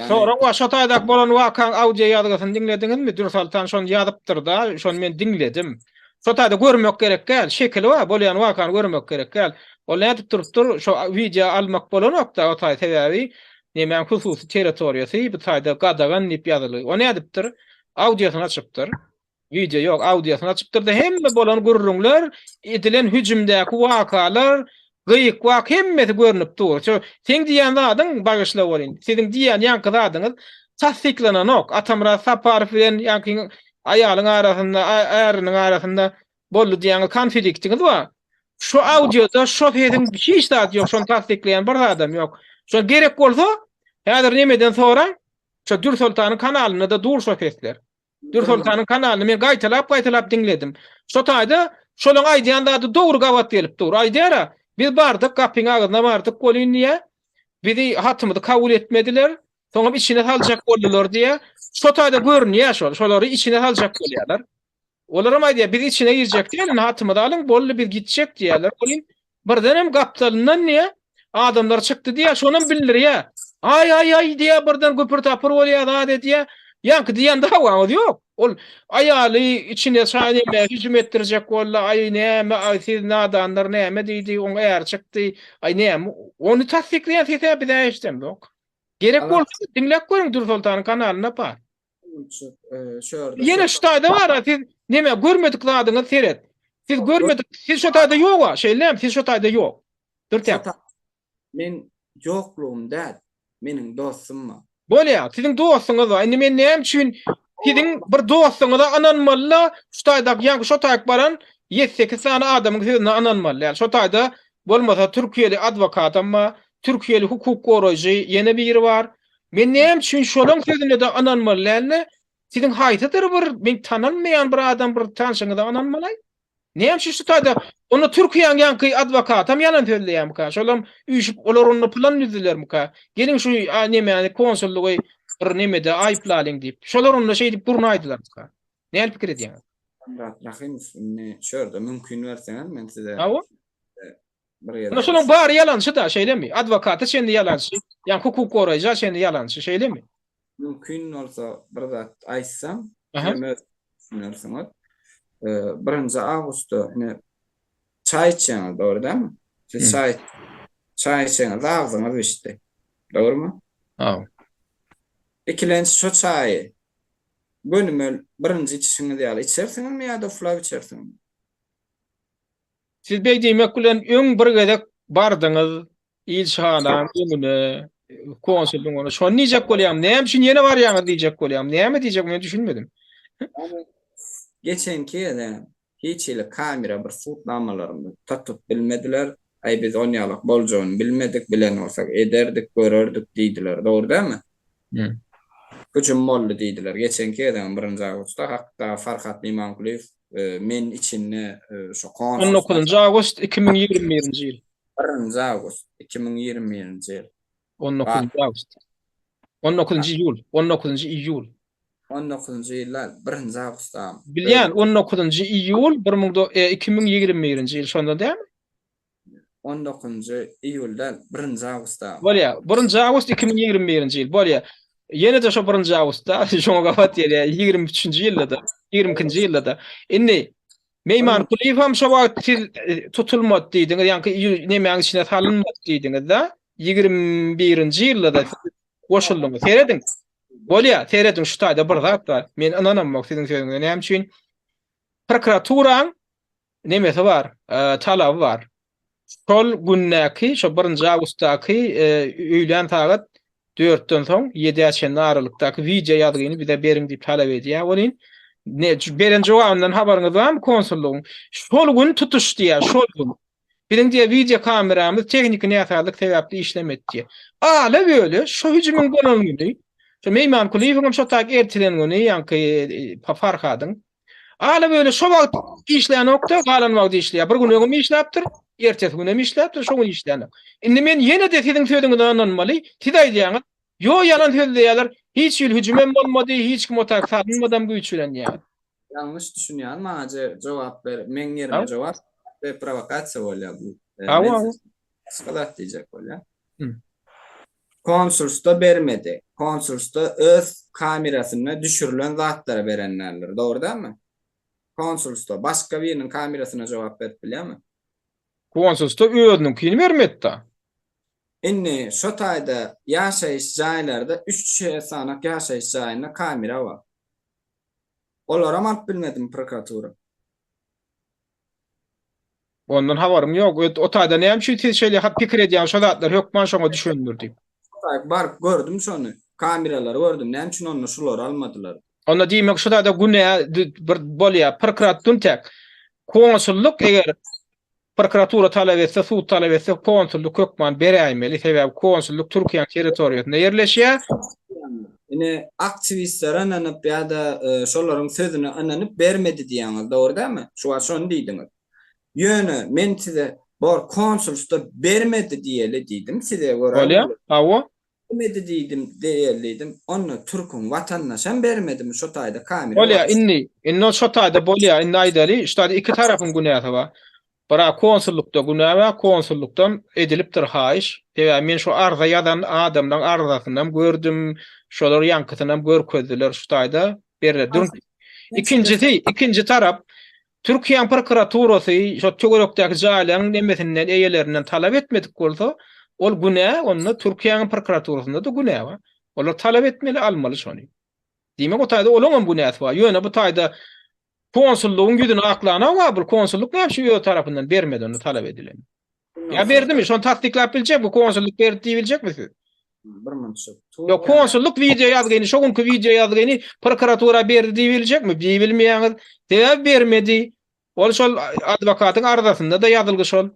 Sorag bar, şo taýdaky bolan wakaň audio ýazgysyny diňlediňizmi? Dürsoltan şony ýazypdyr-da, şony men diňledim. Şo taýda görmek gerek däl, şekili bar, bolýan wakany görmek gerek däl. Ol nädip durupdyr, şo wideo almak bolanok-da o taý, sebäbi nemäň hususy territoriýasy bu taýda gadagan diýip ýazylgy. O nädipdir? Audiosyny açypdyr. Wideo ýok, audiosyny açypdyr-da, hemme bolan gürrüňler, edilen hüjümdäki wakalar, gyk-wak hemmesi görnüp dur. Şo seň diýýän zadyň, bagyşla welin, siziň diýýän ýaňky zadyňyz tassyklananok. Atamyrat Saparow bilen ýaňky aýalyň arasynda, äriniň arasynda boldy diýýäňiz, konfliktiňiz bar. Şo audioda şo sesiň hiç zady ýok, şony tassyklaýan bir zadam ýok. Şo gerek bolsa, häzir nemeden soraň, şo Dürsoltanyň kanalynda-da dur şo sesler. Dürsoltanyň kanalyny men gaýtalap-gaýtalap diňledim. Şo taýda şolaň aýdýan zady dogry gabat gelip dur. Aýdýar-a, biz bardyk, gapyň agzyna bardyk welin diýýä, bizi hatymyzy kabul etmediler, soňam içine saljak boldular diýýä. Şo taýda görünýär şol, şolary içine saljak bolýarlar. Olaram aýdýar, biz içine girjek däl, indi hatymyzy alyň, boldy, biz gitjek diýýärler. Welin, birdenem gapdalyndan diýýär, adamlar çykdy diýýär, şonam bildirýär. Aý, aý, aý diýýär, birden güpür-tapyr bolýar, zat edýär. Ýaňky diýýän dawaňyz ýok. Ol aýaly içine çaý näme hüjüm etdirjek boldy, aý näme, aý siz nadanlar näme diýdi, oň äri çykdy, aý näme, ony tassyklaýan ses-ä biz-ä eşidemzok. Gerek bolsa diňläp görüň Dürsoltanyň kanalynda bar. Ýene şu taýda bar, siz neme görmedik zadyňyz seret. Siz görmedik, siz şu taýda ýok-a, şeýlemi? Siz şu taýda ýok. Dürtäk. Men ýoklugym däl, meniň dostum bar. Bolýar, siziň dostuňyz bar. Indi men näme üçin siziň bir dostuňyza ynanmaly-da, şu taýdaky, ýaňky şo taýyk baran ýedi-sekiz sany adamyň sözüne ynanmaly däl. Şo taýda bolmasa türkiýeli adwokatam bar, türkiýeli hukuk goraýjy ýene biri bar. Men näme üçin şolaň sözüne-de ynanmaly däl-de, siziň haýsydyr bir men tanalmaýan bir adam bir tanşyňyza ynanmaly? Näme üçin şu taýda onda Türkiýäň ýaňky adwokatam ýalan sözleýärmika? Şolam üýşüp olar onda plan düzdülermika? Geliň şu nemäni konsullygy bir nemede aýyplalyň diýip. Şolar onda şeýdip gurnaýdylarmyka? Nähili pikir edýäňiz? Myrat Rahymow indi şu ýerde mümkin berseňiz men size Hawa. bir gezek. Onda şolaň bary ýalançy-da, şeýlemi? Adwokata çenli ýalançy, ýa hukuk goraýja çenli ýalançy, şeýlemi? Mümkin bolsa bir zat aýtsam, hem öz düşünersiňiz. Birinji awgustda ine çaý içýäňiz, dogry dälmi? Siz çaý çaý içeňizde agzyňyz bişdi. Dogrumy? Hawa. Ikilenç şo çaýy gönümel birinji içişiňiz ýaly içersiňizmi ýa-da uflap içersiňizmi? Siz beý diýmek bilen öň bir gezek bardyňyz ilçihanaň öňüne, konsullygyň öňüne. Şony diýjek bolýarmy? Näme üçin ýene barýaňyz diýjek bolýarmy? Näme diýjek men düşünmedim. Geçenki gezek hiç hili kamera bir subutnamalarymyzy tapyp bilmediler. Aý biz onýalak boljagyny bilmedik, bilen bolsak ederdik, görerdik diýdiler. Dogry dälmi? Hüjüm boldy diýdiler. Geçenki gezegem birinji awgustda hatda Farhat Imankulyýew men içinde şu konsulhana. On dokuzynjy awgust 2021-nji ýyl. Birinji awgust 2021-nji ýyl. On dokuzynjy awgust. On dokuzynjy iýul. On dokuzynjy iýul. On dokuzynjy ýyl däl, birinji awgust agam. Bilýän, on dokuzynjy iýul bir müň 2021-nji ýyl şonda dälmi? On dokuzynjy iýul däl, birinji awgustda. Bolýar. Birinji awgust 2021-nji ýyl. Bolýar. Ýene-de şo birinji awgustda, şoňa gabat gelýär, 23-nji ýylda-da, 22-nji ýylda-da. Indi Meýman Kulyýew hem şo wagt siz e, tutulmady diýdiňiz, ýaňky nemäň içine salynmady diýdiňiz-de. 21-nji ýylda-da siz goşuldyňyz. Serediň. Bolýar, serediň şu taýda bir zat bar. Men ynanamok siziň sözüňize. Näme üçin? Prokuraturaň nemesi bar, talaby bar. Şol gündäki, şo birinji awgustdaky öýlän sagat dörtden soň ýedä çenli aralykdaky wideo ýazgyny bize beriň diýip talap edýär welin, Ne beren jogabyndan habaryňyz barmy konsullygyň? Şol gün tutuş diýýär, şol gün. Biziň diýýär wideo kameramyz tehniki näsazlyk sebäpli işlemedi diýýär. Ala böle şo hüjümiň bolan güni, şo Meýman Kulyýewiň şo tak ertilen güni, ýaňky e, Farhadyň. Ala böle şo wagt işlänokda, galan wagt işleýär. Bir gün öňem işläpdir, ertesi günem işläpdir, şo gün işlänok. Indi men ýene-de siziň sözüňize ynanmaly. Siz aýdýaňyz, Ýo ýalan sözleýärler. Hiç hili hüjümem bolmady, hiç kim otak salynmadam güýç bilen diýýär. Ýalňyş düşünýän maňa jogap ber, meň ýerime jogap ber prowokasiýa bolýar bu. Hawa. Başga zat diýjek bolýar. Konsulstwa bermedi. Konsulstwa öz kamerasynda düşürilen zatlary beren däldir. Dogry dälmi? Konsulstwa başga biriniň kamerasyna jogap berip bilýärmi? Konsulstwa özüniňkini bermedi-da. Indi şo taýda ýaşaýyş jaýlarda üç sanak ýaşaýyş jaýynda kamera bar. Olaram alyp bilmedimi prokuratura? Ondan habarym ýok. O taýda näme üçin siz şeýle pikir edýäňiz şo zatlar hökman şoňa düşendir diýip. Şo taýda baryp gördüm şony. Kameralary gördüm. Näme üçin onda şulary almadylar? Onda diýmek şu taýda günä bir bolýar. Prokuratura tek konsullyk eger Prokuratura talap etse, sud talap etse, konsullyk hökman beräýmeli. Sebäbi konsullyk Türkiýäniň territoriýasynda ýerleşýär. Ine, aktiwistlere ynanyp ýa-da şolaryň sözüne ynanyp bermedi diýýäňiz, dogry dälmi? Şu wagt şony diýdiňiz. Ýöne men size bor konsulstwa bermedi diýeli diýdim size görä. Bolýar, hawa. Bermedi diýdim, diýeli diýdim. Onda türküň watandaşam bermedimi şo taýda kamera Bolýa indi, indi ol şo taýda bolýa, indi aýdaly, şu taýda iki tarapyň günäsi bar. Bira konsullykda günä bar, konsullykdan edilipdir haýyş. Sebäbi men şu arza ýazan adamlaň arzasynam gördüm, şolar ýaňkysynam görkezdiler şu taýda berler. Dur. Ikinjisi, ikinji tarap Türkiýäň prokuraturasy şo töwerekdäki jaýlaryň nemesinden, eýelerinden talap etmedik bolsa, ol günä, onda Türkiýäň prokuraturasynda-da günä bar. Olar talap etmeli, almaly şony. Diýmek, o taýda olaňam günäsi bar. Ýöne bu taýda konsullygyň ýüzüni aklanok-a, bu konsullyk näme üçin öz tarapyndan bermedi onda talap edileni? Ýa berdimi? Şony tassyklap biljekmi? Konsullyk berdi diýibiljekmi siz? Bir munça. Ýok, konsullyk wideo ýazgyny, şo günki wideo ýazgyny prokuratura berdi diýibiljekmi? Diýibilmeýäňiz. Sebäbi bermedi. Ol şol adwokatyň arzasynda-da ýazylgy şol.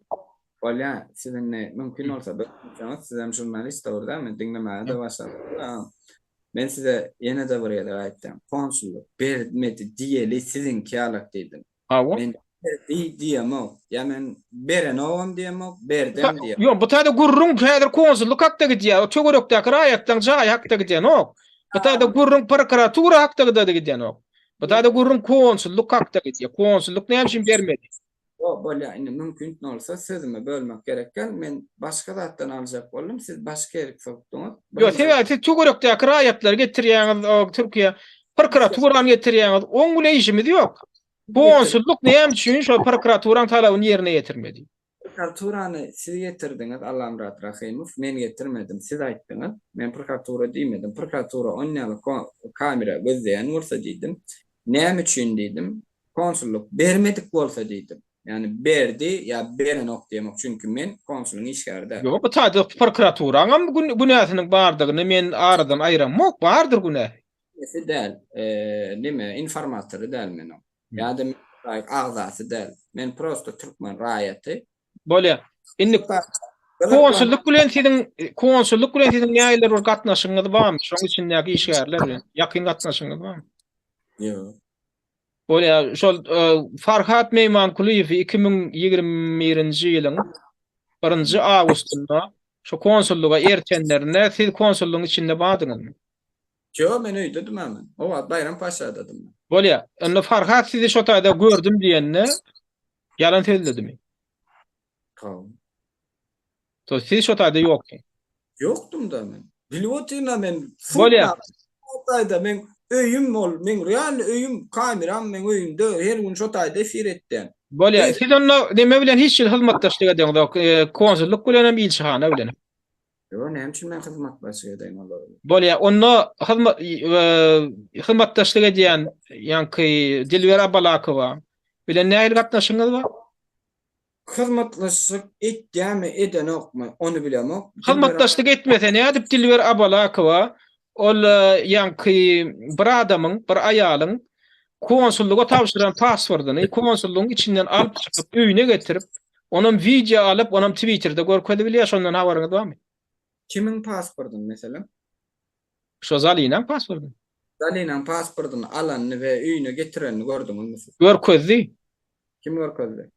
Bolýa, siz indi mümkin bolsa bir munçaňyz, sizem žurnalist dogry dälmi? Diňlemäge-de başladyňyz. Men size ýene-de bir gezek aýtýan, konsullyk bermedi diýeli siziňki ýalak diýdim. Hawa. Men berdi diýemok. Ýa men berenogam diýemok, berdem diýemok. Ýok, bu taýda gürrüň häzir konsullyk hakda gidýär. O töwerekdäki raýatlaryň jaýy hakda gidenok. Bu taýda gürrüň prokuratura hakda-da gidenok. Bu taýda gürrüň konsullyk hakda gidýär. Konsullyk näme üçin bermedi? Ýok, bolýar, indi mümkin bolsa sözümi bölmek gerek däl. Men başga zatdan aljak boldum, siz başga ýerik sokduňyz. Ýok, sebäbi siz töwerekdäki raýatlary getirýäňiz, o Türkiýä prokuraturany getirýäňiz. Oň bilen işimiz ýok. Konsullyk näme üçin şol prokuraturaň talabyny ýerine ýetirmedi? Prokuraturany siz getirdiňiz Allamyrat Rahymow, men getirmedim, siz aýtdyňyz. Men prokuratura diýmedim. Prokuratura onýaly kamera gözleýän bolsa diýdim. Näme üçin diýdim. Konsullyk bermedik bolsa diýdim. Ýagny berdi ýa berenok diýemok, çünki men konsulyň işgäri däl. Ýok, bu taýda prokuraturaňam günäsiniň bardygyny men aradan aýramok, bardyr günäsi. Nesi däl, neme, informatory däl men oň. Ýa-da men agzasy däl. Men prosto türkmen raýaty. Bolýar. Indi konsullyk bilen siziň konsullyk bilen siziň nähilidir bir gatnaşygyňyz barmy? Şoň içindäki işgärler bilen ýakyn gatnaşygyňyz barmy? Ýok. Bolýar. Şol Farhat Meýmankulyýewi 2021-nji ýylyň birinji awgustynda şu konsullyga ertenlerinde siz konsullygyň içinde bardyňyzmy? Ýok, men öýdedim a men. O wagt Baýram paşadadym men. Bolýar. Onda Farhat sizi şo taýda gördüm diýende ýalan sözledimi? Hawa. To siz şo taýda ýokduň. Ýokdum-da men. Bilip otyryn-a men. Bolýar. Şo taýda meň öýüm ol, meň realny öýüm, kameram meň öýümde, her gün şo taýda efir etýän. Bolýar. Siz onda neme bilen hiç hili hyzmatdaşlyk edeňzok, konsullyk bilenem, ilçihana bilenem. Ýok, näme üçin men hyzmatdaşlyk edeýin olar bilen? Bolýar. Onda hyzmat hyzmatdaşlyk edýän ýaňky Dilber Abalakowa bilen nähili gatnaşygyňyz bar? Hyzmatdaşlyk etýärmi, edenokmy, ony bilemok. Hyzmatdaşlyk etmese nädip Dilber Abalakowa ol ýaňky bir adamyň, bir aýalyň. Konsullyga tabşyran pasportyny konsullygyň içinden alyp çykyp öýüne getirip, onam wideo alyp, onam Twitterde görkezibilýär, şondan habaryňyz barmy? Kimiň pasportyny meselem? Şo Zalinaň pasportyny. Zalinaň pasportyny alanyny we öýüne getirenini gördüňizmi siz? Görkezdi. Kim görkezdi?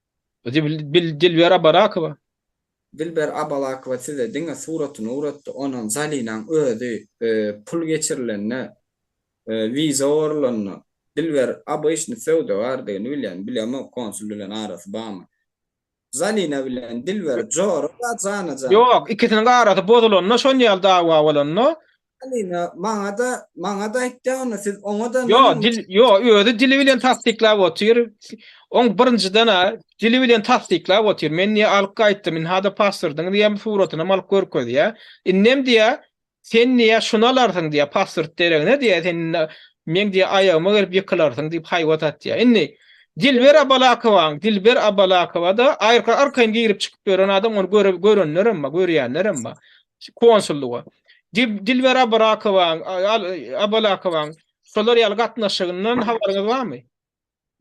Dilber Abarakowa. Dilber Abalakowa size diňe suratyny ugratdy, onam Zalinaň özi pul geçirilende, wiza gorulanda, Dilber obyçny söwdagärdigini bilýän, bilemok konsul bilen arasy barmy. Zalina bilen Dilber jora da jana-jan. Ýok, ikisiniň arasy bozulanda şon ýaly dawa bolanda. Zalina maňa-da, maňa-da aýtýa onda siz oňa-da Ýok, dil, ýok, özi dili bilen tassyklap otyr. Oň birinjiden-ä dili bilen tassyklap otyr. Men diýýä alyp gaýtdym, ynha-da pasportyňy diýýä, suratynam alyp görkezýä. Indem diýýä, Sen diýýär, şuny alarsyň diýýär, pasport deregine diýýär, sen indi meň diýýär, aýagyma gelip ýykylarsyň diýip haýbat atýar. Indi Dilber Abalakowaň, Dilber Abalakowa-da arkaýyn girip çykyp ýören adam, ony göre, görenlerem bar, görýänlerem bar. Konsullyga. Dilber Abarakowaň, Abalakowaň şolar ýaly gatnaşygyndan habaryňyz barmy?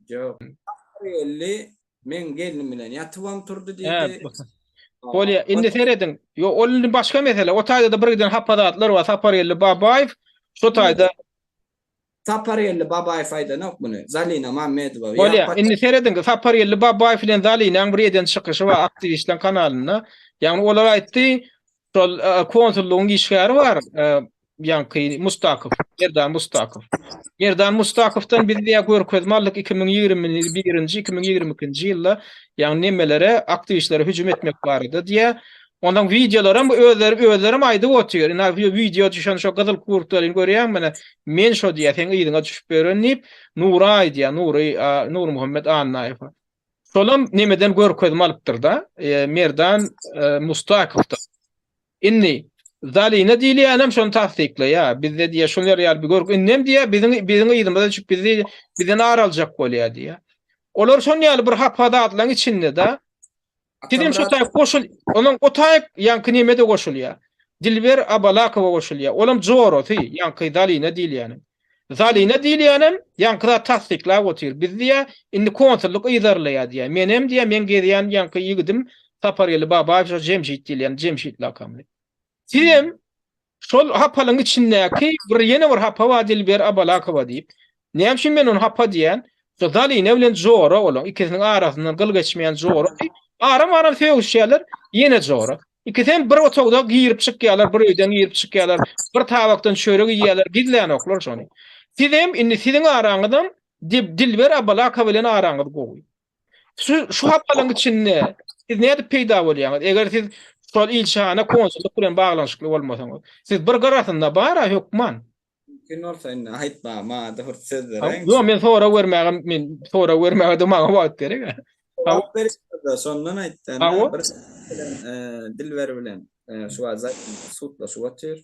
Ýok. Ahyry meň gelnim bilen ýatybam turdy diýdi. Bolýa, indi serediň. Ýok, ol indi başga mesele. O taýda-da bir giden hapa zatlar bar. Sapargeldi Babaýew şo taýda. Sapargeldi Babaýew aýdanok muny. Zalina Mammedowa. Bolýa, indi serediň. Sapargeldi Babaýew bilen Zalinaň bir eden çykyşy bar aktiwistleriň kanalynda. Ýagny olar aýtdy, Şol konsullygyň işgäri bar, ýaňky Mustakow, Merdan Mustakow. Merdan Mustakowdan biz diýä görkezme aldyk 2021-nji, 2022-nji ýylda, ýagny nemelere, aktiwistlere hüjüm etmek barada diýä. Ondan wideolaram özleri özlerem aýdyp otyr. Ina wideo düşen şo gyzyl kurtkalyny görýäňmi mine? Men şo diýä, seň yzyňa düşüp ýören diýip, Nura aýdýa, Nury, Nurmuhammet Annaýewe. Şolam nemeden görkezme alypdyr-da, Merdan Mustakowdan. Indi Zalina diýilýänem şony tassyklaýar. Bizde diýýär, şular ýaly bir görk. Indem diýýär, biziň biziň yzymyza düşüp bizi bizden ar aljak bolýar diýýär. Olar şon ýaly bir hapa zatlaryň içinde-de. Sizem şo taýyp goşul, onuň o taýyp ýaňky neme-de goşulýar. Dilber Abalakowa goşulýar. Olam jorasy, ýaňky Zalina diýilýäniň. Zalina diýilýänem ýaňky zat tassyklap otyr. Biz diýýär, indi konsullyk yzarlaýar diýýär. Menem diýýär, meň gezýän ýaňky ýigidim Sapargeldi Babaýew şo Jemşit diýilýän, Jemşit lakamly. Sizem şol hapalyň içindäki bir ýene bir hapa bar Dilber Abalakowa diýip. Näme üçin men ony hapa diýýän? Şo Zalina bilen jora olaň ikisiniň arasyndan gyl geçmeýän jora. Aram-aram sögüşýärler, ýene jora. Ikisem bir otagda girip çykýarlar, bir öýden girip çykýarlar, bir tabakdan çörek iýýärler, gizlänoklar şony. Sizem indi siziň araňyzam Dilber Abalaka bilen araňyz gowy. Şu şu hapalyň içinde siz nädip peýda bolýaňyz? Eger siz şol ilçihana konsullyk bilen baglanyşykly bolmasaňyz. Siz bir gyrasynda bar-a hökman. Mümkin bolsa indi aýtmaga maňa-da bir söz beräýiň. Ýok, men sorag bermäge men sorag bermäge-de maňa wagt gerek-ä. Wagt beripdir-de, şondan aýtýan. Bir bilen Dilber bilen şu wagt sudlaşyp otyr.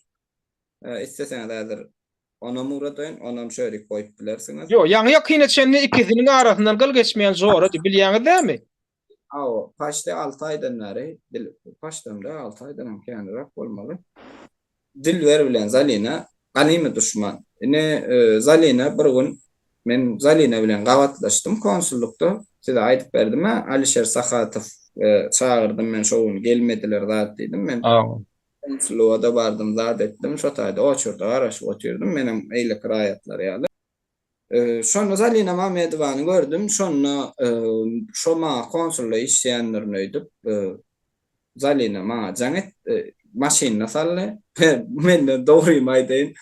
Isleseňiz häzir onam ugradaýyn, onam şöýrik goýup bilersiňiz. Ýok, ýaňy-ýakyna çenli ikisiniň arasyndan gyl geçmeýän jorady, bilýäňiz dämi? Hawa, paçti alty aýdan bäri, dil, paçtam däl, alty aýdanam känräk bolmaly. Dilber bilen Zalina ganymy duşman. Ine, Zalina bir gün men Zalina bilen gabatlaşdym konsullykda. Size aýdyp berdim-ä, Alişer Sahatow çagyrdym men şo gün gelmediler zat diýdim. Men konsullyga-da bardym, zat etdim. Şo taýda oçurda garaşyp otyrdym. Menem beýleki raýatlar ýaly. Şonda Zalina Mamedowany gördüm. Şonda şo maňa konsulda işleýändirin öýdüp, Zalina maňa jaň etdi, maşynyna saldy. Menden dogrymy aýdaýyn,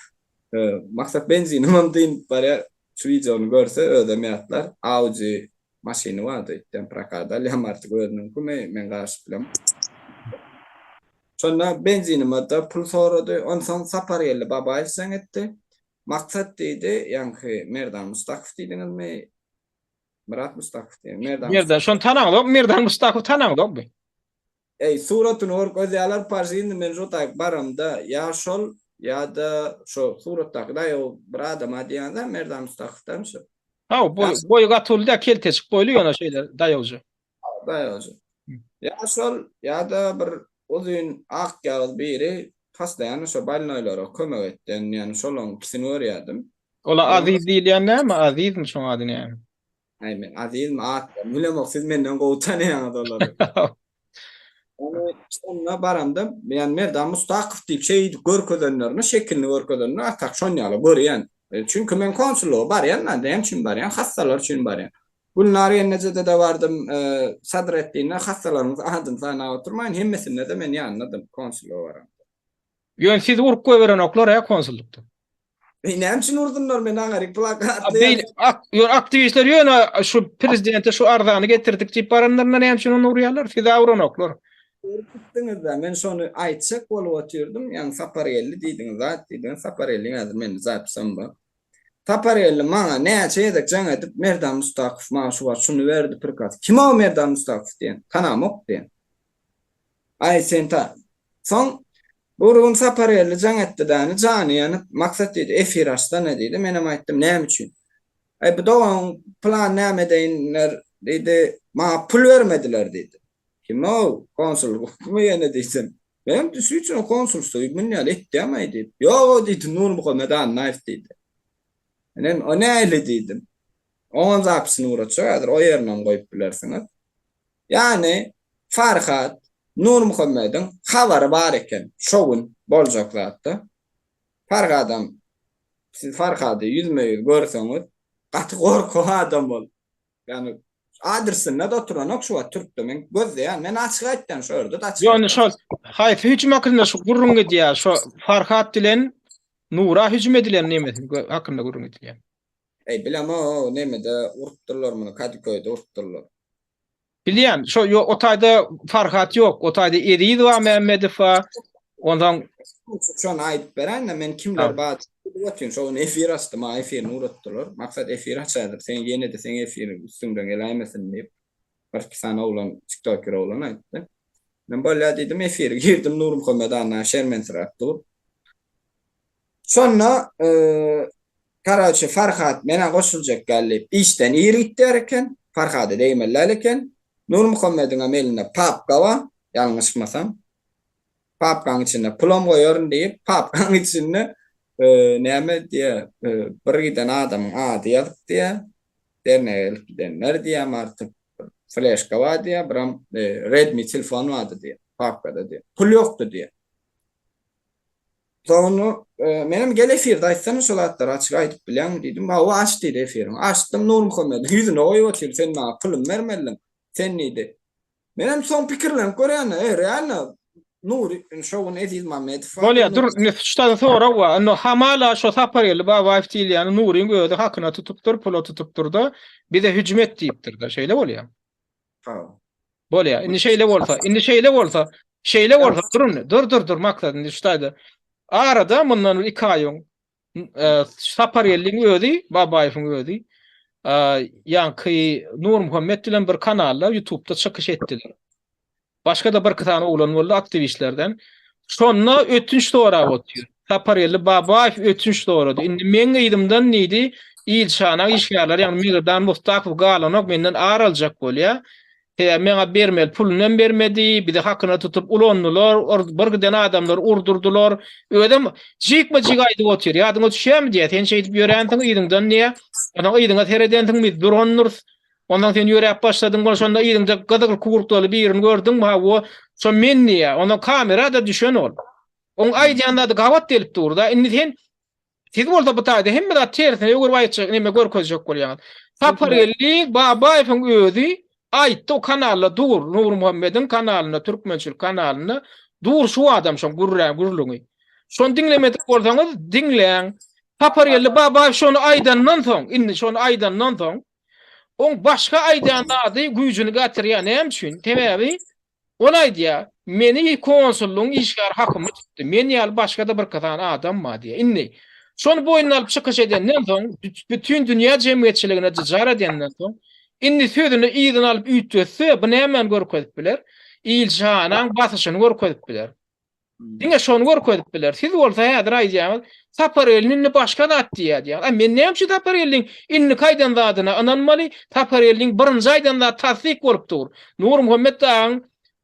Maksat benzinimem dynyp barýar. Şu wideony görse özem ýatlar. Audi maşyny bardy öýtýän, prokada alýam artyk özüniňkimi, men garyşyp bilemok. Şonda benzinime-de pul sorady. Onsoň Sapargeldi Babaýew jaň etdi. Maksat diýdi, ýaňky Merdan Mustakow diýdiňizmi? Myrat Mustakow diýen. Merdan. Merdan, şony tanaňzok, Merdan Mustakow tanaňzokmy? Eý, suratyny görkezýärler, parzy indi men şo taýyk baramda, ýa şol, ýa-da şo suratdaky daýaw bir adama diýýän-dä, Merdan Mustakowdamy şo? Hawa, boý, boýy gaty uly däl, keltejik boýly ýöne şeýle daýawja. Daýawja. Ýa şol, ýa-da bir uzyn ak ýagyz biri postoýanno şo bolnoýlara kömek etýän, ýagny şolaň ikisini görýärdim. Ola Aziz diýilýän näme? Azizmi şoň ady näme? Aý men Azizmi atlaryny bilemok siz menden gowy tanaýaňyz olary. Ony şonda baramda ýani Merdan Mustakow diýip şeýdip görkezenlerini şekilini görkezenini a tak şon ýaly görýän. Çünki men konsullyga barýan da näme üçin barýan hassalar üçin barýan. Gülnar gelnejede-de bardym Sadreddinde hassalaryň adyny sanap oturmaýyn hemmesinde-de men ýanyndadym konsullyga baramda. Ýöne sizi urup goýberenoklar hä konsullykda. Eý näme üçin urdunlar meni aňaryk plakatly. Beýle ak ýöne aktiwistler ýöne şu prezidente şu arzany getirdik diýip baranlarynda näme üçin ony urýarlar? Sizi uranoklar. Görüp gitdiňiz-dä, men şony aýtjak bolup otyrdym, ýaňy Sapargeldi diýdiňiz, zat diýdiňiz, Sapargeldiň häzir mende zapisam bar. Sapargeldi maňa näçe gezek jaň edip, Merdan Mustakow maňa şu wagt şuny berdi prikaz. Kim-ow Merdan Mustakow diýen, tanamok diýen. Aý sen ta. Soň bir gün Sapargeldi jaň etdi däni, jany ýanyp, Maksat diýdi, efir açsana diýdi. Menem aýtdym, näme üçin? Aý bu dogan pylan näme edeýinler diýdi, maňa pul bermediler diýdi. Kim-ow, konsullykmy ýene diýsem. Menem düsüçine konsulstwa mün ýaly etýäm-aý diýip. Ýog-ow diýdi, Nurmuhammet Annaýew diýdi. Menem o nähili diýdim. Oňam zapisini ugratjak häzir, o ýerinem goýup bilersiňiz. Ýagny Farhat Nurmuhammediň habary bar eken şo gün boljak zatda. Farhadam siz Farhady ýüzme-ýüz görseňiz gaty gorkak adam ol. Ýagny adresinde-de oturanok şu wagt türkde men gözleýän men açyk aýtýan şo ýerde-de açyk Ýöne şol haýsy hüjüm hakynda şu gürrüň gidýär şo Farhat bilen Nura hüjüm edilen nemesi hakynda gürrüň edilýär. Eý bilemok nemede urupdyrlar muny Kadyköýde urupdyrlar. Bilýän, şo ýo o taýda Farhat ýok, o taýda Eziz bar, Mämmedow bar. Onsoň Şony aýdyp beräýin-de, men kimler bar diýip otyryn. Şo gün efir açdy, maňa efirini ugratdylar. Maksat efir açaýdyr, sen ýene-de seň efiriň üstüňden geläýmesin diýip, birki sany oglan, tiktoker oglan aýtdy. Men bolýa diýdim, efire girdim, Nurmuhammet Annaýew şermensirap dur. Şonda Karaçy Farhat menä goşuljak gel diýip işden ir gitýär eken. Farhada degmeli däl eken. Nurmuhammediňem elinde papka bar, ýalňyşmasam. Papkaň içinde pulam goýaryn diýip, papkaň içinde näme diýýär, bir giden adamyň ady ýazyp diýýär. Dernege gelip gidenler diýýär artyk. Fleşka bar diýýär, biram Redmi telefon bardy diýýär, papkada diýýär. Pul ýokdy diýýär. Soňunda menem gel efirde aýtsana şo zatlary açyk aýdyp bilýäňmi diýdim. Hawa aç diýdi efiriňi. Açdym Nurmuhammediň ýüzüne goýup otyr sen maňa pulumy bermelidiň. Sen diýdi. Menem soň pikirlenip görýän-de, e realno Nury şo gün Eziz Mamedow Bolýa dur indi şu taýda sorag bar. Indi hamala şo Sapargeldi Babaýew diýilýäni Nuryň özi hakyna tutupdyr, pula tutupdyr-da, bize hüjüm et diýipdir-de. Şeýle bolýa. Hawa. Bolýar. Indi şeýle bolsa, indi şeýle bolsa, şeýle bolsa, dur indi, dur, dur, dur, maksat indi şu taýda. Arada mundan bir 2 aý öň e, Sapargeldiň özi, Babaýewiň özi, e, ýaňky Nurmuhammet bilen bir kanalda YouTube'da çykyş etdiler. Başga-da bir-iki sany oglan boldy aktiwistlerden. Şonda ötünç sorap otyr. Sapargeldi Babaýew ötünç sorady. Indi meň yzymdan diýdi, ilçihana işgärleri, ýagny Migirdan Mustakow galanok, menden ar aljak bolýar. Sebäbi meňa bermeli pulunam bermedi, bizi hakyna tutup ulandylar, bir giden adamlary urdurdylar. Özem jikme-jik aýdyp otyr. Ýadyňa düşýärmi diýýär, sen şeýdip ýöränsiň yzyňdan diýýär. Onsoň yzyňa seredensiň, biz durandyrys. Onsoň sen ýöräp başladyň, bol şonda yzyňda gyzyl kurtkaly birini gördüňmi, hawa, şo men diýýär. Onsoň kamera-da düşen ol. Oň aýdýan zady gabat gelip dur-da. Indi sen siz bolsa bu taýda hemme zat tersine öwürip aýtjak, neme görkezjek bolýaňyz. Sapargeldi Babaýewiň özi aýtdy, o kanalda dur, Nurmuhammediň kanalynda, türkmençilik kanalynda dur şu adam şoň gürrä gürrüňi. Şony diňlemedik bolsaňyz, diňläň. Sapargeldi Babaýew şony aýdandan soň, indi şony aýdandan soň, oň başga aýdýan zady güýjüni gaçyrýar. Näme üçin? Sebäbi Ol aýdýar, Meni konsullygyň işgäri hakyma tutdy. Men ýaly başga-da birki sany adam bar diýýär. Indi, şony boýnuna alyp çykyş edenden soň, bütin dünýä jemgyýetçiligine jar edenden soň, indi sözüni yzyna alyp üýtgetse, bu nämäni görkezip biler? Ilçihanaň basyşyny görkezip biler. Diňe şony görkezip biler. Siz bolsa häzir aýdýaňyz, Sapargeldi indi başga zat diýýär diýýäňiz. A men näme üçin Sapargeldiň indiki aýdan zadyna ynanmaly? Sapargeldiň birinji aýdan zady tassyk bolup dur. Nurmuhammet dagyň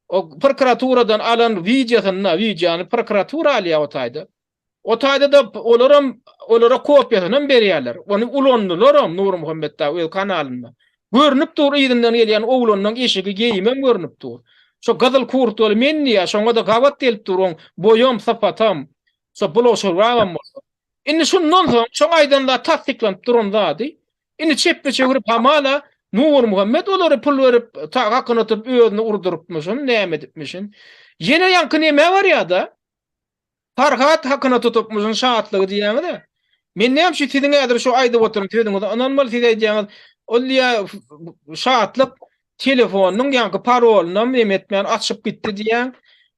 o prokuraturadan alan wideosynda, wideony prokuratura alýar o taýda. O taýda-da olaram olara kopiýasynam berýärler. Ony ulandylaram Nurmuhammet dagy öz kanalynda. Görnüp dur yzyndan gelýän oglanyň eşigi geýimem görnüp dur. Şo gyzyl kurtkaly men diýýär, şoňa-da gabat gelip dur oň boýam, sypatam. Şo bulaşygragam bolsa. Indi şundan soň şoň aýdan zady tassyklanyp duran zady. Indi çepbe çöwrüp hamala Nurmuhammet olary pul berip hakyna tutup özüni urdurypmyşyn, näme edipmişin. Ýene ýaňky nämä barýada? Farhat hakyna tutupmyşyn şatlygy diýýäňiz-ä. Men näme üçin siziň häzir şu aýdyp oturan sözüňize ynanmaly siz aýdýaňyz ol diýýä şatlyk telefonynyň ýaňky parolynam neme etmän açyp gitdi diýýäň.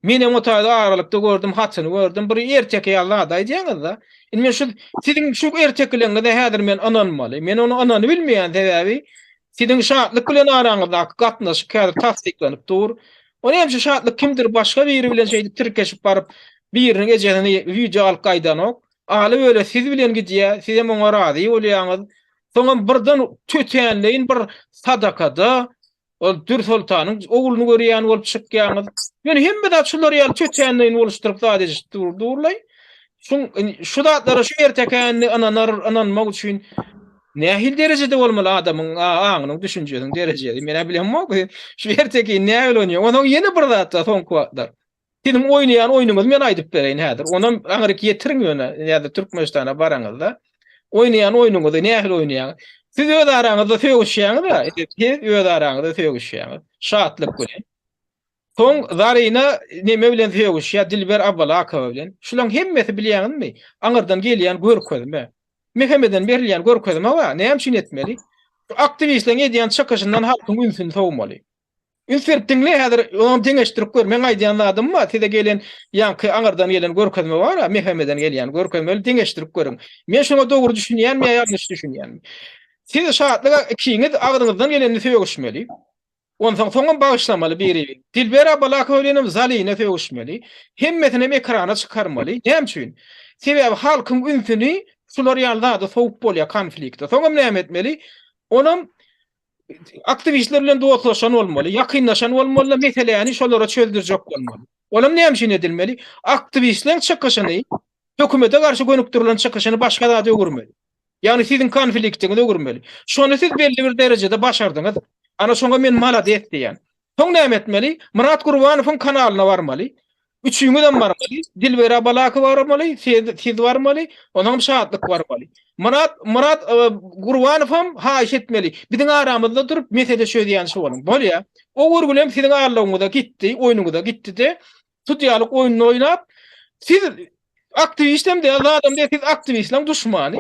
Menem o taýda aralykda gördüm hatyny gördüm bir erteki ýaly zat aýdýaňyz-da. Indi men şu siziň şu ertekileriňize häzir men ynanmaly. Men ony ynanybilmeýän sebäbi Siziň Şatlyk bilen araňyzdaky gatnaşyk häzir tassyklanyp dur. O näme üçin Şatlyk kimdir başga biri bilen şeýdip tirkeşip baryp, biriniň ejesini wideo alyp gaýdanok. Aly-böle siz bilen gidýär, sizem oňa razy bolýaňyz. Soňam birden tötänleýin bir sadakada ol Dürsoltanyň ogluny görýän bolup çykýaňyz. Ýöne hemme zat şular ýaly tötänleýin boluşdyryp zat edişip durlaý. Şuň şu zatlara şu ertekä indi ynanar ynanmak üçin Nähili derejede bolmaly adamyň aňynyň düşünjesiniň derejesi? Men-ä bilemok. Şu erteki nähili oýnaýar? Onsoň ýene bir zat bar soňky wagtlar. Siziň oýnaýan oýnuňyzy men aýdyp bereýin häzir. Onam aňryk ýetiriň ýöne, häzir Türkmenistana baraňyzda. Oýnaýan oýnuňyzy nähili oýnaýaňyz? Siz öz araňyzda sögüşýäňiz-ä, siz öz araňyzda sögüşýäňiz. Şatlyk bilen. Soň Zarina neme bilen sögüşýär, Dilber Abalakowa bilen. Şulaň hemmesi bilýäňizmi? Aňyrdan gelýän görkezme. MHM-den berilýän görkezme bar. Näme üçin etmeli? Şu aktiwistleriň edýän çykyşyndan halkyň ünsüni sowmaly. Üns berip diňle häzir onam deňeşdirip gör. Meň aýdýan zadym bar. Size gelen ýaňky aňyrdan gelen görkezme bar-a, MHM-den gelýän görkezmeli deňeşdirip görüň. Men şuňa dogry düşünýänmi ýa ýalňyş düşünýänmi? Siz Şatlyga ikiňiz agzyňyzdan gelenini sögüşmeli. Onsoň soňam bagyşlamaly biri. Dilber Abalakowa bilenem Zalina sögüşmeli. Hemmesinem ekrana çykarmaly. Näme üçin? Sebäbi halkyň ünsüni şular ýaly zada sowup bolýar konflikte. Soňam näme etmeli? Onam aktiwistler bilen dostlaşan bolmaly, ýakynlaşan bolmaly, meseläni şolara çözdürjek bolmaly. Olam näme üçin edilmeli? Aktiwistleriň çykyşyny, hökümete garşy gönükdirilen çykyşyny başga zada öwürmeli. Ýagny siziň konfliktiňizi öwürmeli. Şony siz belli bir derejede başardyňyz. Ana şoňa men malades diýýän. Soň näme etmeli? Myrat Gurbanowyň kanalyna barmaly. Üçüňizem barmaly. Dilber Abalakow barmaly, siz, siz barmaly, onsoňam Şatlyk barmaly. Myrat Myrat e, Gurbanowam haýyş etmeli. Biziň aramyzda durup mesele çözýän şu boluň. Bolýa. O görgülem siziň aldawyňyza gitdi, oýnuňyza gitdi-de, sudýalyk oýnuny oýnap, siz aktiwistem däl, zadam däl, siz aktiwistleriň duşmany.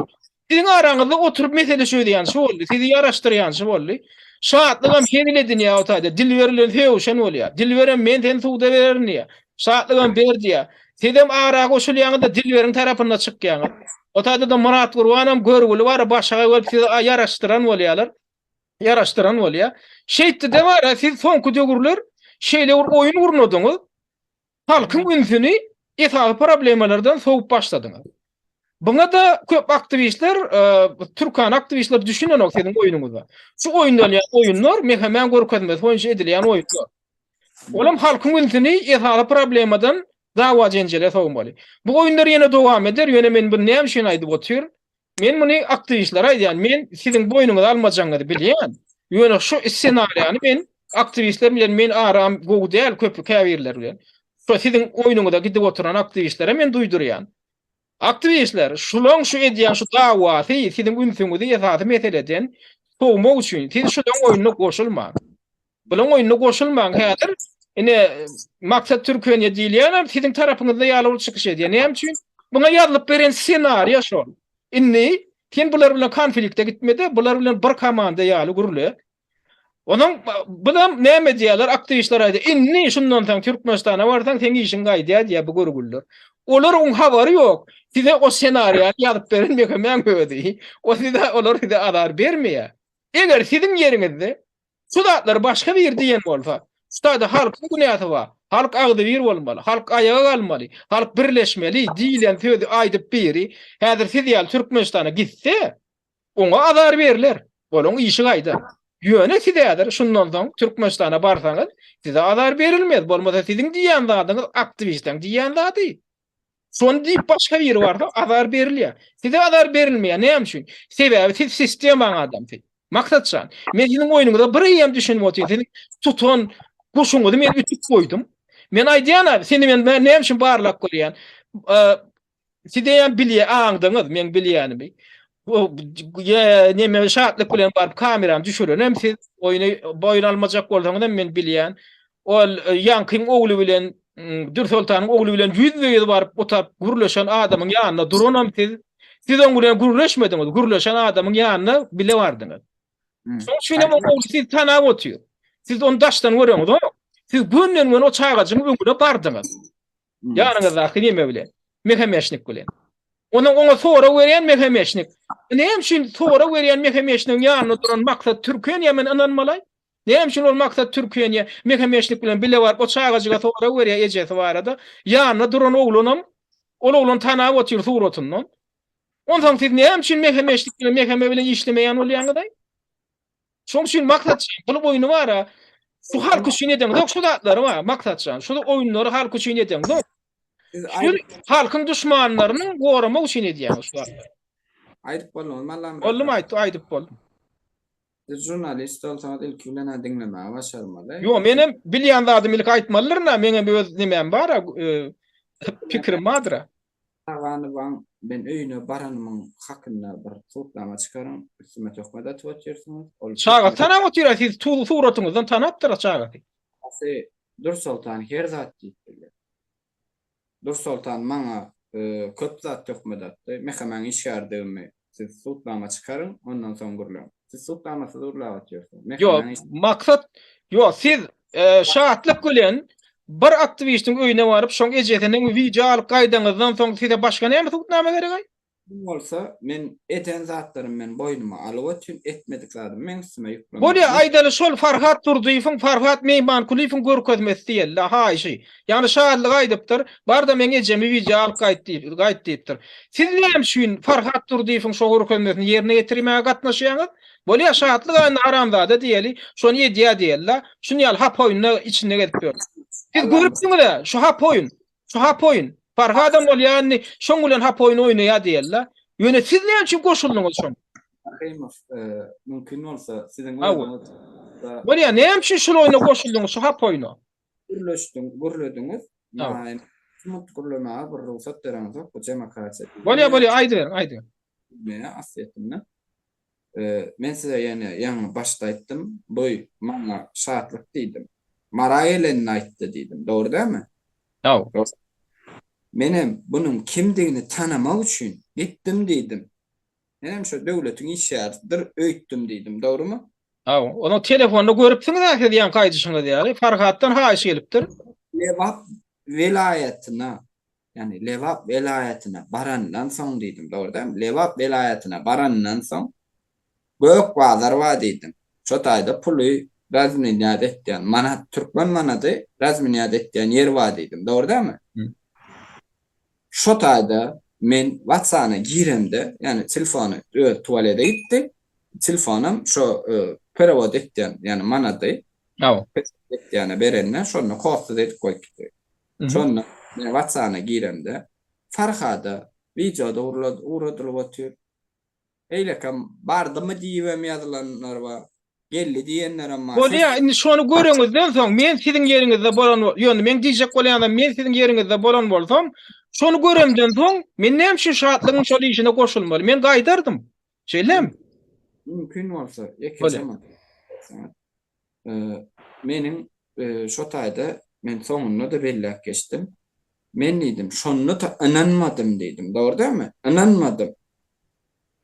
Siziň araňyzda oturyp mesele çözýän şu boldy, sizi ýaraşdyrýan şu boldy. Şatlygam hezil edinýär o taýda, Dilber bilen sögüşen bolýar. Dilberem men seni suda bererin diýýär. Şatlygam ber diýýär. Sizem ara goşulýaňyz-da Dilberiň tarapynda çykýaňyz. O taýda-da Myrat Gurbanam görgüli bar, başagaý bolup sizi ýaraşdyran bolýarlar. Ýaraşdyran bolýar. Şeýtdi-de bar, siz soňky döwürler şeýle bir oýun gurnadyňyz. Halkyň ünsüni esasy problemalardan sowup başladyňyz. Buňa-da köp aktiwistler, türkana aktiwistler düşünenok siziň oýnuňyza. Şu oýnalýan oýunlar MHM-iň görkezmesi boýunça edilýän oýunlar. Olam halkyň ünsüni esasy problemadan dawa-jenjele sowmaly. Bu oýunlar ýene dowam eder, ýöne men buny näme üçin aýdyp otyryn? Men muny aktiwistlere aýdýan, men siziň boýnuňyza almajagyňyzy bilýän. Ýöne şu ssenariýany men aktiwistler bilen men aram gowy däl köp käbirleri bilen. Şo siziň oýnuňyza gidip oturan aktiwistlere men duýdurýan. Aktiwistler, şulaň şu edýän şu dawasy siziň ünsüňizi esasy meseleden sowmak üçin siz şulaň oýnuna goşulmaň. Bulaň oýnuna goşulmaň häzir. Ine Maksat Türkeniýe diýilýänem siziň tarapyňyzda ýaly bolup çykyş edýär. Näme üçin? Buňa ýazylyp beren ssenariýa şol. Indi sen bular bilen konflikte gitmede, bular bilen bir komanda ýaly gürle. Onuň bulam näme diýýärler, aktiwistler aýdýar. Indi şundan soň Türkmenistana barsaň seň işiň gaýdýar diýýär bu görgüliler. Olaryň habary ýok. Size o ssenariýany ýazyp beren MHM-iň özi. O size olar size azar bermeýär. Eger siziň ýeriňizde Şu zatlary başga biri diýen bolsa, şu taýda halkyň günäsi bar, halk agzybir bolmaly, halk aýaga galmaly, halk birleşmeli diýlen sözi aýdyp biri häzir siz ýaly Türkmenistana gitse, oňa azar berler, olaň işi gaýdar. Ýöne siz häzir şundan soň Türkmenistana barsaňyz, size azar berilmez, bolmasa siziň diýýän zadyňyz aktiwistleriň diýýän zady. Şony diýip başga biri barsa azar berilýär. Size azar berilmeýär. Näme üçin? Sebäbi siz sistemaň adamsy. Maksatjan, men siziň oýnuňyza bir eýýäm düşünip otyryn. Siziň tutan guşuňyzy men ütüp goýdum. Men aýdýan-a, seni men näme üçin barlap görýän? Siz eýýäm bilýä, aňdyňyz meň bilýänimi. Neme şatlyk bilen baryp kamerany düşürenem siz. Oýny boýun almajak bolsaňyz hem men bilýän. Ol ýaňkyň ogly bilen Dürsoltanyň ogly bilen ýüzbe-ýüz baryp otap gürleşen adamyň ýanynda duranam siz. Siz oň bilen gürleşmediňiz, gürleşen adamyň ýanyna bile bardyňyz. Şonuň üçin hem oň ogly sizi tanap otyr. Siz ony daşdan göreňizok. Siz gönden-göni o çagajygyň öňüne bardyňyz. Ýanyňyzdaky neme bilen? Mehemeşnik bilen. Onuň oňa sorag berýän mehemeşnik. Näme üçin sorag berýän mehemeşnigiň ýanynda duran Maksat Türkeniýä men ynanmalaý? Näme üçin ol Maksat Türkeniýä mehemeşnik bilen bile baryp o çagajyga sorag berýär ejesi barada? Ýanynda duran oglanam ol oglan tanap otyr suratyndan. Onsoň siz näme üçin mehemeşnik bilen meheme bilen işlemeýän bolýaňyzaý? Şoň üçin Maksatjan bul oýny bara şu halk üçin edeňzok şu zatlary bar Maksatjan şu oýunlary halk üçin edeňzok. Şu halkyň duşmanlarynyň goramak üçin edýäňiz şu zatlary. Aýdyp bolduňyzmy Allamyrat? Boldum aýt aýdyp boldum. Siz žurnalist bolsaňyz ilki bilen-ä diňlemäge başarmaly. Ýok menem bilýän zadymy ilki aýtmalydyryn-a meňem öz nemem bar-a pikirim bardyr-a. Taganowaň men öýüne baranymyň hakynda bir subutnama çykaryň, üstüme töhmet atyp otyrsyňyz. Ol Çagasy tanap otyr-a, siz suratyňyzdan tanapdyr-a çagasy. Çagasy Dürsoltan her zat diýip bilýär. Dürsoltan maňa köp zat töhmet atdy. MHM-iň işgäridigimi siz subutnama çykaryň, ondan soň gürläň. Siz subutnamasyz gürläp otyrsyňyz. Ýok, maksat, ýok, siz Şatlyk bilen bir aktiwistiň öýüne baryp, şoň ejesiniň wideo alyp gaýdaňyzdan soň size başga näme subutnama geregaý? Bu bolsa men eden zatlarymy men boýnuma alyp otyryn, etmedik zadymy meň üstüme ýüklemek. Bolýa, aýdaly şol Farhat Durdyýewiň, Farhat Meýmankulyýewiň görkezmesi diýeli-le, haýyşy. Ýagny Şatlyk aýdypdyr, bar-da meň ejemi wideo alyp gaýt diýip, gaýt diýipdir. Siz näme üçin Farhat Durdyýewiň şo görkezmesini ýerine ýetirmäge gatnaşýaňyz? Bolýa Şatlyk aýynda haramzada diýeli, şony edýä diýeli-la, şuny ýaly hap oýunda içinde gezip ýör. Siz görüpsiňiz-ä, şu hap oýun, şu hap oýun. Farhadam bolýa indi şoň bilen hap oýun oýnaýa diýeli-la. Ýöne siz näme üçin goşuldyňyz şoňa? Rahymow, mümkin bolsa, siziň özüňiz. Bolýa, näme üçin şul oýna goşuldyňyz, şu hap oýna? Gürleşdiň, gürlediňiz. Maňa sumut gürlemäge bir rugsat bereňizok, bu demokratiýa. Bolýa, bolýa, aýdyberiň, aýdyberiň. Meňe aslyýetinde men size ýene ýaňy başda aýtdym, bu maňa şatlyk diýdim. Mara gelenini aýtdy diýdim. Dogry dälmi? Hawa. Menem bunuň kimdigini tanamak üçin gitdim diýdim. Menem şo döwletiň işgäridir öýtdüm diýdim. Dogrumy? Hawa. Onuň telefonda görüpsiňiz-ä siz ýaňky aýdyşyňyz ýaly. Farhatdan haýyş gelipdir. Lebap welaýatyna Ýagny Lebap welaýatyna barandan soň diýdim, dogry dälmi? Lebap welaýatyna barandan soň Gök bazar bar diýdim. Şo taýda puly razmenýat etýän, manat, türkmen manady razmenýat etýän ýer bar diýdim, dogry dälmi? Şo taýda men WhatsApp-na giremde, ýagny telefony öz tualete gitdi, telefonam şo perewod etýän, ýagny manady etýäne berende şonda kodsyz edip goýup gitdi. Şonda men WhatsApp-na giremde Farhada wideoda ugradylyp otyr. Beýlekem bardymy diýibem ýazylanlar bar. Geldi diýenlerem bar. Bolýa, indi şony göreňizden soň men siziň ýeriňizde bolan ýöne meň diýjek bolýanym men siziň ýeriňizde bolan bolsam, şony göremden soň men näme üçin Şatlygyň şol işine goşulmaly? Men gaýdardym. Şeýlemi? Mümkin bolsa, ýekeje Meniň şo taýda men soňunda-da belläp geçdim. Men diýdim, şonda-da ynanmadym diýdim. Dogry dälmi? Ynanmadym.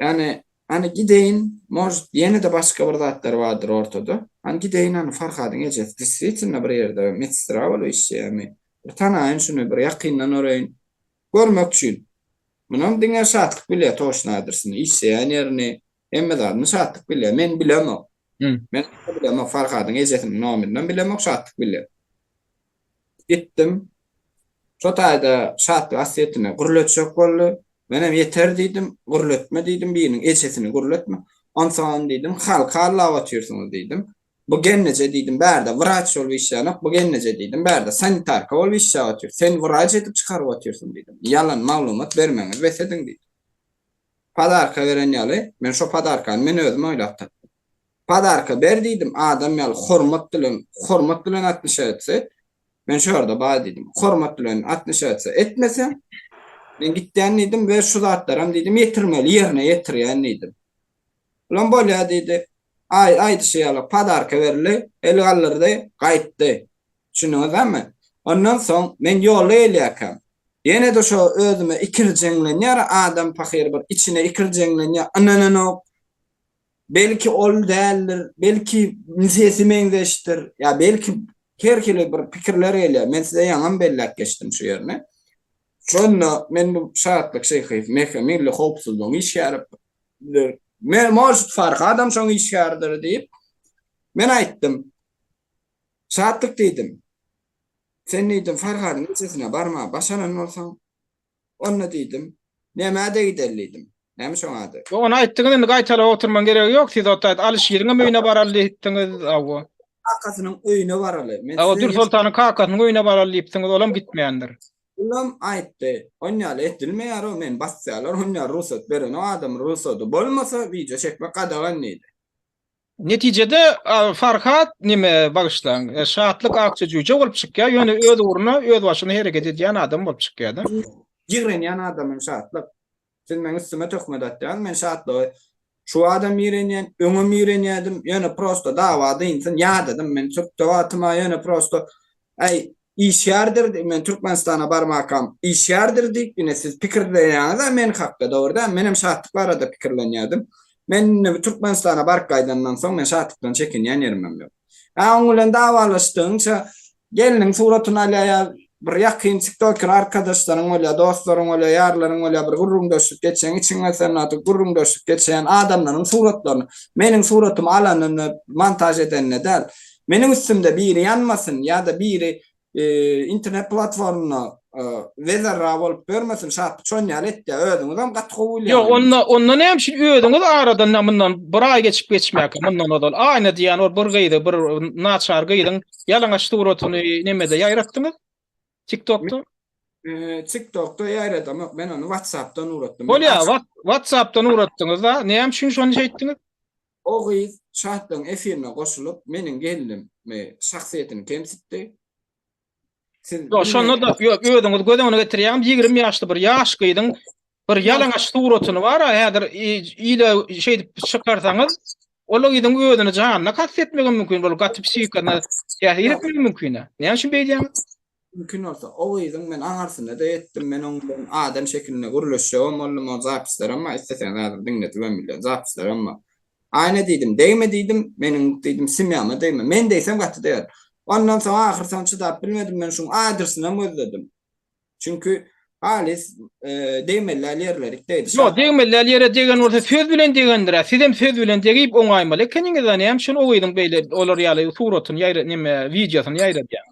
Ýagny, hany gideýin, может, ýene-de başga bir zatlar bardyr ortada. Hany gideýin, hany Farhadyň ejesi deswitelno bir ýerde medsestra bolup işleýärmi? Bir tanaýyn şuny, bir ýakyndan göreýin. Görmek üçin. Munam diňe Şatlyk bilýär toçny adresini, işleýän ýerini, hemme zadyny Şatlyk bilýär. Men bilemok. Men bilemok, Farhadyň ejesiniň nomerinem bilemok, Şatlyk bilýär. Gitdim. Şo taýda Şatlyk asýetine gürletjek boldy. Menem ýeter diýdim, gürletme diýdim, biriniň ejesini gürletme. Onsoňam diýdim, halky aldap otyrsyňyz diýdim. Bu gelneje diýdim, bärde wraç bolup işlänok, bu gelneje diýdim, bärde sanitarka bolup işläp otyr. Sen wraç edip çykaryp otyrsyň diýdim. Ýalan maglumat bermeňizi bes ediň diýdim. Podarka beren ýaly, men şo podarkany men özüm oýlap tapdym. Podarka ber diýdim, adam ýaly hormat bilen, hormat bilen atnyşa etse, men şo ýerde bar diýdim. Hormat bilen atnyşa etse, etmese, men gitýän diýdim we şu zatlaram diýdim, ýetirmeli ýerine ýetirýän diýdim. Olam bolýa diýdi. Aý, aýdyşy ýaly podarka berildi, el galdyrdy, gaýtdy. Düşündiňizmi? Ondan soň men ýolda gelýärkäm, ýene-de şo özüme ikirjeňlenýär, adam pahyr bir içine ikirjeňlenýär, ynananok. Belki ol däldir, belki sesi meňzeşdir, ýa belki her hili bir pikirler gelýär. Men size ýaňam belläp geçdim şu ýerini. Şonda men bu Şatlyk Şyhyýew MHM Milli howpsuzlygyň işgäri Men может Farhadam şoň işgäridir diýip, men aýtdym. Şatlyk diýdim. Sen diýdim Farhadyň ejesine barma, başaran bolsaň, onda diýdim, nämä-de gideli diýdim. Näme şoň ady? Ýok, ony aýtdyňyz, indi gaýtalap oturmaň geregi ýok. Siz ot aýt, Alyşiriňem öýüne baraly diýipdiňiz, hawa. Kakasynyň öýüne baraly. Men Hawa, Dürsoltanyň kakasynyň öýüne baraly diýipsiňiz, olam gitmändir. Olam aýtdy, Onýaly edilmeýär-ow, meni basýarlar, onýaly rugsat berenok, adam rugsady bolmasa wideo çekmek gadagan diýdi. Netijede Farhat neme bagyşlaň, Şatlyk akja jüýje bolup çykýar, ýöne öz ugruna özbaşyna hereket edýän adam bolup çykýar-da. Ýigrenýän adamym Şatlyk. Siz meň üstüme töhmet atýaňyz, men Şatlygy şu adam ýigrenýän, öňem ýigrenýärdim, ýöne prosto dawa dynsyn, ýadadym men türkde wagtym-a ýöne prosto äý işgärdir diýip, men Türkmenistana barmakam işgärdir diýip, ine siz pikirlenýäňiz-ä men hakda, dogry dälmi, menem Şatlyk barada pikirlenýärdim. Men indi Türkmenistana baryp gaýdandan soň men Şatlykdan çekinýän ýerimem ýok. Hä oň bilen dawalaşdygyňça Gelniň suratyny alýar ýa bir ýakyn tiktoker arkadaşlaryň bolýar, dostlaryň bolýar, ýarlaryň bolýar, bir gürrüňdeşlik geçýäň, içiň sen atyp gürrüňdeşlik geçýän adamlaryň suratlaryny, meniň suratymy alanyny montaž edenine däl. Meniň üstümde biri ýanmasyn ýa-da biri internet platformynda wezerra bolup ýörmesin, Şatlyk şon ýaly etýär, özüňizem gaty gowy bilýäňiz. Ýok, onda onda näme üçin özüňiz aradan mundan bir aý geçip geçmäkä mundan ozal Aýna diýen ol bir gyzy bir naçar gyzyň Ýalaňaç suratyny nemede ýaýratdyňyz? TikTokda? TikTokda ýaýradamok, men ony WhatsAppdan ugratdym. Bolýa, WhatsAppdan ugratdyňyz-da, näme üçin şony şeýtdiňiz? O gyz Şatlygyň efirine goşulyp, meniň gelnimi, şahsyýetini kemsitdi. Siz Ýok, şonda-da, ýok, özüňiz göz öňüne getirýäňiz, 20 ýaşly bir ýaş gyzyň bir ýalaňaç suratyny bar-a, häzir ile şeýdip çykarsaňyz, ol gyzyň özüni janyna kast etmegem mümkin, ol gaty psihikasyna täsir etmegi mümkin-ä. Näme üçin beýdýäňiz? Mümkin bolsa, o gyzyň men aňyrsyna-da ýetdim, men oň bilen adam şekilinde gürleşjegem boldum, o zapislerem bar, isleseňiz häzir diňledibem bilýän, zapislerem bar. Aýna diýdim, degme diýdim, meniň diýdim semýama degme. Men degsem gaty deger. Ondan soň ahyr soň çydap bilmedim, men şuň adresinem gözledim. Çünki halys degmeli däl ýerlerik degdi. Ýok, degmeli däl ýere degen bolsa söz bilen degendir-ä. Sizem söz bilen degip oňaýmaly ekeniňiz-ä, näme üçin o gyzyň beýle olar ýaly suratyny ýaýra neme wideosyny ýaýradýaňyz?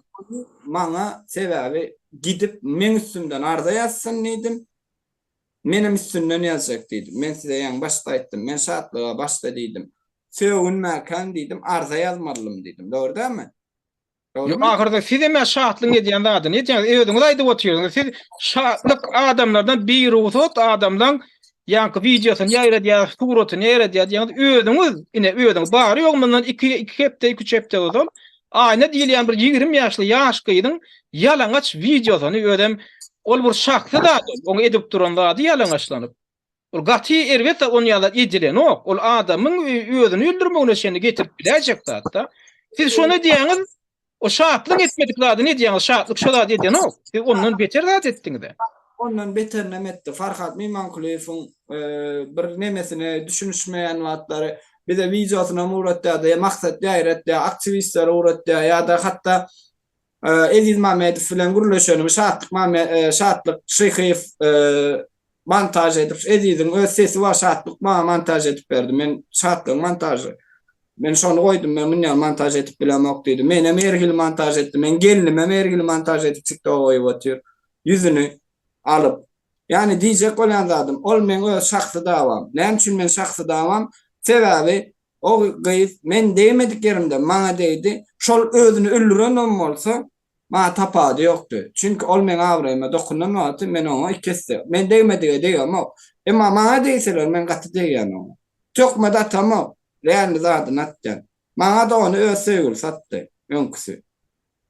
Maňa sebäbi gidip meň üstümden arza ýazsyn diýdim. Menem üstünden ýazjak diýdim. Men size ýaňy başda aýtdym. Men Şatlyga başda diýdim. Sögünmäkäň diýdim, arza ýazmalydym diýdim. Dogry dälmi? Ýok, ahyrda siz hem-ä Şatlygyň edýän zadyny edýäňiz. Özüňiz aýdyp otyrsyňyz. Siz Şatlyk adamlardan birugsat adamlaň ýaňky wideosyny ýaýradýar, suratyny ýaýradýar diýýäňiz. Özüňiz, ine özüňiz bary-ýogy mundan iki, iki hepde, iki-üç hepde ozal Aýna diýilýän bir 20 ýaşly ýaş gyzyň ýalaňaç wideosyny özem ol bir şahsy zat ol, oň edip duran zady ýalaňaçlanyp. Ol gaty erbet zat, on ýaly zat edilenok. Ol adamyň özüni öldürmegine çenli getirip biläýjek zat-da. Siz şony edýäňiz, o Şatlyk etmedik zadyny edýäňiz, Şatlyk şo zady edenok. Siz ondan beter zat etdiňiz-ä. Ondan beterinem etdi. Farhat Mimankulyýewiň bir nemesine düşünişmeýän wagtlary bize wideosynam ugratýardy, ýa maksat ýaýratýar, aktiwistlere ugratýar ýa-da hatda Eziz Mamedow bilen gürleşenimi Şatlyk Mame Şatlyk Şyhyýew montaž edip, Eziziň öz sesi bar, Şatlyk maňa montaž edip berdi. Men Şatlygyň montažy. Men şony goýdum, men munýaly montaž edip bilemok diýdi. Menem her hili montaž etdi. Meň gelnimem her hili montaž edip TikToka goýup otyr. Ýüzüni alyp. Ýagny diýjek bolýan zadym, ol meň öz şahsy dawam. Näme üçin meň şahsy dawam? Sebäbi. O gyz men degmedik ýerimde maňa degdi. Şol özüni öldürenem bolsa, maňa tapawudy ýokdy. Çünki ol meň abraýyma dokunan wagty men oňa esse. Men degmedige degemok. Emma maňa degseler men gaty degýän oňa. Töhmet atamok. Realny zadyny atýan. Maňa-da ony öz söýgülisi atdy. Öňküsi.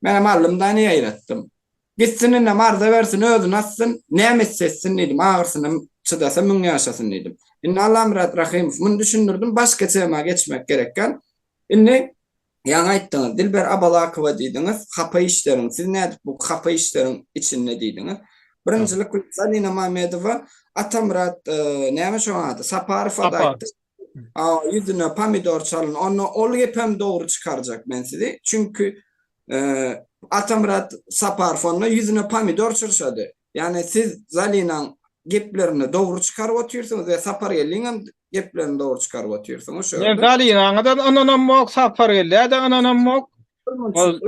Menem aldym-da ony ýaýratdym. Gitsin indem arza bersin, özüni atsyn, näme etse etsin diýdim, agyrsyna çydasa müň ýaşasyn diýdim. Indi Allamyrat Rahymow muny düşündirdim, başga tema geçmek gerekgän. Indi ýaňy aýtdyňyz, Dilber Abalakowa diýdiňiz, hapa işleriň, siz nädip bu hapa işleriň içinde diýdiňiz. Birinjilik bilen Zalina Mamedowa Atamyrat näme şoň ady, Saparowa-da aýtdy. A ýüzüne pomidor çalyn. Onda ol gepem dogry çykarjak men sizi. Çünki Atamyrat Saparow onda ýüzüne pomidor çyrşady. Ýagny siz Zalinaň geplerini dogry çykaryp otyrsyňyz we Sapargeldiňem geplerini dogry çykaryp otyrsyňyz şu Men ýerde. Zalinaňa-da ynanamok, Sapargeldä-de ynanamok. Ol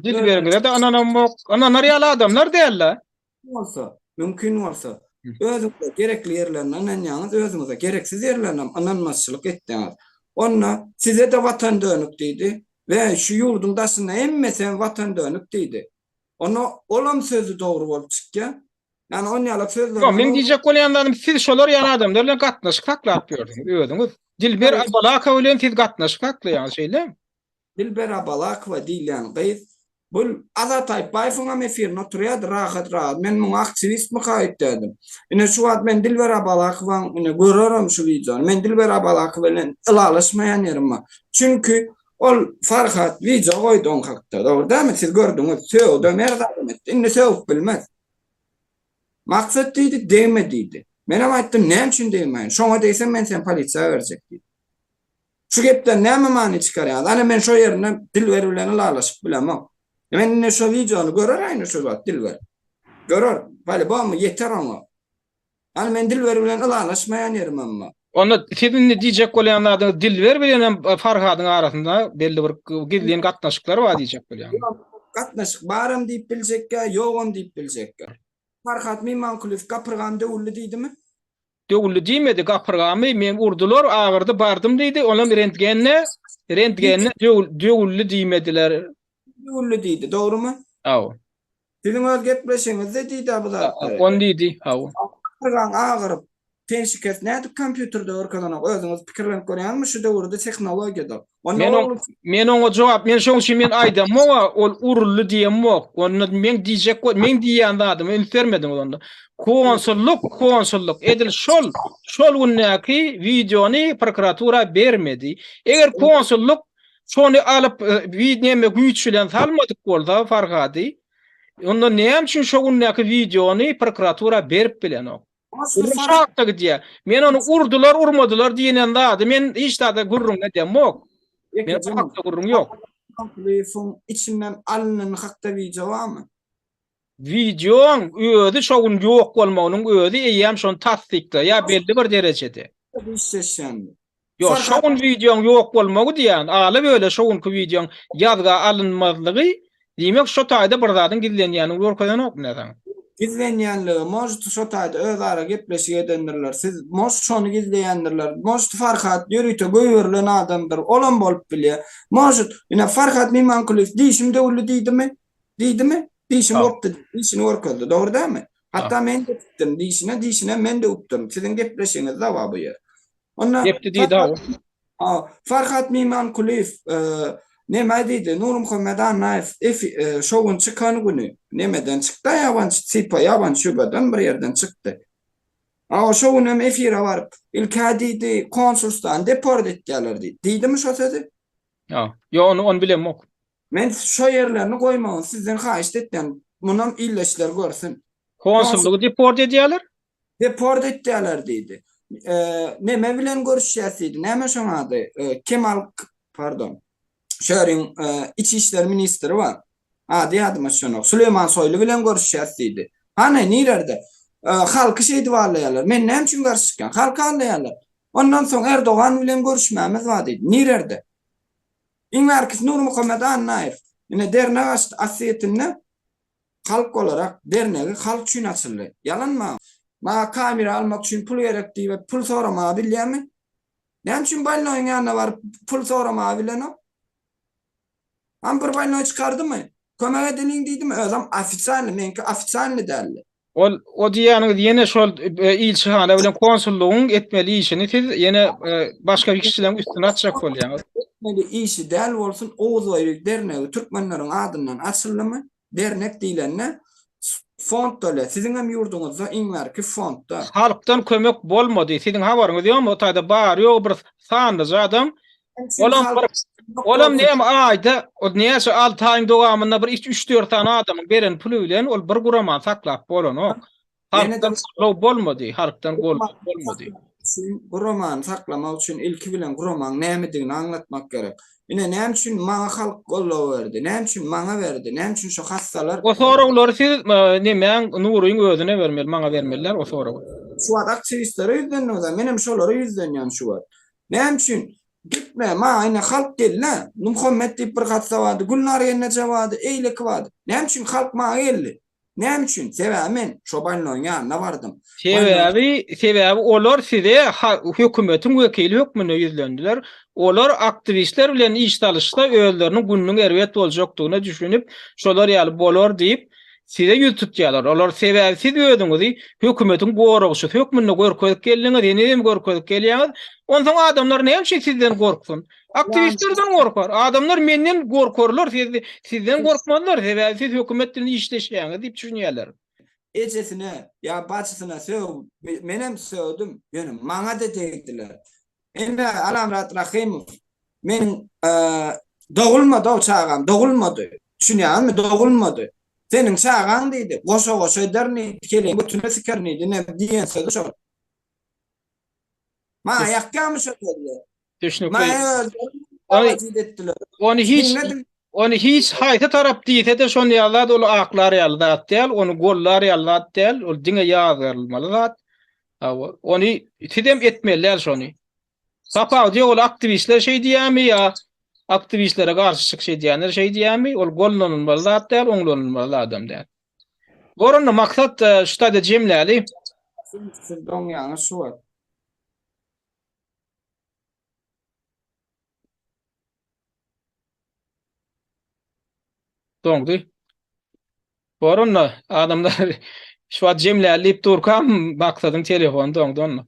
Dilberiňize-de ynanamok. Ynanar ýaly adamlar däl-de. Bolsa, mümkin bolsa, özüňize gerekli ýerlerine ynanýaňyz, özüňize gereksiz ýerlerine hem ynanmazçylyk etýäňiz. Onda size-de watan dönük diýdi we şu ýurduň daşynda hemmesi hem watan dönük diýdi. Onda olam sözi dogry bolup çykýar. Ýani on ýalak sözlerine Ýok, meň diýjek bolýan zadym siz şolar ýaly adamlar bilen gatnaşyk saklap ýörsüňiz özüňiz. Dilber Abalakow bilen siz gatnaşyk saklaýaňyz, şeýlemi? Dilber Abalakowa diýilýän gyz bul Azat Aýtbaýewiňem efirinde oturýardy rahat rahat men muňa aktiwistmika öýtýärdim. Ine şu wagt men Dilber Abalakowaň ine görerem şu wideony men Dilber Abalakowa bilen ylalaşmaýan ýerim bar. Çünki ol Farhat wideo goýdy oň hakda dogry dälmi siz gördüňiz sögdem her zadam etdi indi sögüp bilmez. Maksat diýdi degme diýdi. Menem aýtdym näme üçin degmäýin şoňa degseň men seni polisiýa berjek diýdi. Şu gepden näme many çykarýaňyz? Ana men şo ýerinde Dilber bilen ylalaşyp bilemok. Men indi şo wideony görer aýny şu wagt Dilber. Görer. Polibom ýeter oňa. Ana men Dilber bilen ylalaşmaýan ýerim emma. Onda siz indi diýjek bolýan zadyňyz Dilber bilen hem Farhadyň arasynda belli bir gizlin gatnaşyklar bar diýjek bolýaňyz. Gatnaşyk baram diýip biljekkä, ýogam diýip biljekkä. Farhat Mimankulyýew gapyrgam döwüldi diýdimi? Döwüldi diýmedi, gapyrgamy meň urdular, agyrdy, bardym diýdi, onam rentgende, rentgende döwüldi diýmediler. Döwüldi diýdi, dogrumy? Hawa. Siziň öz gepleşigiňizde diýdi-ä bu zatlary. Ony diýdi, hawa. Gapyrgaň agyryp, ten şikes nädip kompýuterde görkezenok, özüňiz pikirlenip görýäňizmi şu döwürde tehnologiýada. Men oň, men oňa jogap, men şoň üçin men aýdamok-a, ol uruldy diýemok. Onda meň diýjek, meň diýýän zadyma üns bermediňiz onda. Konsullyk, konsullyk edil şol, şol gündäki wideony prokuratura bermedi. Eger konsullyk şony alyp, e, neme güýç bilen salmadyk bolsa Farhady, onda näme üçin şo gündäki wideony prokuratura berip bilenok? Gürrüň şo hakda gidýär. Men ony urdular, urmadylar diýen zady men hiç zada gürrüň edemok. Men bu hakda gürrüň ýok. Kulyýewiň içinden alnan hakda wideo barmy? Wideoň özi şo gün ýok bolmagynyň özi eýýäm şony tassyklaýar belli bir derejede. Işleşýändir. Ýok, şo gün wideoň ýok bolmagy diýýän, ala-böle şo günki wideoň ýazga alynmazlygy, diýmek şo taýda bir zadyň gizlenýänini görkezenokmy näsaň? Gizlenýänligi, может şo taýda özara gepleşik edendirler, siz может şony gizleýändirler, может Farhat ýörite goýberilen adamdyr, olam bolup bilýär. Может, ine Farhat Mimankulyýew dişim döwüldi diýdimi? Diýdimi? Dişim gopdy diýdi, dişini görkezdi, dogry dälmi? Hatda men depdim dişine, dişinem men döwüpdirin. Siziň gepleşigiňizde bar bu ýer. Onda Depdi diýdi hawa. Farhat Mimankulyýew neme diýdi? Nurmuhammet Annaýew şo gün çykan güni nemeden çykdy ýabançy sypa ýabançy şubeden bir ýerden çykdy. Awa şo gün hem efire baryp ilkä diýdi konsulstany deport etýärler diýdi. Diýdimi şo sözi? Ýok. Ýok ony ony bilemok. Men şo ýerlerini goýmagyňyzy sizden haýyşt etýän. Munam ildeşler görsün. Konsullygy deport edýärler? Deport etýärler diýdi. Neme bilen görüşýäs diýdi. Näme şoň ady? Kemal, pardon. Şöriň iç işler ministri bar. Ady ýadyma düşenok. Süleýman Soýly bilen görüşýäs diýdi. Hany, nirerde? Halky şeýdip aldaýarlar. Men näme üçin garşy çykýan? Halky aldaýarlar. Ondan soň Erdogan bilen görüşmämiz bar diýdi. Nirerde? Iň bärkisi Nurmuhammet Annaýew. Ine dernek açdy Osetinde. Halk olarak dernegi halk üçin açyldy. Ýalanmy? Maňa kamera almak üçin pul gerek diýip pul soramaga bilýämi? Näme üçin bolnoýyň ýanyna baryp pul soramaga bilenok? Hany bir bolnoý çykardymy? Kömek edeliň diýdimi? Özem ofitsialny, meňki ofitsialny däldi. Ol o diýýäniňiz ýene şol ilçihana bilen konsullygyň etmeli işini siz ýene başga bir kişileriň üstüne atjak bolýaňyz. Etmeli işi däl bolsun Oguzbaýlyk dernegi türkmenleriň adyndan açyldymy? Dernek diýlende fond bolýar. Siziňem ýurduňyzda iň bärki fondda. Halkdan kömek bolmady. Siziň habaryňyz ýokmy? O taýda bary ýogy bir sanlyja adam. Olam bir olam näme aýda o näçe 6 aýyň dowamynda bir 3-4 sany adamyň beren puly bilen ol bir guramany saklap bolanok. Halkdan goldaw bolmady, halkdan goldaw bolmady. Guramany saklamak üçin ilki bilen guramaň nämedigini aňlatmak gerek. Ine näme üçin maňa halk goldaw berdi, näme üçin maňa berdi, näme üçin şu hassalar. O soraglary siz nemäň Nuryň özüne bermeli, maňa bermeli däl o soragy. Şu wagt aktiwistlere ýüzlendiňiz-ä, menem şolara ýüzlenýän şu wagt. Näme üçin gitme, maňa ine halk geldi-ä, Muhammet diýip bir hassa bardy, Gülnar gelneje bardy, eýleki bardy. Näme üçin halk maňa geldi? Näme üçin? Sebäbi men şo bolnoýyň ýanyna bardym. Sebäbi, sebäbi olar size hökümetiň wekili hökmünde ýüzlendiler. Olar aktiwistler bilen iş salyşsa özleriniň gününiň erbet boljakdygyna düşünip, şolar ýaly bolar diýip, size ýüz tutýarlar. Olar sebäbi siz özüňizi hökümetiň goragçysy hökmünde görkezip geldiňiz, henizem görkezip gelýäňiz. Onsoň adamlar näme üçin sizden gorksun? Aktiwistlerden gorkar. Adamlar menden gorkarlar, siz, sizden gorkmazlar. Sebäbi siz hökümet bilen işleşýäňiz diýip düşünýärler. Ejesine ýa bajysyna sög, menem sögdüm, ýöne maňa-da degdiler. Ine, Alamyrat Rahymow, meniň dogulmady-ow çagam, dogulmady. Düşünýäňizmi, dogulmady. Seniň çagaň diýdi, goşa-goşa ederin diýdi, keleň götüne sikerin diýdi, ine, diýen sözi şol. Maňa ýakýarmy şo sözler? Düşnükli. Ony hiç ony hiç haýsy tarap diýse-de şony ýaly zat ol aklar ýaly zat däl, ony gollar ýaly zat däl, ol diňe ýazgarylmaly zat. Hawa, ony sizem etmeli däl şony. Tapawudy ýok, ol aktiwistler şeý diýýärmi ýa aktiwistlere garşy çykyş edýänler şeý diýýärmi, ol gollanylmaly zat däl, oňlanylmaly zadam däl. Bor onda maksat e, şu taýda jemläli. Siz doňýaňyz şu wagt. Doňdy. Bor onda adamlar şu wagt jemläli diýip durkam maksadyň telefony doňdy onda.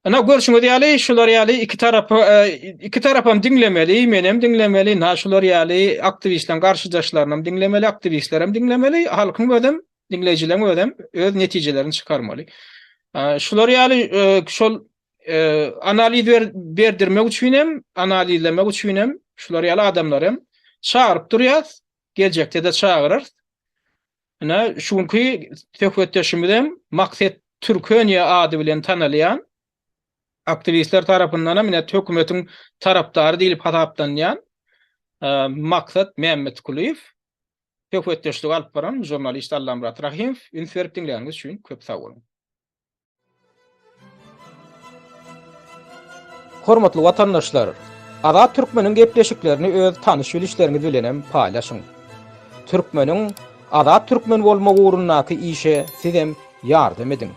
Ina görşüňiz ýaly şular ýaly iki tarapy e, iki tarapam diňlemeli, menem diňlemeli, na şular ýaly aktiwistleriň garşydaşlarynam diňlemeli, aktiwistlerem diňlemeli, halkyň özem, diňleýjileriň özem öz netijelerini çykarmaly. E, şular ýaly e, şol analiz berdirmek üçin hem, analizlemek üçin hem şular ýaly adamlary hem çagyryp durýas, geljekde-de çagyrarys. Ine, şu günki söhbetdeşimiz hem Makset Türkeniýe ady bilen tanalýan, aktiwistler tarapyndan hem ine hökümetiň tarapdary diýlip hasaplanýan Maksat Mämmetkulyýew. Söhbetdeşligi alyp baran žurnalist Allamyrat Rahymow. Üns berip diňläniňiz üçin köp sag boluň. Hormatly watandaşlar! Azat Türkmeniň gepleşiklerini öz tanyş-bilişleriňiz bilenem paýlaşyň. Türkmeniň Azat Türkmen bolmagy ugrundaky işe sizem ýardam ediň.